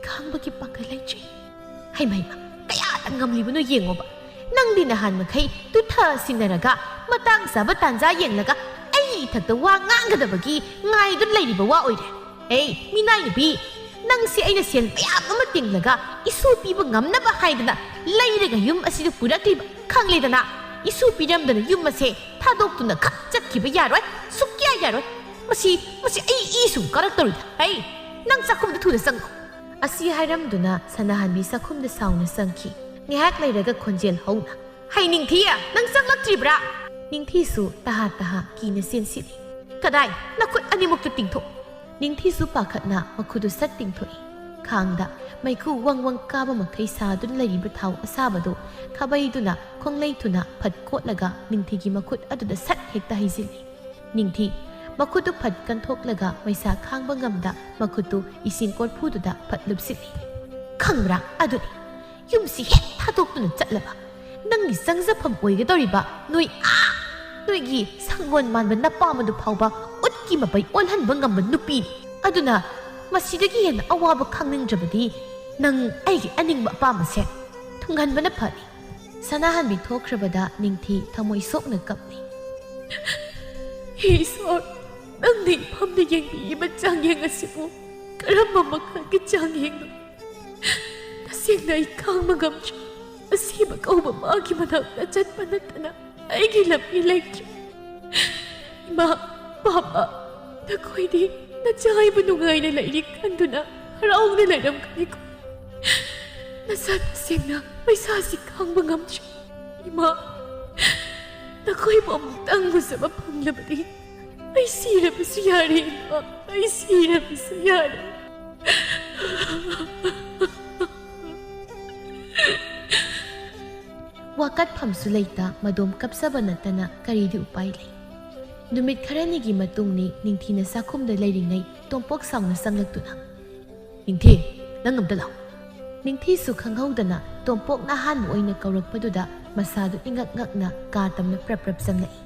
ꯈꯥꯡꯕꯒꯤ ꯄꯥꯡꯒꯜ ꯂꯩꯇ꯭ꯔꯦ꯫ ꯍꯩꯃ ꯍꯩꯃ, ꯀꯌꯥꯗ ꯉꯝꯂꯤꯕꯅꯣ ꯌꯦꯡꯉꯣꯕ꯫ ꯅꯪꯗꯤ ꯅꯍꯥꯟ ꯃꯈꯩ ꯇꯨꯊ ꯁꯤꯟꯅꯔꯒ ꯃꯇꯥꯡ ꯆꯥꯕ ꯇꯥꯟꯖꯥ ꯌꯦꯡꯂꯒ ꯑꯩ ꯏꯊꯛꯇ ꯋꯥ ꯉꯥꯡꯒꯗꯕꯒꯤ ꯉꯥꯏꯗꯨꯅ ꯂꯩꯔꯤꯕ ꯋꯥ ꯑꯣꯏꯔꯦ꯫ ꯑꯦ, ꯃꯤꯅꯥꯏ ꯅꯨꯄꯤ, ꯅꯪꯁꯦ ꯑꯩꯅ ꯁꯦꯜ ꯃꯌꯥꯝ ꯑꯃ ꯇꯤꯡꯂꯒ ꯏꯁꯨ ꯄꯤꯕ ꯉꯝꯅꯕ ꯍꯥꯏꯗꯅ ꯂꯩꯔꯒ ꯌꯨꯝ ꯑꯁꯤꯗ ꯄꯨꯔꯛꯂꯤꯕ ꯈꯪꯂꯦꯗꯅ꯫ ꯏꯁꯨ ꯄꯤꯔꯝꯗꯅ ꯌꯨꯝ ꯑꯁꯦ ꯊꯥꯗꯣꯛꯇꯨꯅ ꯈꯛ ꯆꯠꯈꯤꯕ ꯌꯥꯔꯣꯏ, ꯁꯨꯛꯌꯥ ꯌꯥꯔꯣꯏ꯫ ꯃꯁꯤ, ꯃꯁꯤ ꯑꯩ ꯏ ꯁꯨꯝ ꯀꯥꯔꯛꯇꯧꯔꯤꯗ꯫ ꯍꯩ, ꯅꯪ ꯆꯥꯛꯈꯨꯝꯗ ꯊꯨꯅ ꯆꯪꯉꯣ꯫ ꯑꯁꯤ ꯍꯥꯏꯔꯝꯗꯨꯅ ꯁꯅꯥꯍꯟꯕꯤ ꯆꯥꯛꯈꯨꯝꯗ ꯁꯥꯎꯅ ꯆꯪꯈꯤ꯫ ꯉꯥꯏꯍꯥꯛ ꯂꯩꯔꯒ ꯈꯣꯟꯖꯦꯜ ꯍꯧꯅ, "ꯍꯩ ꯅꯤꯡꯊꯤ, ꯅꯪ ꯆꯪꯂꯛꯇ꯭ꯔꯤꯕ꯭ꯔꯥ?" ꯅꯤꯡꯊꯤꯁꯨ ꯇꯍꯥ ꯇꯍꯥ ꯀꯤꯅ ꯆꯦꯟꯁꯤꯜꯂꯤ꯫ "ꯀꯗꯥꯏ? ꯅꯈꯨꯠ ꯑꯅꯤꯃꯛꯇꯨ ꯇꯤꯡꯊꯣꯛ!" ꯅꯤꯡꯊꯤꯁꯨ ꯄꯥꯈꯠꯅ ꯃꯈꯨꯠꯇꯨ ꯁꯠ ꯇꯤꯡꯊꯣꯛꯏ꯫ ꯈꯥꯡꯗ ꯃꯩꯈꯨ ꯋꯪ ꯋꯪ ꯀꯥꯕ ꯃꯈꯩ ꯁꯥꯗꯨꯅ ꯂꯩꯔꯤꯕ ꯊꯥꯎ ꯑꯁꯥꯕꯗꯨ ꯈꯥꯕꯩꯗꯨꯅ ꯈꯣꯡꯂꯩ ꯊꯨꯅ ꯐꯠ ꯀꯣꯠꯂꯒ ꯅꯤꯡꯊꯤꯒꯤ ꯃꯈꯨꯠ ꯑꯗꯨꯗ ꯁꯠ ꯍꯦꯛꯇ ꯍꯩꯖꯤꯜꯂꯤ꯫ ꯅꯤꯡꯊꯤ, ꯃꯈꯨꯠꯇꯨ ꯐꯠ ꯀꯟꯊꯣꯛꯂꯒ ꯃꯩꯁꯥ ꯈꯥꯡꯕ ꯉꯝꯗ ꯃꯈꯨꯠꯇꯨ ꯏꯁꯤꯡ ꯀꯣꯔꯐꯨꯗꯨꯗ ꯐꯠ ꯂꯨꯞꯁꯤꯜꯂꯤ꯫ "ꯈꯪꯕ꯭ꯔꯥ? ꯑꯗꯨꯅꯤ, ꯌꯨꯝꯁꯤ ꯍꯦꯛ ꯊꯥꯗꯣꯛꯇꯨꯅ ꯆꯠꯂꯕ ꯅꯪꯒꯤ ꯆꯪꯖꯐꯝ ꯑꯣꯏꯒꯗꯧꯔꯤꯕ ꯅꯣꯏ ꯑꯥ, ꯅꯣꯏꯒꯤ ꯁꯪꯒꯣꯟ ꯃꯥꯟꯕ ꯅꯄꯥꯝ ꯑꯗꯨ ꯐꯥꯎꯕ ꯎꯠꯀꯤ ꯃꯄꯩ ꯑꯣꯜꯍꯟꯕ ꯉꯝꯕ ꯅꯨꯄꯤꯅꯤ꯫ ꯑꯗꯨꯅ ꯃꯁꯤꯗꯒꯤ ꯍꯦꯟꯅ ꯑꯋꯥꯕ ꯈꯪꯅꯤꯡꯗ꯭ꯔꯕꯗꯤ ꯅꯪ ꯑꯩꯒꯤ ꯑꯅꯤꯡꯕ ꯑꯄꯥꯝꯕꯁꯦ ꯊꯨꯡꯍꯟꯕꯅ ꯐꯅꯤ꯫" ꯁꯅꯥꯍꯟꯕꯤ ꯊꯣꯛꯈ꯭ꯔꯕꯗ ꯅꯤꯡꯊꯤ ꯊꯃꯣꯏ ꯁꯣꯛꯅ ꯀꯞꯂꯤ꯫ "ꯍꯦ ꯏꯁꯣꯔ, ꯅꯪꯅ ꯏꯐꯝꯗ ꯌꯦꯡꯕꯤꯔꯤꯕ ꯆꯥꯡꯌꯦꯡ ꯑꯁꯤꯕꯨ ꯀꯔꯝꯕ ꯃꯈꯜꯒꯤ ꯆꯥꯡꯌꯦꯡꯅꯣ? ꯇꯁꯦꯡꯅ ꯑꯩ ꯈꯥꯡꯕ ꯉꯝꯗ꯭ꯔꯦ꯫ ꯑꯁꯤꯕ ꯀꯧꯕ ꯃꯥꯒꯤ ꯃꯅꯥꯛꯇ ꯆꯠꯄ ꯅꯠꯇꯅ ꯑꯩꯒꯤ ꯂꯝꯕꯤ ꯂꯩꯇ꯭ꯔꯦ꯫ ꯏꯃꯥ, ꯄꯥꯄꯥ, ꯅꯈꯣꯏꯗꯤ ꯅꯆꯥ ꯑꯩꯕꯨ ꯅꯨꯡꯉꯥꯏꯅ ꯂꯩꯔꯤ ꯈꯟꯗꯨꯅ ꯍꯔꯥꯎꯅ ꯂꯩꯔꯝꯒꯅꯤꯀꯣ꯫ ꯅꯁꯥ ꯇꯁꯦꯡꯅ ꯄꯩꯁꯥꯁꯤ ꯈꯥꯡꯕ ꯉꯝꯗ꯭ꯔꯦ꯫ ꯏꯃꯥ, ꯅꯈꯣꯏꯕꯨ ꯑꯃꯨꯛꯇꯪ ꯎꯖꯕ ꯐꯪꯂꯕꯗꯤ ꯑꯩ ꯁꯤꯔꯕꯁꯨ ꯌꯥꯔꯦ, ꯏꯃꯥ, ꯑꯩ ꯁꯤꯔꯕꯁꯨ ꯌꯥꯔꯦ꯫" ꯋꯥꯀꯠꯐꯝꯁꯨ ꯂꯩꯇ ꯃꯗꯣꯝ ꯀꯞꯆꯕ ꯅꯠꯇꯅ ꯀꯔꯤꯗꯤ ꯎꯄꯥꯏ ꯂꯩ? ꯅꯨꯃꯤꯠ ꯈꯔꯅꯤꯒꯤ ꯃꯇꯨꯡꯅꯤ ꯅꯤꯡꯊꯤꯅ ꯆꯥꯛꯈꯨꯝꯗ ꯂꯩꯔꯤꯉꯩ ꯇꯣꯝꯄꯣꯛ ꯁꯥꯎꯅ ꯆꯪꯂꯛꯇꯨꯅ, "ꯅꯤꯡꯊꯤ, ꯅꯪ ꯑꯝꯇ ꯂꯥꯎ꯫" ꯅꯤꯡꯊꯤꯁꯨ ꯈꯪꯍꯧꯗꯅ ꯇꯣꯝꯄꯣꯛꯅ ꯑꯍꯥꯟꯕ ꯑꯣꯏꯅ ꯀꯧꯔꯛꯄꯗꯨꯗ ꯃꯁꯥꯗꯨ ꯏꯉꯛ ꯉꯛꯅ ꯀꯥ ꯇꯝꯅ ꯄ꯭ꯔꯞ ꯄ꯭ꯔꯞ ꯆꯪꯂꯛꯏ꯫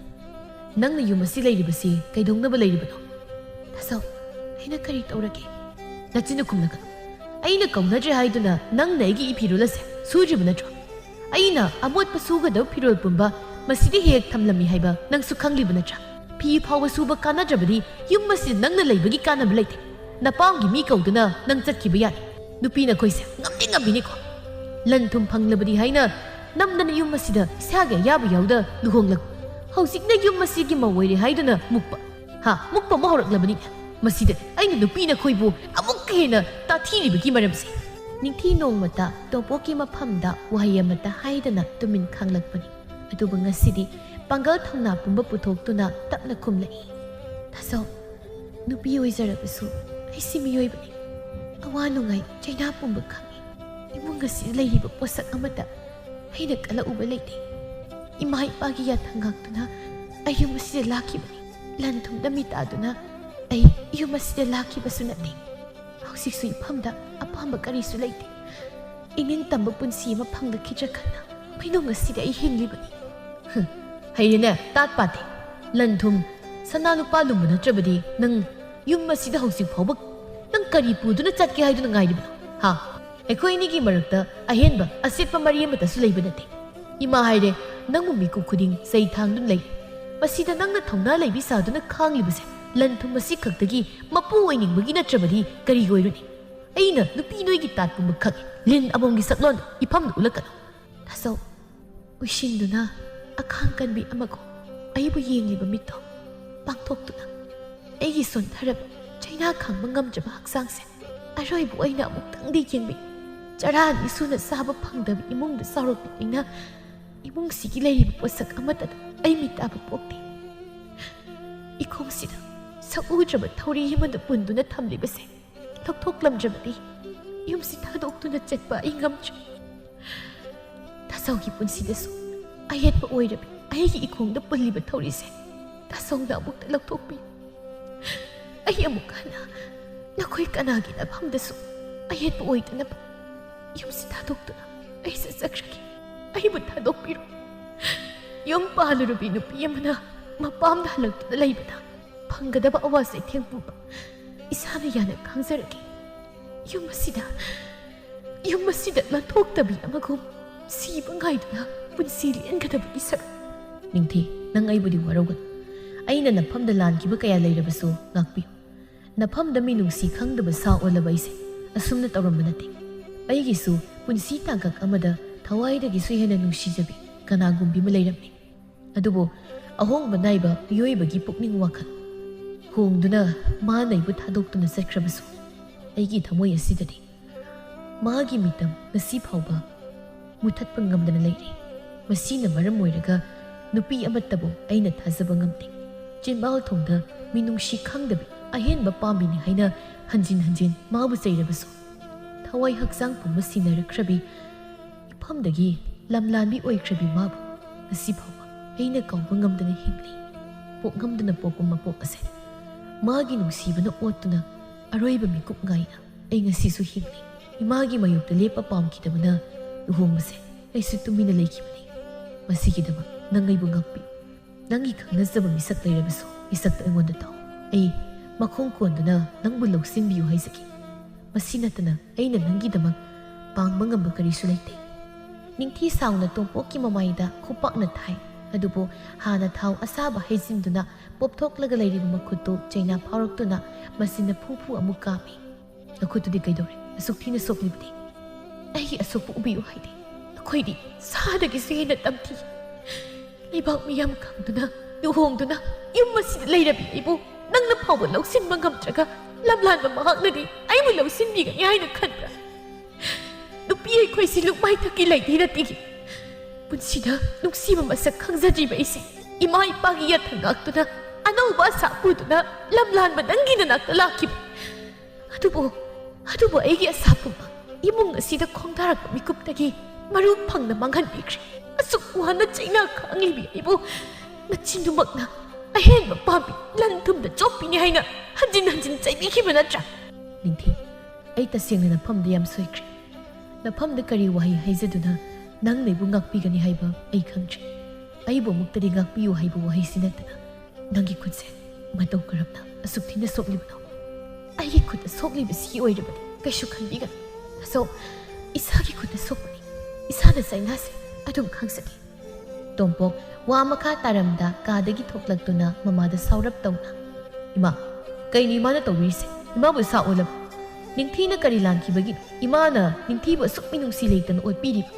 "ꯅꯪꯅ ꯌꯨꯝ ꯑꯁꯤ ꯂꯩꯔꯤꯕꯁꯤ ꯀꯩꯗꯧꯅꯕ ꯂꯩꯔꯤꯕꯅꯣ?" "ꯊꯥꯖꯧ, ꯑꯩꯅ ꯀꯔꯤ ꯇꯧꯔꯒꯦ? ꯅꯆꯤꯟꯗꯨ ꯈꯨꯝꯂꯒꯅꯨ꯫ ꯑꯩꯅ ꯀꯧꯅꯗ꯭ꯔꯦ ꯍꯥꯏꯗꯨꯅ ꯅꯪꯅ ꯑꯩꯒꯤ ꯏꯐꯤꯔꯣꯜ ꯑꯁꯦ ꯁꯨꯗ꯭ꯔꯤꯕ ꯅꯠꯇ꯭ꯔꯣ? ꯑꯩꯅ ꯑꯃꯣꯠꯄ ꯁꯨꯒꯗꯕ ꯐꯤꯔꯣꯜ ꯄꯨꯝꯕ ꯃꯁꯤꯗ ꯍꯦꯛ ꯊꯝꯂꯝꯃꯤ ꯍꯥꯏꯕ ꯅꯪꯁꯨ ꯈꯪꯂꯤꯕ ꯅꯠꯇ꯭ꯔꯥ? ꯐꯤ ꯐꯥꯎꯕ ꯁꯨꯕ ꯀꯥꯟꯅꯗ꯭ꯔꯕꯗꯤ ꯌꯨꯝ ꯑꯁꯤꯗ ꯅꯪꯅ ꯂꯩꯕꯒꯤ ꯀꯥꯟꯅꯕ ꯂꯩꯇꯦ꯫ ꯅꯄꯥꯝꯒꯤ ꯃꯤ ꯀꯧꯗꯨꯅ ꯅꯪ ꯆꯠꯈꯤꯕ ꯌꯥꯅꯤ꯫ ꯅꯨꯄꯤ ꯅꯈꯣꯏꯁꯦ ꯉꯝꯗꯤ ꯉꯝꯃꯤꯅꯦꯀꯣ꯫ ꯂꯟ ꯊꯨꯝ ꯐꯪꯂꯕꯗꯤ ꯍꯥꯏꯅ ꯅꯝꯗꯅ ꯌꯨꯝ ꯑꯁꯤꯗ ꯏꯁꯥꯒꯤ ꯑꯌꯥꯕ ꯌꯥꯎꯗ ꯂꯨꯍꯣꯡꯂꯛꯄ꯫ ꯍꯧꯖꯤꯛꯅ ꯌꯨꯝ ꯑꯁꯤꯒꯤ ꯃꯧ ꯑꯣꯏꯔꯦ ꯍꯥꯏꯗꯨꯅ ꯃꯨꯛꯄ꯫ ꯍꯥ, ꯃꯨꯛꯄ ꯑꯃ ꯍꯧꯔꯛꯂꯕꯅꯤ꯫ ꯃꯁꯤꯗ ꯑꯩꯅ ꯅꯨꯄꯤ ꯅꯈꯣꯏꯕꯨ ꯑꯃꯨꯛꯀ ꯍꯦꯟꯅ ꯇꯥꯊꯤꯔꯤꯕꯒꯤ ꯃꯔꯝꯁꯦ꯫ ꯅꯤꯡꯊꯤ ꯅꯣꯡꯃꯇ ꯇꯣꯝꯄꯣꯛꯀꯤ ꯃꯐꯝꯗ ꯋꯥꯍꯩ ꯑꯃꯠꯇ ꯍꯥꯏꯗꯅ ꯇꯨꯃꯤꯟ ꯈꯥꯡꯂꯛꯄꯅꯤ꯫ ꯑꯗꯨꯕꯨ ꯉꯁꯤꯗꯤ ꯄꯥꯡꯒꯜ ꯊꯧꯅꯥ ꯄꯨꯝꯕ ꯄꯨꯊꯣꯛꯇꯨꯅ ꯇꯞꯅ ꯈꯨꯝꯂꯛꯏ, "ꯇꯥꯆꯧ, ꯅꯨꯄꯤ ꯑꯣꯏꯖꯔꯕꯁꯨ ꯑꯩꯁꯤ ꯃꯤꯑꯣꯏꯕꯅꯤ꯫ ꯑꯋꯥ ꯅꯨꯡꯉꯥꯏ ꯆꯩꯅꯥ ꯄꯨꯝꯕ ꯈꯪꯏ꯫ ꯏꯃꯨꯡ ꯑꯁꯤꯗ ꯂꯩꯔꯤꯕ ꯄꯣꯠꯁꯛ ꯑꯃꯠꯇ ꯑꯩꯅ ꯀꯜꯂꯛꯎꯕ ꯂꯩꯇꯦ꯫ ꯏꯃꯥ ꯏꯄꯥꯒꯤ ꯌꯥꯊꯪ ꯉꯥꯛꯇꯨꯅ ꯑꯩ ꯌꯨꯝ ꯑꯁꯤꯗ ꯂꯥꯛꯈꯤꯕꯅꯤ꯫ ꯂꯟ ꯊꯨꯝꯗ ꯃꯤꯇꯥꯗꯨꯅ ꯑꯩ ꯌꯨꯝ ꯑꯁꯤꯗ ꯂꯥꯛꯈꯤꯕꯁꯨ ꯅꯠꯇꯦ꯫ ꯍꯧꯖꯤꯛꯁꯨ ꯏꯐꯝꯗ ꯑꯄꯥꯝꯕ ꯀꯔꯤꯁꯨ ꯂꯩꯇꯦ꯫ ꯏꯅꯤꯡ ꯇꯝꯕ ꯄꯨꯟꯁꯤ ꯑꯃ ꯐꯪꯂꯛꯈꯤꯗ꯭ꯔꯀꯟꯅ ꯃꯩꯅꯨꯡ ꯑꯁꯤꯗ ꯑꯩ ꯍꯤꯡꯂꯤꯕꯅꯤ꯫" "ꯍꯨꯝ, ꯍꯩꯔꯦꯅꯦ, ꯇꯥꯠ ꯄꯥꯇꯦ꯫ ꯂꯟ ꯊꯨꯝ, ꯁꯅꯥ ꯂꯨꯄꯥ ꯂꯨꯝꯕ ꯅꯠꯇ꯭ꯔꯕꯗꯤ ꯅꯪ ꯌꯨꯝ ꯑꯁꯤꯗ ꯍꯧꯖꯤꯛ ꯐꯥꯎꯕ ꯅꯪ ꯀꯔꯤ ꯄꯨꯗꯨꯅ ꯆꯠꯀꯦ ꯍꯥꯏꯗꯨꯅ ꯉꯥꯏꯔꯤꯕꯅꯣ? ꯍꯥ? ꯑꯩꯈꯣꯏ ꯑꯅꯤꯒꯤ ꯃꯔꯛꯇ ꯑꯍꯦꯟꯕ ꯑꯆꯦꯠꯄ ꯃꯔꯤ ꯑꯃꯠꯇꯁꯨ ꯂꯩꯕ ꯅꯠꯇꯦ꯫ ꯏꯃꯥ ꯍꯥꯏꯔꯦ, ꯅꯪꯕꯨ ꯃꯤꯀꯨꯞ ꯈꯨꯗꯤꯡ ꯆꯩ ꯊꯥꯡꯗꯨꯅ ꯂꯩ꯫ ꯃꯁꯤꯗ ꯅꯪꯅ ꯊꯧꯅꯥ ꯂꯩꯕꯤ ꯁꯥꯗꯨꯅ ꯈꯥꯡꯂꯤꯕꯁꯦ ꯂꯟ ꯊꯨꯝ ꯑꯁꯤ ꯈꯛꯇꯒꯤ ꯃꯄꯨ ꯑꯣꯏꯅꯤꯡꯕꯒꯤ ꯅꯠꯇ꯭ꯔꯕꯗꯤ ꯀꯔꯤ ꯑꯣꯏꯔꯨꯅꯤ? ꯑꯩꯅ ꯅꯨꯄꯤ ꯅꯣꯏꯒꯤ ꯇꯥꯠ ꯄꯨꯝꯕ ꯈꯪꯏ꯫ ꯂꯤꯟ ꯑꯃꯣꯝꯒꯤ ꯁꯛꯂꯣꯟ ꯏꯐꯝꯗ ꯎꯠꯂꯛꯀꯅꯨ꯫" ꯇꯥꯆꯧ, ꯎꯏꯁꯤꯟꯗꯨꯅ ꯑꯈꯥꯡ ꯀꯟꯕꯤ ꯑꯃꯒꯨꯝ ꯑꯩꯕꯨ ꯌꯦꯡꯂꯤꯕ ꯃꯤꯠꯇꯣ ꯄꯥꯡꯊꯣꯛꯇꯨꯅ ꯑꯩꯒꯤ ꯁꯣꯟꯊꯔꯕ ꯆꯩꯅꯥ ꯈꯥꯡꯕ ꯉꯝꯗ꯭ꯔꯕ ꯍꯛꯆꯥꯡꯁꯦ ꯑꯔꯣꯏꯕ ꯑꯣꯏꯅ ꯑꯃꯨꯛꯇꯪꯗꯤ ꯌꯦꯡꯕꯤꯌꯨ꯫ ꯆꯔꯥ ꯑꯅꯤ ꯁꯨꯅ ꯆꯥꯕ ꯐꯪꯗꯕ ꯏꯃꯨꯡꯗ ꯆꯥꯎꯔꯛꯄ ꯑꯩꯅ ꯏꯃꯨꯡꯁꯤꯒꯤ ꯂꯩꯔꯤꯕ ꯄꯣꯠꯁꯛ ꯑꯃꯠꯇꯗ ꯑꯩ ꯃꯤꯇꯥꯕ ꯄꯣꯛꯇꯦ꯫ ꯏꯈꯣꯡꯁꯤꯗ ꯁꯛꯎꯗ꯭ꯔꯕ ꯊꯧꯔꯤ ꯑꯃꯗ ꯄꯨꯟꯗꯨꯅ ꯊꯝꯂꯤꯕꯁꯦ ꯂꯧꯊꯣꯛꯂꯝꯗ꯭ꯔꯕꯗꯤ ꯌꯨꯝꯁꯤ ꯊꯥꯗꯣꯛꯇꯨꯅ ꯆꯠꯄ ꯑꯩ ꯉꯝꯗ꯭ꯔꯦ꯫ ꯇꯥꯆꯧꯒꯤ ꯄꯨꯟꯁꯤꯗꯁꯨ ꯑꯌꯦꯠꯄ ꯑꯣꯏꯔꯕꯤ ꯑꯩꯒꯤ ꯏꯈꯣꯡꯗ ꯄꯨꯜꯂꯤꯕ ꯊꯧꯔꯤꯁꯦ ꯇꯥꯆꯧꯅ ꯑꯃꯨꯛꯇ ꯂꯧꯊꯣꯛꯄꯤꯌꯨ꯫ ꯑꯩ ꯑꯃꯨꯛ ꯍꯟꯅ ꯅꯈꯣꯏ ꯀꯅꯥꯒꯤ ꯅꯐꯝꯗꯁꯨ ꯑꯌꯦꯠꯄ ꯑꯣꯏꯗꯅꯕ ꯌꯨꯝꯁꯤ ꯊꯥꯗꯣꯛꯇꯨꯅ ꯑꯩ ꯆꯠꯆꯈ꯭ꯔꯒꯦ꯫ ꯑꯩꯕꯨ ꯊꯥꯗꯣꯛꯄꯤꯔꯣ꯫ ꯌꯨꯝ ꯄꯥꯜꯂꯨꯔꯕꯤ ꯅꯨꯄꯤ ꯑꯃꯅ ꯃꯄꯥꯝꯗ ꯍꯜꯂꯛꯇꯨꯅ ꯂꯩꯕꯗ ꯐꯪꯒꯗꯕ ꯑꯋꯥ ꯆꯩꯊꯦꯡ ꯄꯨꯕ ꯏꯁꯥꯅ ꯌꯥꯅ ꯈꯥꯡꯖꯔꯒꯦ꯫ ꯌꯨꯝ ꯑꯁꯤꯗ, ꯌꯨꯝ ꯑꯁꯤꯗ ꯂꯥꯟꯊꯣꯛꯇꯕꯤ ꯑꯃꯒꯨꯝ ꯁꯤꯕ ꯉꯥꯏꯗꯨꯅ ꯄꯨꯟꯁꯤ ꯂꯦꯟꯒꯗꯕꯒꯤ ꯁꯔꯨꯛ꯫ ꯅꯤꯡꯊꯤ, ꯅꯪ ꯑꯩꯕꯨꯗꯤ ꯋꯥꯔꯧꯒꯅꯨ꯫ ꯑꯩꯅ ꯅꯐꯝꯗ ꯂꯥꯟꯈꯤꯕ ꯀꯌꯥ ꯂꯩꯔꯕꯁꯨ ꯉꯥꯛꯄꯤꯌꯨ꯫ ꯅꯐꯝꯗ ꯃꯤꯅꯨꯡꯁꯤ ꯈꯪꯗꯕ ꯁꯥ ꯑꯣꯜꯂꯕ ꯑꯩꯁꯦ ꯑꯁꯨꯝꯅ ꯇꯧꯔꯝꯕ ꯅꯠꯇꯦ꯫ ꯑꯩꯒꯤꯁꯨ ꯄꯨꯟꯁꯤ ꯇꯥꯡꯀꯛ ꯑꯃꯗ ꯊꯋꯥꯏꯗꯒꯤꯁꯨ ꯍꯦꯟꯅ ꯅꯨꯡꯁꯤꯖꯕꯤ ꯀꯅꯥꯒꯨꯝꯕꯤ ꯑꯃ ꯂꯩꯔꯝꯃꯤ꯫ ꯑꯗꯨꯕꯨ ꯑꯍꯣꯡꯕ ꯅꯥꯏꯕ ꯃꯤꯑꯣꯏꯕꯒꯤ ꯄꯨꯛꯅꯤꯡ ꯋꯥꯈꯜ ꯍꯣꯡꯗꯨꯅ ꯃꯥꯅ ꯑꯩꯕꯨ ꯊꯥꯗꯣꯛꯇꯨꯅ ꯆꯠꯈ꯭ꯔꯕꯁꯨ, ꯑꯩꯒꯤ ꯊꯃꯣꯏ ꯑꯁꯤꯗꯗꯤ ꯃꯥꯒꯤ ꯃꯤꯇꯝ ꯉꯁꯤ ꯐꯥꯎꯕ ꯃꯨꯊꯠꯄ ꯉꯝꯗꯅ ꯂꯩꯔꯤ꯫ ꯃꯁꯤꯅ ꯃꯔꯝ ꯑꯣꯏꯔꯒ ꯅꯨꯄꯤ ꯑꯃꯠꯇꯕꯨ ꯑꯩꯅ ꯊꯥꯖꯕ ꯉꯝꯗꯦ꯫ ꯆꯤꯟꯕꯥꯜ ꯊꯣꯡꯗ ꯃꯤꯅꯨꯡꯁꯤ ꯈꯪꯗꯕꯤ ꯑꯍꯦꯟꯕ ꯄꯥꯝꯕꯤꯅꯤ ꯍꯥꯏꯅ ꯍꯟꯖꯤꯟ ꯍꯟꯖꯤꯟ ꯃꯥꯕꯨ ꯆꯩꯔꯕꯁꯨ, ꯊꯋꯥꯏ ꯍꯛꯆꯥꯡ ꯄꯨꯝꯕ ꯁꯤꯟꯅꯔꯛꯈ꯭ꯔꯕꯤ ꯏꯐꯝꯗꯒꯤ ꯂꯝꯂꯥꯟꯕꯤ ꯑꯣꯏꯈ꯭ꯔꯕꯤ ꯃꯥꯕꯨ ꯉꯁꯤ ꯐꯥꯎꯕ ꯑꯩꯅ ꯀꯥꯎꯕ ꯉꯝꯗꯅ ꯍꯤꯡꯂꯤ꯫ ꯄꯣꯛꯉꯝꯗꯅ ꯄꯣꯛꯄ ꯃꯄꯣꯛ ꯑꯁꯦ ꯃꯥꯒꯤ ꯅꯨꯡꯁꯤꯕꯅ ꯑꯣꯠꯇꯨꯅ ꯑꯔꯣꯏꯕ ꯃꯤꯀꯨꯞ ꯉꯥꯏꯅ ꯑꯩ ꯉꯁꯤꯁꯨ ꯍꯤꯡꯂꯤ꯫ ꯏꯃꯥꯒꯤ ꯃꯥꯌꯣꯛꯇ ꯂꯦꯞꯄ ꯄꯥꯝꯈꯤꯗꯕꯅ ꯂꯨꯍꯣꯡꯕꯁꯦ ꯑꯩꯁꯨ ꯇꯨꯃꯤꯟꯅ ꯂꯩꯈꯤꯕꯅꯤ꯫ ꯃꯁꯤꯒꯤꯗꯃꯛ ꯅꯪ ꯑꯩꯕꯨ ꯉꯥꯛꯄꯤꯌꯨ꯫ ꯅꯪꯒꯤ ꯈꯪꯅꯖꯕ ꯃꯤꯁꯛ ꯂꯩꯔꯕꯁꯨ ꯃꯤꯁꯛꯇ ꯑꯩꯉꯣꯟꯗ ꯇꯥꯎ꯫ ꯑꯩ ꯃꯈꯣꯡ ꯀꯣꯟꯗꯨꯅ ꯅꯪꯕꯨ ꯂꯧꯁꯤꯟꯕꯤꯌꯨ ꯍꯥꯏꯖꯒꯦ꯫ ꯃꯁꯤ ꯅꯠꯇꯅ ꯑꯩꯅ ꯅꯪꯒꯤꯗꯃꯛ ꯄꯥꯡꯕ ꯉꯝꯕ ꯀꯔꯤꯁꯨ ꯂꯩꯇꯦ꯫ ꯅꯤꯡꯊꯤ ꯁꯥꯎꯅ ꯇꯣꯝꯄꯣꯛꯀꯤ ꯃꯃꯥꯏꯗ ꯈꯨꯄꯥꯛꯅ ꯊꯥꯏ꯫ ꯑꯗꯨꯕꯨ ꯍꯥꯟꯅ ꯊꯥꯎ ꯑꯁꯥꯕ ꯍꯩꯖꯤꯟꯗꯨꯅ ꯄꯣꯞꯊꯣꯛꯂꯒ ꯂꯩꯔꯤꯕ ꯃꯈꯨꯠꯇꯨ ꯆꯩꯅꯥ ꯐꯥꯎꯔꯛꯇꯨꯅ ꯃꯁꯤꯅ ꯐꯨ ꯐꯨ ꯑꯃꯨꯛ ꯀꯥꯝꯃꯤ꯫ ꯅꯈꯨꯠꯇꯨꯗꯤ ꯀꯩꯗꯧꯔꯦ? ꯑꯁꯨꯛ ꯊꯤꯅ ꯁꯣꯛꯂꯤꯕꯗꯤ? ꯑꯩꯒꯤ ꯑꯁꯣꯛꯄ ꯎꯕꯤꯌꯨ ꯍꯥꯏꯗꯦ꯫ ꯑꯩꯈꯣꯏꯗꯤ ꯁꯥꯗꯒꯤꯁꯨ ꯍꯦꯟꯅ ꯇꯝꯊꯤ꯫ ꯂꯩꯕꯥꯛ ꯃꯤꯌꯥꯝ ꯈꯪꯗꯨꯅ ꯂꯨꯍꯣꯡꯗꯨꯅ ꯌꯨꯝ ꯑꯁꯤꯗ ꯂꯩꯔꯕꯤ ꯑꯩꯕꯨ ꯅꯪꯅ ꯐꯥꯎꯕ ꯂꯧꯁꯤꯟꯕ ꯉꯝꯗ꯭ꯔꯒ ꯂꯝꯂꯥꯟꯕ ꯃꯍꯥꯛꯅꯗꯤ ꯑꯩꯕꯨ ꯂꯧꯁꯤꯟꯕꯤꯒꯅꯤ ꯍꯥꯏꯅ ꯈꯟꯕ꯭ꯔꯥ? ꯅꯨꯄꯤ ꯑꯩꯈꯣꯏꯁꯤ ꯂꯨꯞꯃꯥꯏꯊꯛꯀꯤ ꯂꯩꯇꯦ ꯅꯠꯇꯦꯒꯤ꯫ ꯄꯨꯟꯁꯤꯗ ꯅꯨꯡꯁꯤꯕ ꯃꯁꯛ ꯈꯪꯖꯗ꯭ꯔꯤꯕ ꯑꯩꯁꯦ ꯏꯃꯥ ꯏꯄꯥꯒꯤ ꯌꯥꯊꯪ ꯉꯥꯛꯇꯨꯅ ꯑꯅꯧꯕ ꯑꯁꯥ ꯄꯨꯗꯨꯅ ꯂꯝꯂꯥꯟꯕ ꯅꯪꯒꯤ ꯅꯅꯥꯛꯇ ꯂꯥꯛꯈꯤꯕ꯫ ꯑꯗꯨꯕꯨ, ꯑꯗꯨꯕꯨ ꯑꯩꯒꯤ ꯑꯁꯥ ꯄꯨꯝꯕ ꯏꯃꯨꯡ ꯑꯁꯤꯗ ꯈꯣꯡꯗꯥꯔꯛꯄ ꯃꯤꯀꯨꯞꯇꯒꯤ ꯃꯔꯨ ꯐꯪꯅ ꯃꯥꯡꯍꯟꯕꯤꯈ꯭ꯔꯦ꯫ ꯑꯁꯨꯛ ꯋꯥꯅ ꯆꯩꯅꯥ ꯈꯥꯡꯂꯤꯕꯤ ꯑꯩꯕꯨ ꯅꯆꯤꯟꯗꯨꯃꯛꯅ ꯑꯍꯦꯟꯕ ꯄꯥꯝꯕꯤ ꯂꯟ ꯊꯨꯝꯗ ꯆꯣꯞꯄꯤꯅꯤ ꯍꯥꯏꯅ ꯍꯟꯖꯤꯟ ꯍꯟꯖꯤꯟ ꯆꯩꯕꯤꯈꯤꯕ ꯅꯠꯇ꯭ꯔꯥ? ꯅꯤꯡꯊꯤ, ꯑꯩ ꯇꯁꯦꯡꯅ ꯅꯐꯝꯗ ꯌꯥꯝ ꯁꯣꯏꯈ꯭ꯔꯦ꯫ ꯅꯐꯝꯗ ꯀꯔꯤ ꯋꯥꯍꯩ ꯍꯥꯏꯖꯗꯨꯅ ꯅꯪꯅ ꯑꯩꯕꯨ ꯉꯥꯛꯄꯤꯒꯅꯤ ꯍꯥꯏꯕ ꯑꯩ ꯈꯪꯗ꯭ꯔꯦ꯫ ꯑꯩꯕꯨ ꯑꯃꯨꯛꯇꯗꯤ ꯉꯥꯛꯄꯤꯌꯨ ꯍꯥꯏꯕ ꯋꯥꯍꯩꯁꯤ ꯅꯠꯇꯅ ꯅꯪꯒꯤ ꯈꯨꯠꯁꯦ ꯃꯇꯧ ꯀꯔꯝꯅ ꯑꯁꯨꯛ ꯊꯤꯅ ꯁꯣꯛꯂꯤꯕꯅꯣ? ꯑꯩꯒꯤ ꯈꯨꯠꯇ ꯁꯣꯛꯂꯤꯕꯁꯤꯒꯤ ꯑꯣꯏꯔꯕꯗꯤ ꯀꯩꯁꯨ ꯈꯟꯕꯤꯒꯅꯨ꯫ ꯑꯁꯣ, ꯏꯁꯥꯒꯤ ꯈꯨꯠꯇ ꯁꯣꯛꯄꯅꯤ꯫ ꯏꯁꯥꯅ ꯆꯩꯅꯥꯁꯦ ꯑꯗꯨꯝ ꯈꯪꯖꯒꯦ꯫ ꯇꯣꯝꯄꯣꯛ ꯋꯥ ꯃꯈꯥ ꯇꯥꯔꯝꯗ ꯀꯥꯗꯒꯤ ꯊꯣꯛꯂꯛꯇꯨꯅ ꯃꯃꯥꯗ ꯁꯥꯎꯔꯞ ꯇꯧꯅ, "ꯏꯃꯥ, ꯀꯩꯅꯣ ꯏꯃꯥꯅ ꯇꯧꯕꯤꯔꯤꯁꯦ? ꯏꯃꯥꯕꯨ ꯏꯁꯥ ꯑꯣꯜꯂꯕ? ꯅꯤꯡꯊꯤꯅ ꯀꯔꯤ ꯂꯥꯟꯈꯤꯕꯒꯤꯅꯣ? ꯏꯃꯥꯅ ꯅꯤꯡꯊꯤꯕꯨ ꯑꯁꯨꯛ ꯃꯤꯅꯨꯡꯁꯤ ꯂꯩꯇꯅ ꯑꯣꯠꯄꯤꯔꯤꯕ?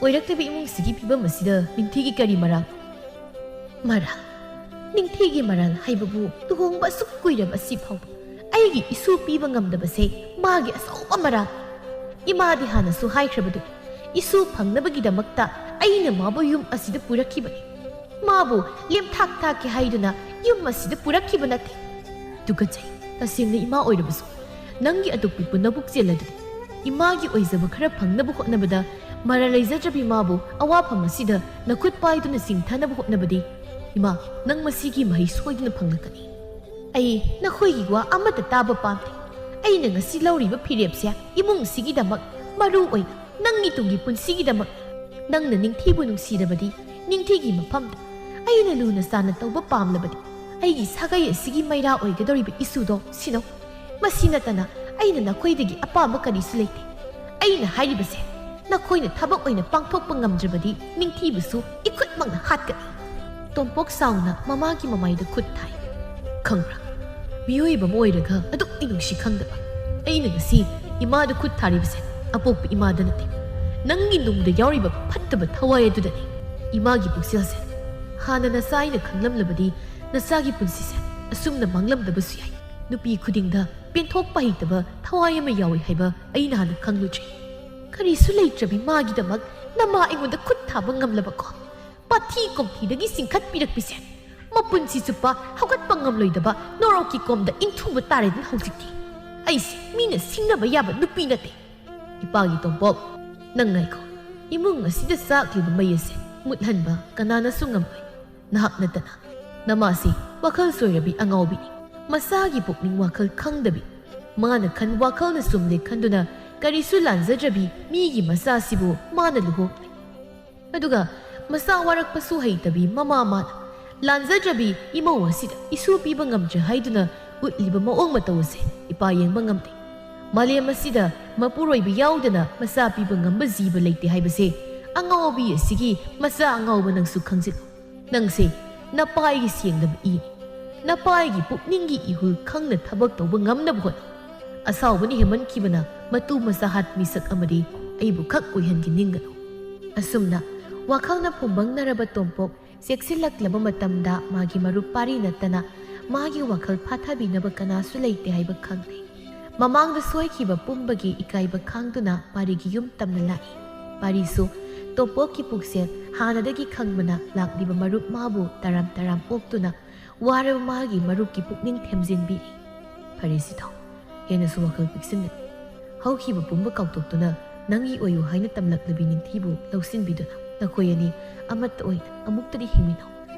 ꯑꯣꯏꯔꯛꯇꯕ ꯏꯃꯨꯡꯁꯤꯒꯤ ꯐꯤꯕꯝ ꯑꯁꯤꯗ ꯅꯤꯡꯊꯤꯒꯤ ꯀꯔꯤ ꯃꯔꯥꯜ?" "ꯃꯔꯥꯜ? ꯅꯤꯡꯊꯤꯒꯤ ꯃꯔꯥꯜ ꯍꯥꯏꯕꯕꯨ ꯂꯨꯍꯣꯡꯕ ꯑꯁꯨꯛ ꯀꯨꯏꯔꯕ ꯑꯁꯤ ꯐꯥꯎꯕ ꯑꯩꯒꯤ ꯏꯁꯨ ꯄꯤꯕ ꯉꯝꯗꯕꯁꯦ ꯃꯥꯒꯤ ꯑꯆꯧꯕ ꯃꯔꯥꯜ꯫ ꯏꯃꯥꯗꯤ ꯍꯥꯟꯅꯁꯨ ꯍꯥꯏꯈ꯭ꯔꯕꯗꯨꯅꯤ, ꯏꯁꯨ ꯐꯪꯅꯕꯒꯤꯗꯃꯛꯇ ꯑꯩꯅ ꯃꯥꯕꯨ ꯌꯨꯝ ꯑꯁꯤꯗ ꯄꯨꯔꯛꯈꯤꯕꯅꯤ꯫ ꯃꯥꯕꯨ ꯂꯦꯝꯊꯥꯛ ꯊꯥꯛꯀꯦ ꯍꯥꯏꯗꯨꯅ ꯌꯨꯝ ꯑꯁꯤꯗ ꯄꯨꯔꯛꯈꯤꯕ ꯅꯠꯇꯦ꯫ ꯇꯨꯀꯠꯆꯩ, ꯇꯁꯦꯡꯅ ꯏꯃꯥ ꯑꯣꯏꯔꯕꯁꯨ ꯅꯪꯒꯤ ꯑꯇꯣꯞꯄꯤ ꯄꯨꯟꯅꯕꯨꯛ ꯆꯦꯜꯂꯗꯨꯅ ꯏꯃꯥꯒꯤ ꯑꯣꯏꯖꯕ ꯈꯔ ꯐꯪꯅꯕ ꯍꯣꯠꯅꯕꯗ ꯃꯔꯥ ꯂꯩꯖꯗ꯭ꯔꯕꯤ ꯃꯥꯕꯨ ꯑꯋꯥꯐꯝ ꯑꯁꯤꯗ ꯅꯈꯨꯠ ꯄꯥꯏꯗꯨꯅ ꯆꯤꯡꯊꯅꯕ ꯍꯣꯠꯅꯕꯗꯤ, ꯏꯃꯥ, ꯅꯪ ꯃꯁꯤꯒꯤ ꯃꯍꯩ ꯁꯣꯏꯗꯅ ꯐꯪꯂꯛꯀꯅꯤ꯫ ꯑꯩ ꯅꯈꯣꯏꯒꯤ ꯋꯥ ꯑꯃꯠꯇ ꯇꯥꯕ ꯄꯥꯝꯗꯦ꯫ ꯑꯩꯅ ꯉꯁꯤ ꯂꯧꯔꯤꯕ ꯐꯤꯔꯦꯞꯁꯦ ꯏꯃꯨꯡꯁꯤꯒꯤꯗꯃꯛ, ꯃꯔꯨ ꯑꯣꯏꯅ ꯅꯪꯒꯤ ꯇꯨꯡꯒꯤ ꯄꯨꯟꯁꯤꯒꯤꯗꯃꯛ꯫ ꯅꯪꯅ ꯅꯤꯡꯊꯤꯕꯨ ꯅꯨꯡꯁꯤꯔꯕꯗꯤ ꯅꯤꯡꯊꯤꯒꯤ ꯃꯐꯝꯗ ꯑꯩꯅ ꯂꯨꯅ ꯆꯥꯟꯅ ꯇꯧꯕ ꯄꯥꯝꯂꯕꯗꯤ ꯑꯩꯒꯤ ꯁꯥꯒꯩ ꯑꯁꯤꯒꯤ ꯃꯩꯔꯥ ꯑꯣꯏꯒꯗꯧꯔꯤꯕ ꯏꯁꯨꯗꯣ ꯁꯤꯅꯧ꯫ ꯃꯁꯤ ꯅꯠꯇꯅ ꯑꯩꯅ ꯅꯈꯣꯏꯗꯒꯤ ꯑꯄꯥꯝꯕ ꯀꯔꯤꯁꯨ ꯂꯩꯇꯦ꯫ ꯑꯩꯅ ꯍꯥꯏꯔꯤꯕꯁꯦ ꯅꯈꯣꯏꯅ ꯊꯕꯛ ꯑꯣꯏꯅ ꯄꯥꯡꯊꯣꯛꯄ ꯉꯝꯗ꯭ꯔꯕꯗꯤ ꯅꯤꯡꯊꯤꯕꯁꯨ ꯏꯈꯨꯠꯃꯛꯅ ꯍꯥꯠꯀꯅꯤ꯫ ꯇꯣꯝꯄꯣꯛ ꯁꯥꯎꯅ ꯃꯃꯥꯒꯤ ꯃꯃꯥꯏꯗ ꯈꯨꯠ ꯊꯥꯏ꯫ ꯈꯪꯕ꯭ꯔꯥ? ꯃꯤꯑꯣꯏ ꯑꯃ ꯑꯣꯏꯔꯒ ꯑꯗꯨꯛ ꯃꯤꯅꯨꯡꯁꯤ ꯈꯪꯗꯕ꯫ ꯑꯩꯅ ꯉꯁꯤ ꯏꯃꯥꯗ ꯈꯨꯠ ꯊꯥꯔꯤꯕꯁꯦ ꯑꯄꯣꯛꯄ ꯏꯃꯥꯗ ꯅꯠꯇꯦ, ꯅꯪꯒꯤ ꯅꯨꯡꯗ ꯌꯥꯎꯔꯤꯕ ꯐꯠꯇꯕ ꯊꯋꯥꯏ ꯑꯗꯨꯗꯅꯤ꯫ ꯏꯃꯥꯒꯤ ꯄꯨꯛꯆꯦꯜꯁꯦ ꯍꯥꯟꯅ ꯅꯆꯥ ꯑꯩꯅ ꯈꯪꯂꯝꯂꯕꯗꯤ ꯅꯆꯥꯒꯤ ꯄꯨꯟꯁꯤꯁꯦ ꯑꯁꯨꯝꯅ ꯃꯥꯡꯂꯝꯗꯕꯁꯨ ꯌꯥꯏ꯫ ꯅꯨꯄꯤ ꯈꯨꯗꯤꯡꯗ ꯄꯦꯟꯊꯣꯛꯄ ꯍꯩꯇꯕ ꯊꯋꯥꯏ ꯑꯃ ꯌꯥꯎꯏ ꯍꯥꯏꯕ ꯑꯩꯅ ꯍꯥꯟꯅ ꯈꯪꯂꯨꯗ꯭ꯔꯤ꯫ ꯀꯔꯤꯁꯨ ꯂꯩꯇ꯭ꯔꯕꯤ ꯃꯥꯒꯤꯗꯃꯛ ꯅꯃꯥ ꯑꯩꯉꯣꯟꯗ ꯈꯨꯠ ꯊꯥꯕ ꯉꯝꯂꯕꯀꯣ? ꯄꯥꯊꯤ ꯀꯣꯝꯊꯤꯗꯒꯤ ꯆꯤꯡꯈꯠꯄꯤꯔꯛꯄꯤꯁꯦ ꯃꯄꯨꯟꯁꯤ ꯆꯨꯞꯄ ꯍꯧꯒꯠꯄ ꯉꯝꯂꯣꯏꯗꯕ ꯅꯣꯔꯣꯛꯀꯤ ꯀꯣꯝꯗ ꯏꯟꯊꯨꯕ ꯇꯥꯔꯦꯗꯅ ꯍꯧꯖꯤꯛꯇꯤ꯫ ꯑꯩꯁꯦ ꯃꯤꯅ ꯁꯤꯡꯅꯕ ꯌꯥꯕ ꯅꯨꯄꯤ ꯅꯠꯇꯦ꯫ ꯏꯄꯥꯒꯤ ꯇꯣꯝꯄꯣꯛ, ꯅꯪ ꯉꯥꯏꯈꯣ꯫ ꯏꯃꯨꯡ ꯑꯁꯤꯗ ꯆꯥꯛꯂꯤꯕ ꯃꯩ ꯑꯁꯦ ꯃꯨꯠꯍꯟꯕ ꯀꯅꯥꯅꯁꯨ ꯉꯝꯂꯣꯏ꯫ ꯅꯍꯥꯛ ꯅꯠꯇꯅ꯫ ꯅꯃꯥꯁꯤ ꯋꯥꯈꯜ ꯁꯣꯏꯔꯕꯤ ꯑꯉꯥꯎꯕꯤꯅꯤ꯫ ꯃꯆꯥꯒꯤ ꯄꯨꯛꯅꯤꯡ ꯋꯥꯈꯜ ꯈꯪꯗꯕꯤ꯫ ꯃꯥꯅ ꯈꯟ ꯋꯥꯈꯜꯅ ꯆꯨꯝꯂꯦ ꯈꯟꯗꯨꯅ ꯀꯔꯤꯁꯨ ꯂꯥꯟꯖꯗ꯭ꯔꯕꯤ ꯃꯤꯒꯤ ꯃꯆꯥꯁꯤꯕꯨ ꯃꯥꯅ ꯂꯨꯍꯣꯡꯂꯦ꯫ ꯑꯗꯨꯒ ꯃꯆꯥ ꯋꯥꯔꯛꯄꯁꯨ ꯍꯩꯇꯕꯤ ꯃꯃꯥ ꯃꯥꯅ ꯂꯥꯟꯖꯗ꯭ꯔꯕꯤ ꯏꯃꯧ ꯑꯁꯤꯗ ꯏꯁꯨ ꯄꯤꯕ ꯉꯝꯗ꯭ꯔꯦ ꯍꯥꯏꯗꯨꯅ ꯎꯠꯂꯤꯕ ꯃꯑꯣꯡ ꯃꯇꯧ ꯑꯁꯦ ꯏꯄꯥ ꯌꯦꯡꯕ ꯉꯝꯗꯦ꯫ ꯃꯥꯂꯦꯝ ꯑꯁꯤꯗ ꯃꯄꯨꯔꯣꯏꯕ ꯌꯥꯎꯗꯅ ꯃꯆꯥ ꯄꯤꯕ ꯉꯝꯕ ꯖꯤꯕ ꯂꯩꯇꯦ ꯍꯥꯏꯕꯁꯦ ꯑꯉꯥꯎꯕꯤ ꯑꯁꯤꯒꯤ ꯃꯆꯥ ꯑꯉꯥꯎꯕ ꯅꯪꯁꯨ ꯈꯪꯖꯤꯜꯂꯨ꯫ ꯅꯪꯁꯦ ꯅꯄꯥꯏꯒꯤ ꯁꯦꯡꯗꯕ ꯏꯅꯤ꯫ ꯅꯄꯥꯏꯒꯤ ꯄꯨꯛꯅꯤꯡꯒꯤ ꯏꯍꯨꯜ ꯈꯪꯅ ꯊꯕꯛ ꯇꯧꯕ ꯉꯝꯅꯕ ꯍꯣꯠꯅꯧ꯫ ꯑꯁꯥꯎꯕꯅ ꯍꯦꯟꯃꯟꯈꯤꯕꯅ ꯃꯇꯨ ꯃꯆꯥ ꯍꯥꯠ ꯃꯤꯁꯛ ꯑꯃꯗꯤ ꯑꯩꯕꯨ ꯈꯛ ꯑꯣꯏꯍꯟꯒꯦ ꯅꯤꯡꯒꯅꯨ꯫ ꯑꯁꯨꯝꯅ ꯋꯥꯈꯜꯅ ꯐꯨꯝꯕꯪꯅꯔꯕ ꯇꯣꯝꯄꯣꯛ ꯆꯦꯛꯁꯤꯜꯂꯛꯂꯕ ꯃꯇꯝꯗ ꯃꯥꯒꯤ ꯃꯔꯨꯞ ꯄꯥꯔꯤ ꯅꯠꯇꯅ ꯃꯥꯒꯤ ꯋꯥꯈꯜ ꯐꯥꯊꯕꯤꯅꯕ ꯀꯅꯥꯁꯨ ꯂꯩꯇꯦ ꯍꯥꯏꯕ ꯈꯪꯂꯦ꯫ ꯃꯃꯥꯡꯗ ꯁꯣꯏꯈꯤꯕ ꯄꯨꯝꯕꯒꯤ ꯏꯀꯥꯏꯕ ꯈꯥꯡꯗꯨꯅ ꯄꯥꯔꯤꯒꯤ ꯌꯨꯝ ꯇꯝꯅ ꯂꯥꯛꯏ꯫ ꯄꯥꯔꯤꯁꯨ ꯇꯣꯝꯄꯣꯛꯀꯤ ꯄꯨꯛꯁꯦꯜ ꯍꯥꯟꯅꯗꯒꯤ ꯈꯪꯕꯅ ꯂꯥꯛꯂꯤꯕ ꯃꯔꯨꯞ ꯃꯥꯕꯨ ꯇꯔꯥꯝ ꯇꯔꯥꯝ ꯑꯣꯛꯇꯨꯅ ꯋꯥꯔꯕ ꯃꯥꯒꯤ ꯃꯔꯨꯞꯀꯤ ꯄꯨꯛꯅꯤꯡ ꯊꯦꯝꯖꯤꯟꯕꯤꯔꯤ꯫ ꯐꯔꯦ ꯁꯤꯊꯧ, ꯍꯦꯟꯅꯁꯨ ꯋꯥꯈꯜ ꯄꯤꯛꯁꯤꯟꯒꯅꯨ꯫ ꯍꯧꯈꯤꯕ ꯄꯨꯝꯕ ꯀꯥꯎꯊꯣꯛꯇꯨꯅ ꯅꯪꯒꯤ ꯑꯣꯏꯌꯨ ꯍꯥꯏꯅ ꯇꯝꯂꯛꯂꯕꯤ ꯅꯤꯡꯊꯤꯕꯨ ꯂꯧꯁꯤꯟꯕꯤꯗꯨꯅ ꯅꯈꯣꯏ ꯑꯅꯤ ꯑꯃꯠꯇ ꯑꯣꯏꯅ ꯑꯃꯨꯛꯇꯗꯤ ꯍꯤꯡꯃꯤꯟꯅꯧ꯫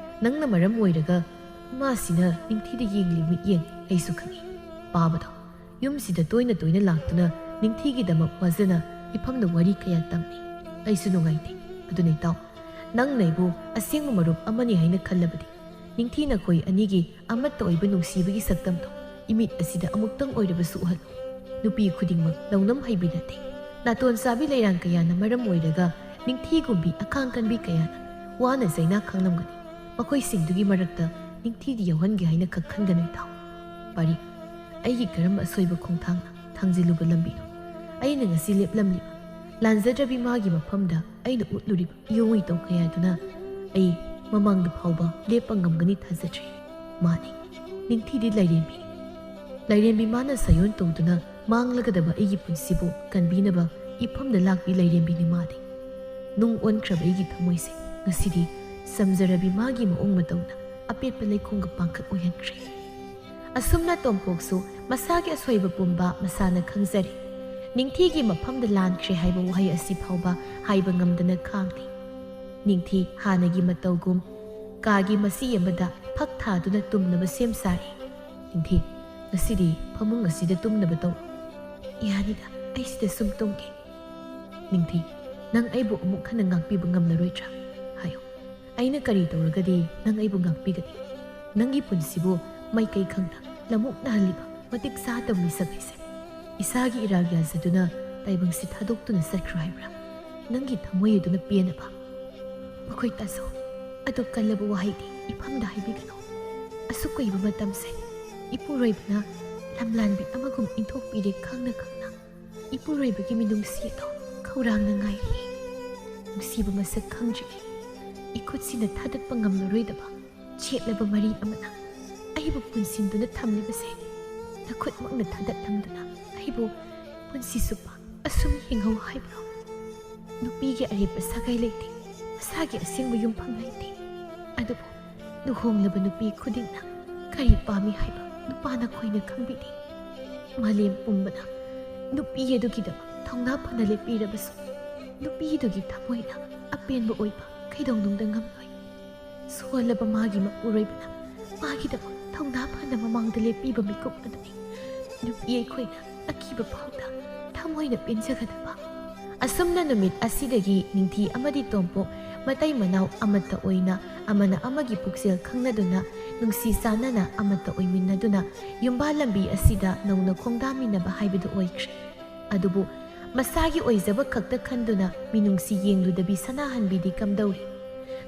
ꯅꯪꯅ ꯃꯔꯝ ꯑꯣꯏꯔꯒ ꯃꯥꯁꯤꯅ ꯅꯤꯡꯊꯤꯗ ꯌꯦꯡꯂꯤ ꯃꯤꯠꯌꯦꯡ ꯑꯩꯁꯨ ꯈꯪꯏ꯫ ꯄꯥꯕꯗꯣ ꯌꯨꯝꯁꯤꯗ ꯇꯣꯏꯅ ꯇꯣꯏꯅ ꯂꯥꯛꯇꯨꯅ ꯅꯤꯡꯊꯤꯒꯤꯗꯃꯛ ꯋꯥꯖꯅ ꯏꯐꯝꯗ ꯋꯥꯔꯤ ꯀꯌꯥ ꯇꯝꯃꯤ꯫ ꯑꯩꯁꯨ ꯅꯨꯡꯉꯥꯏꯇꯦ꯫ ꯑꯗꯨꯅ ꯏꯇꯥꯎ, ꯅꯪꯅ ꯑꯩꯕꯨ ꯑꯁꯦꯡꯕ ꯃꯔꯨꯞ ꯑꯃꯅꯤ ꯍꯥꯏꯅ ꯈꯜꯂꯕꯗꯤ ꯅꯤꯡꯊꯤ ꯅꯈꯣꯏ ꯑꯅꯤꯒꯤ ꯑꯃꯠꯇ ꯑꯣꯏꯕ ꯅꯨꯡꯁꯤꯕꯒꯤ ꯁꯛꯇꯝꯗꯣ ꯏꯃꯤꯠ ꯑꯁꯤꯗ ꯑꯃꯨꯛꯇꯪ ꯑꯣꯏꯔꯕꯁꯨ ꯎꯍꯜꯂꯨ꯫ ꯅꯨꯄꯤ ꯈꯨꯗꯤꯡꯃꯛ ꯂꯧꯅꯝ ꯍꯩꯕꯤ ꯅꯠꯇꯦ꯫ ꯅꯥꯇꯣꯟ ꯆꯥꯕꯤ ꯂꯩꯔꯥꯡ ꯀꯌꯥꯅ ꯃꯔꯝ ꯑꯣꯏꯔꯒ ꯅꯤꯡꯊꯤꯒꯨꯝꯕꯤ ꯑꯈꯥꯡ ꯀꯟꯕꯤ ꯀꯌꯥꯅ ꯋꯥꯅ ꯆꯩꯅꯥ ꯈꯪꯂꯝꯒꯅꯤ꯫ ꯃꯈꯣꯏꯁꯤꯡꯗꯨꯒꯤ ꯃꯔꯛꯇ ꯅꯤꯡꯊꯤꯗꯤ ꯌꯥꯎꯍꯟꯒꯦ ꯍꯥꯏꯅ ꯈꯛ ꯈꯟꯒꯅꯨ ꯏꯇꯥꯎ꯫ ꯄꯥꯔꯤ, ꯑꯩꯒꯤ ꯀꯔꯝꯕ ꯑꯁꯣꯏꯕ ꯈꯣꯡꯊꯥꯡꯅ ꯊꯥꯡꯖꯤꯜꯂꯨꯕ ꯂꯝꯕꯤꯅꯣ? ꯑꯩꯅ ꯉꯁꯤ ꯂꯦꯞꯂꯝꯂꯤꯕ ꯂꯥꯟꯖꯗ꯭ꯔꯕꯤ ꯃꯥꯒꯤ ꯃꯐꯝꯗ ꯑꯩꯅ ꯎꯠꯂꯨꯔꯤꯕ ꯏꯌꯣꯡ ꯏꯇꯧ ꯀꯌꯥꯗꯨꯅ ꯑꯩ ꯃꯃꯥꯡꯗ ꯐꯥꯎꯕ ꯂꯦꯞꯄ ꯉꯝꯒꯅꯤ ꯊꯥꯖꯗ꯭ꯔꯦ꯫ ꯃꯥꯅꯤ, ꯅꯤꯡꯊꯤꯗꯤ ꯂꯥꯏꯔꯦꯝꯕꯤꯅꯤ꯫ ꯂꯥꯏꯔꯦꯝꯕꯤ ꯃꯥꯅ ꯁꯥꯌꯣꯟ ꯇꯧꯗꯨꯅ ꯃꯥꯡꯂꯒꯗꯕ ꯑꯩꯒꯤ ꯄꯨꯟꯁꯤꯕꯨ ꯀꯟꯕꯤꯅꯕ ꯏꯐꯝꯗ ꯂꯥꯛꯄꯤ ꯂꯥꯏꯔꯦꯝꯕꯤꯅꯤ ꯃꯥꯗꯤ꯫ ꯅꯨꯡ ꯑꯣꯟꯈ꯭ꯔꯕ ꯑꯩꯒꯤ ꯊꯃꯣꯏꯁꯦ ꯉꯁꯤꯗꯤ ꯆꯝꯖꯔꯕꯤ ꯃꯥꯒꯤ ꯃꯑꯣꯡ ꯃꯇꯧꯅ ꯑꯄꯦꯠꯄ ꯂꯩꯈꯣꯝꯒ ꯄꯥꯡꯈꯛ ꯑꯣꯏꯍꯟꯈ꯭ꯔꯦ꯫ ꯑꯁꯨꯝꯅ ꯇꯣꯝꯄꯣꯛꯁꯨ ꯃꯁꯥꯒꯤ ꯑꯁꯣꯏꯕ ꯄꯨꯝꯕ ꯃꯁꯥꯅ ꯈꯪꯖꯔꯦ꯫ ꯅꯤꯡꯊꯤꯒꯤ ꯃꯐꯝꯗ ꯂꯥꯟꯈ꯭ꯔꯦ ꯍꯥꯏꯕ ꯋꯥꯍꯩ ꯑꯁꯤ ꯐꯥꯎꯕ ꯍꯥꯏꯕ ꯉꯝꯗꯅ ꯈꯥꯡꯂꯤ꯫ ꯅꯤꯡꯊꯤ ꯍꯥꯟꯅꯒꯤ ꯃꯇꯧꯒꯨꯝ ꯀꯥꯒꯤ ꯃꯆꯤ ꯑꯃꯗ ꯐꯛ ꯊꯥꯗꯨꯅ ꯇꯨꯝꯅꯕ ꯁꯦꯝ ꯁꯥꯔꯦ꯫ ꯅꯤꯡꯊꯤ, ꯉꯁꯤꯗꯤ ꯐꯃꯨꯡ ꯑꯁꯤꯗ ꯇꯨꯝꯅꯕ ꯇꯧ꯫ ꯌꯥꯅꯤꯗ, ꯑꯩ ꯁꯤꯗ ꯁꯨꯝ ꯇꯨꯝꯒꯦ꯫ ꯅꯤꯡꯊꯤ, ꯅꯪ ꯑꯩꯕꯨ ꯑꯃꯨꯛ ꯍꯟꯅ ꯉꯥꯛꯄꯤꯕ ꯉꯝꯂꯔꯣꯏꯗ꯭ꯔꯥ? ꯍꯥꯏꯌꯨ꯫ ꯑꯩꯅ ꯀꯔꯤ ꯇꯧꯔꯒꯗꯤ ꯅꯪ ꯑꯩꯕꯨ ꯉꯥꯛꯄꯤꯒꯅꯤ? ꯅꯪꯒꯤ ꯄꯨꯟꯁꯤꯕꯨ ꯃꯥꯏꯀꯩ ꯈꯪꯅ ꯂꯃꯨꯛꯅꯍꯜꯂꯤꯕ ꯃꯇꯤꯛ ꯆꯥꯗꯕ ꯃꯤꯁꯛ ꯑꯩꯁꯦ ꯏꯁꯥꯒꯤ ꯏꯔꯥꯜ ꯌꯥꯖꯗꯨꯅ ꯇꯥꯏꯕꯪꯁꯤ ꯊꯥꯗꯣꯛꯇꯨꯅ ꯆꯠꯈ꯭ꯔꯣ ꯍꯥꯏꯕ꯭ꯔꯥ? ꯅꯪꯒꯤ ꯊꯃꯣꯏ ꯑꯗꯨꯅ ꯄꯦꯟꯅꯕ? ꯃꯈꯣꯏ ꯇꯥꯖꯧ꯫ ꯑꯗꯨ ꯀꯜꯂꯕ ꯋꯥꯍꯩꯗꯤ ꯏꯐꯝꯗ ꯍꯥꯏꯕꯤꯒꯅꯨ꯫ ꯑꯁꯨꯛ ꯀꯨꯏꯕ ꯃꯇꯝꯁꯦ ꯏꯄꯨꯔꯣꯏꯕꯅ ꯂꯝꯂꯥꯟꯕꯤ ꯑꯃꯒꯨꯝ ꯏꯟꯊꯣꯛꯄꯤꯔꯦ ꯈꯪꯅ ꯈꯪꯅ꯫ ꯏꯄꯨꯔꯣꯏꯕꯒꯤ ꯃꯤꯅꯨꯡꯁꯤ ꯑꯗꯣ ꯈꯧꯔꯥꯡꯅ ꯉꯥꯏꯔꯤ꯫ ꯅꯨꯡꯁꯤꯕ ꯃꯁꯛ ꯈꯪꯗ꯭ꯔꯤꯉꯩ ꯏꯈꯨꯠꯁꯤꯅ ꯊꯥꯗꯠꯄ ꯉꯝꯂꯔꯣꯏꯗꯕ ꯆꯦꯠꯂꯕ ꯃꯔꯤ ꯑꯃꯅ ꯑꯩꯕꯨ ꯄꯨꯟꯁꯤꯟꯗꯨꯅ ꯊꯝꯂꯤꯕꯁꯦ ꯅꯈꯨꯠꯃꯛꯅ ꯊꯥꯗꯠꯂꯝꯗꯨꯅ ꯑꯩꯕꯨ ꯄꯨꯟꯁꯤ ꯆꯨꯞꯄ ꯑꯁꯨꯝ ꯍꯤꯡꯍꯧ ꯍꯥꯏꯕ꯭ꯔꯣ? ꯅꯨꯄꯤꯒꯤ ꯑꯔꯦꯞꯄ ꯁꯥꯒꯩ ꯂꯩꯇꯦ, ꯃꯁꯥꯒꯤ ꯑꯁꯦꯡꯕ ꯌꯨꯝꯐꯝ ꯂꯩꯇꯦ꯫ ꯑꯗꯨꯕꯨ ꯂꯨꯍꯣꯡꯂꯕ ꯅꯨꯄꯤ ꯈꯨꯗꯤꯡꯅ ꯀꯔꯤ ꯄꯥꯝꯃꯤ ꯍꯥꯏꯕ ꯅꯨꯄꯥꯅ ꯈꯣꯏꯅ ꯈꯪꯕꯤꯗꯦ꯫ ꯃꯥꯂꯦꯝ ꯄꯨꯝꯕꯅ ꯅꯨꯄꯤ ꯑꯗꯨꯒꯤꯗꯃꯛ ꯊꯧꯅꯥ ꯐꯅ ꯂꯦꯞꯄꯤꯔꯕꯁꯨ ꯅꯨꯄꯤꯗꯨꯒꯤ ꯊꯃꯣꯏꯅ ꯑꯄꯦꯟꯕ ꯑꯣꯏꯕ ꯀꯩꯗꯧꯅꯨꯡꯗ ꯉꯝꯂꯣꯏ꯫ ꯁꯣꯜꯂꯕ ꯃꯥꯒꯤ ꯃꯄꯨꯔꯣꯏꯕꯅ ꯃꯥꯒꯤꯗꯃꯛ ꯊꯧꯅꯥ ꯐꯅ ꯃꯃꯥꯡꯗ ꯂꯦꯞꯄꯤꯕ ꯃꯤꯀꯨꯞ ꯑꯗꯨꯅꯤ ꯅꯨꯄꯤ ꯑꯩꯈꯣꯏꯅ ꯑꯀꯤꯕ ꯐꯥꯎꯗ ꯊꯃꯣꯏꯅ ꯄꯦꯟꯖꯒꯗꯕ꯫ ꯑꯁꯨꯝꯅ ꯅꯨꯃꯤꯠ ꯑꯁꯤꯗꯒꯤ ꯅꯤꯡꯊꯤ ꯑꯃꯗꯤ ꯇꯣꯝꯄꯣꯛ ꯃꯇꯩ ꯃꯅꯥꯎ ꯑꯃꯠꯇ ꯑꯣꯏꯅ ꯑꯃꯅ ꯑꯃꯒꯤ ꯄꯨꯛꯆꯦꯜ ꯈꯪꯅꯗꯨꯅ ꯅꯨꯡꯁꯤ ꯆꯥꯟꯅꯅ ꯑꯃꯠꯇ ꯑꯣꯏꯃꯤꯟꯅꯗꯨꯅ ꯌꯨꯝꯕꯥꯜ ꯂꯝꯕꯤ ꯑꯁꯤꯗ ꯅꯧꯅ ꯈꯣꯡꯗꯥꯃꯤꯟꯅꯕ ꯍꯥꯏꯕꯗꯨ ꯑꯣꯏꯈ꯭ꯔꯦ꯫ ꯑꯗꯨꯕꯨ ꯃꯁꯥꯒꯤ ꯑꯣꯏꯖꯕ ꯈꯛꯇ ꯈꯟꯗꯨꯅ ꯃꯤꯅꯨꯡꯁꯤ ꯌꯦꯡꯂꯨꯗꯕꯤ ꯁꯅꯥꯍꯟꯕꯤꯗꯤ ꯀꯝꯗꯧꯔꯤ?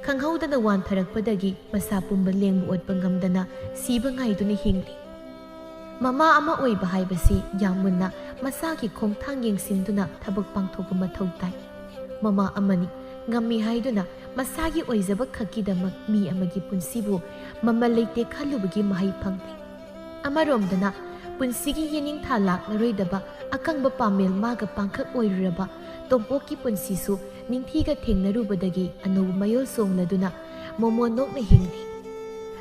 ꯈꯪꯍꯧꯗꯅ ꯋꯥꯟꯊꯔꯛꯄꯗꯒꯤ ꯃꯁꯥ ꯄꯨꯝꯕ ꯂꯦꯡꯕ ꯑꯣꯠꯄ ꯉꯝꯗꯅ ꯁꯤꯕ ꯉꯥꯏꯗꯨꯅ ꯍꯤꯡꯂꯤ꯫ ꯃꯃꯥ ꯑꯃ ꯑꯣꯏꯕ ꯍꯥꯏꯕꯁꯤ ꯌꯥꯝ ꯃꯨꯟꯅ ꯃꯁꯥꯒꯤ ꯈꯣꯡꯊꯥꯡ ꯌꯦꯡꯁꯤꯟꯗꯨꯅ ꯊꯕꯛ ꯄꯥꯡꯊꯣꯛꯄ ꯃꯊꯧ ꯇꯥꯏ꯫ ꯃꯃꯥ ꯑꯃꯅꯤ, ꯉꯝꯃꯤ ꯍꯥꯏꯗꯨꯅ ꯃꯁꯥꯒꯤ ꯑꯣꯏꯖꯕ ꯈꯛꯀꯤꯗꯃꯛ ꯃꯤ ꯑꯃꯒꯤ ꯄꯨꯟꯁꯤꯕꯨ ꯃꯃꯜ ꯂꯩꯇꯦ ꯈꯜꯂꯨꯕꯒꯤ ꯃꯍꯩ ꯐꯪꯗꯦ꯫ ꯑꯃꯔꯣꯝꯗꯅ ꯄꯨꯟꯁꯤꯒꯤ ꯌꯦꯅꯤꯡꯊꯥ ꯂꯥꯛꯂꯔꯣꯏꯗꯕ ꯑꯀꯪꯕ ꯄꯥꯃꯦꯜ ꯃꯥꯒ ꯄꯥꯡꯈꯛ ꯑꯣꯏꯔꯨꯔꯕ ꯇꯣꯝꯄꯣꯛꯀꯤ ꯄꯨꯟꯁꯤꯁꯨ ꯅꯤꯡꯊꯤꯒ ꯊꯦꯡꯅꯔꯨꯕꯗꯒꯤ ꯑꯅꯧꯕ ꯃꯌꯣꯜ ꯆꯣꯡꯂꯗꯨꯅ ꯃꯣꯃꯣꯟ ꯅꯣꯛꯅ ꯍꯤꯡꯂꯤ꯫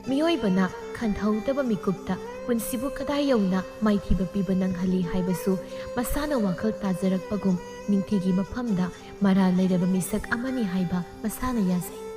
ꯃꯤꯑꯣꯏꯕꯅ ꯈꯟꯊꯍꯧꯗꯕ ꯃꯤꯀꯨꯞꯇ ꯄꯨꯟꯁꯤꯕꯨ ꯀꯗꯥꯏ ꯌꯧꯅ ꯃꯥꯏꯊꯤꯕ ꯄꯤꯕ ꯅꯪꯍꯜꯂꯤ ꯍꯥꯏꯕꯁꯨ ꯃꯁꯥꯅ ꯋꯥꯈꯜ ꯇꯥꯖꯔꯛꯄꯒꯨꯝ ꯅꯤꯡꯊꯤꯒꯤ ꯃꯐꯝꯗ ꯃꯔꯥꯜ ꯂꯩꯔꯕ ꯃꯤꯁꯛ ꯑꯃꯅꯤ ꯍꯥꯏꯕ ꯃꯁꯥꯅ ꯌꯥꯖꯩ꯫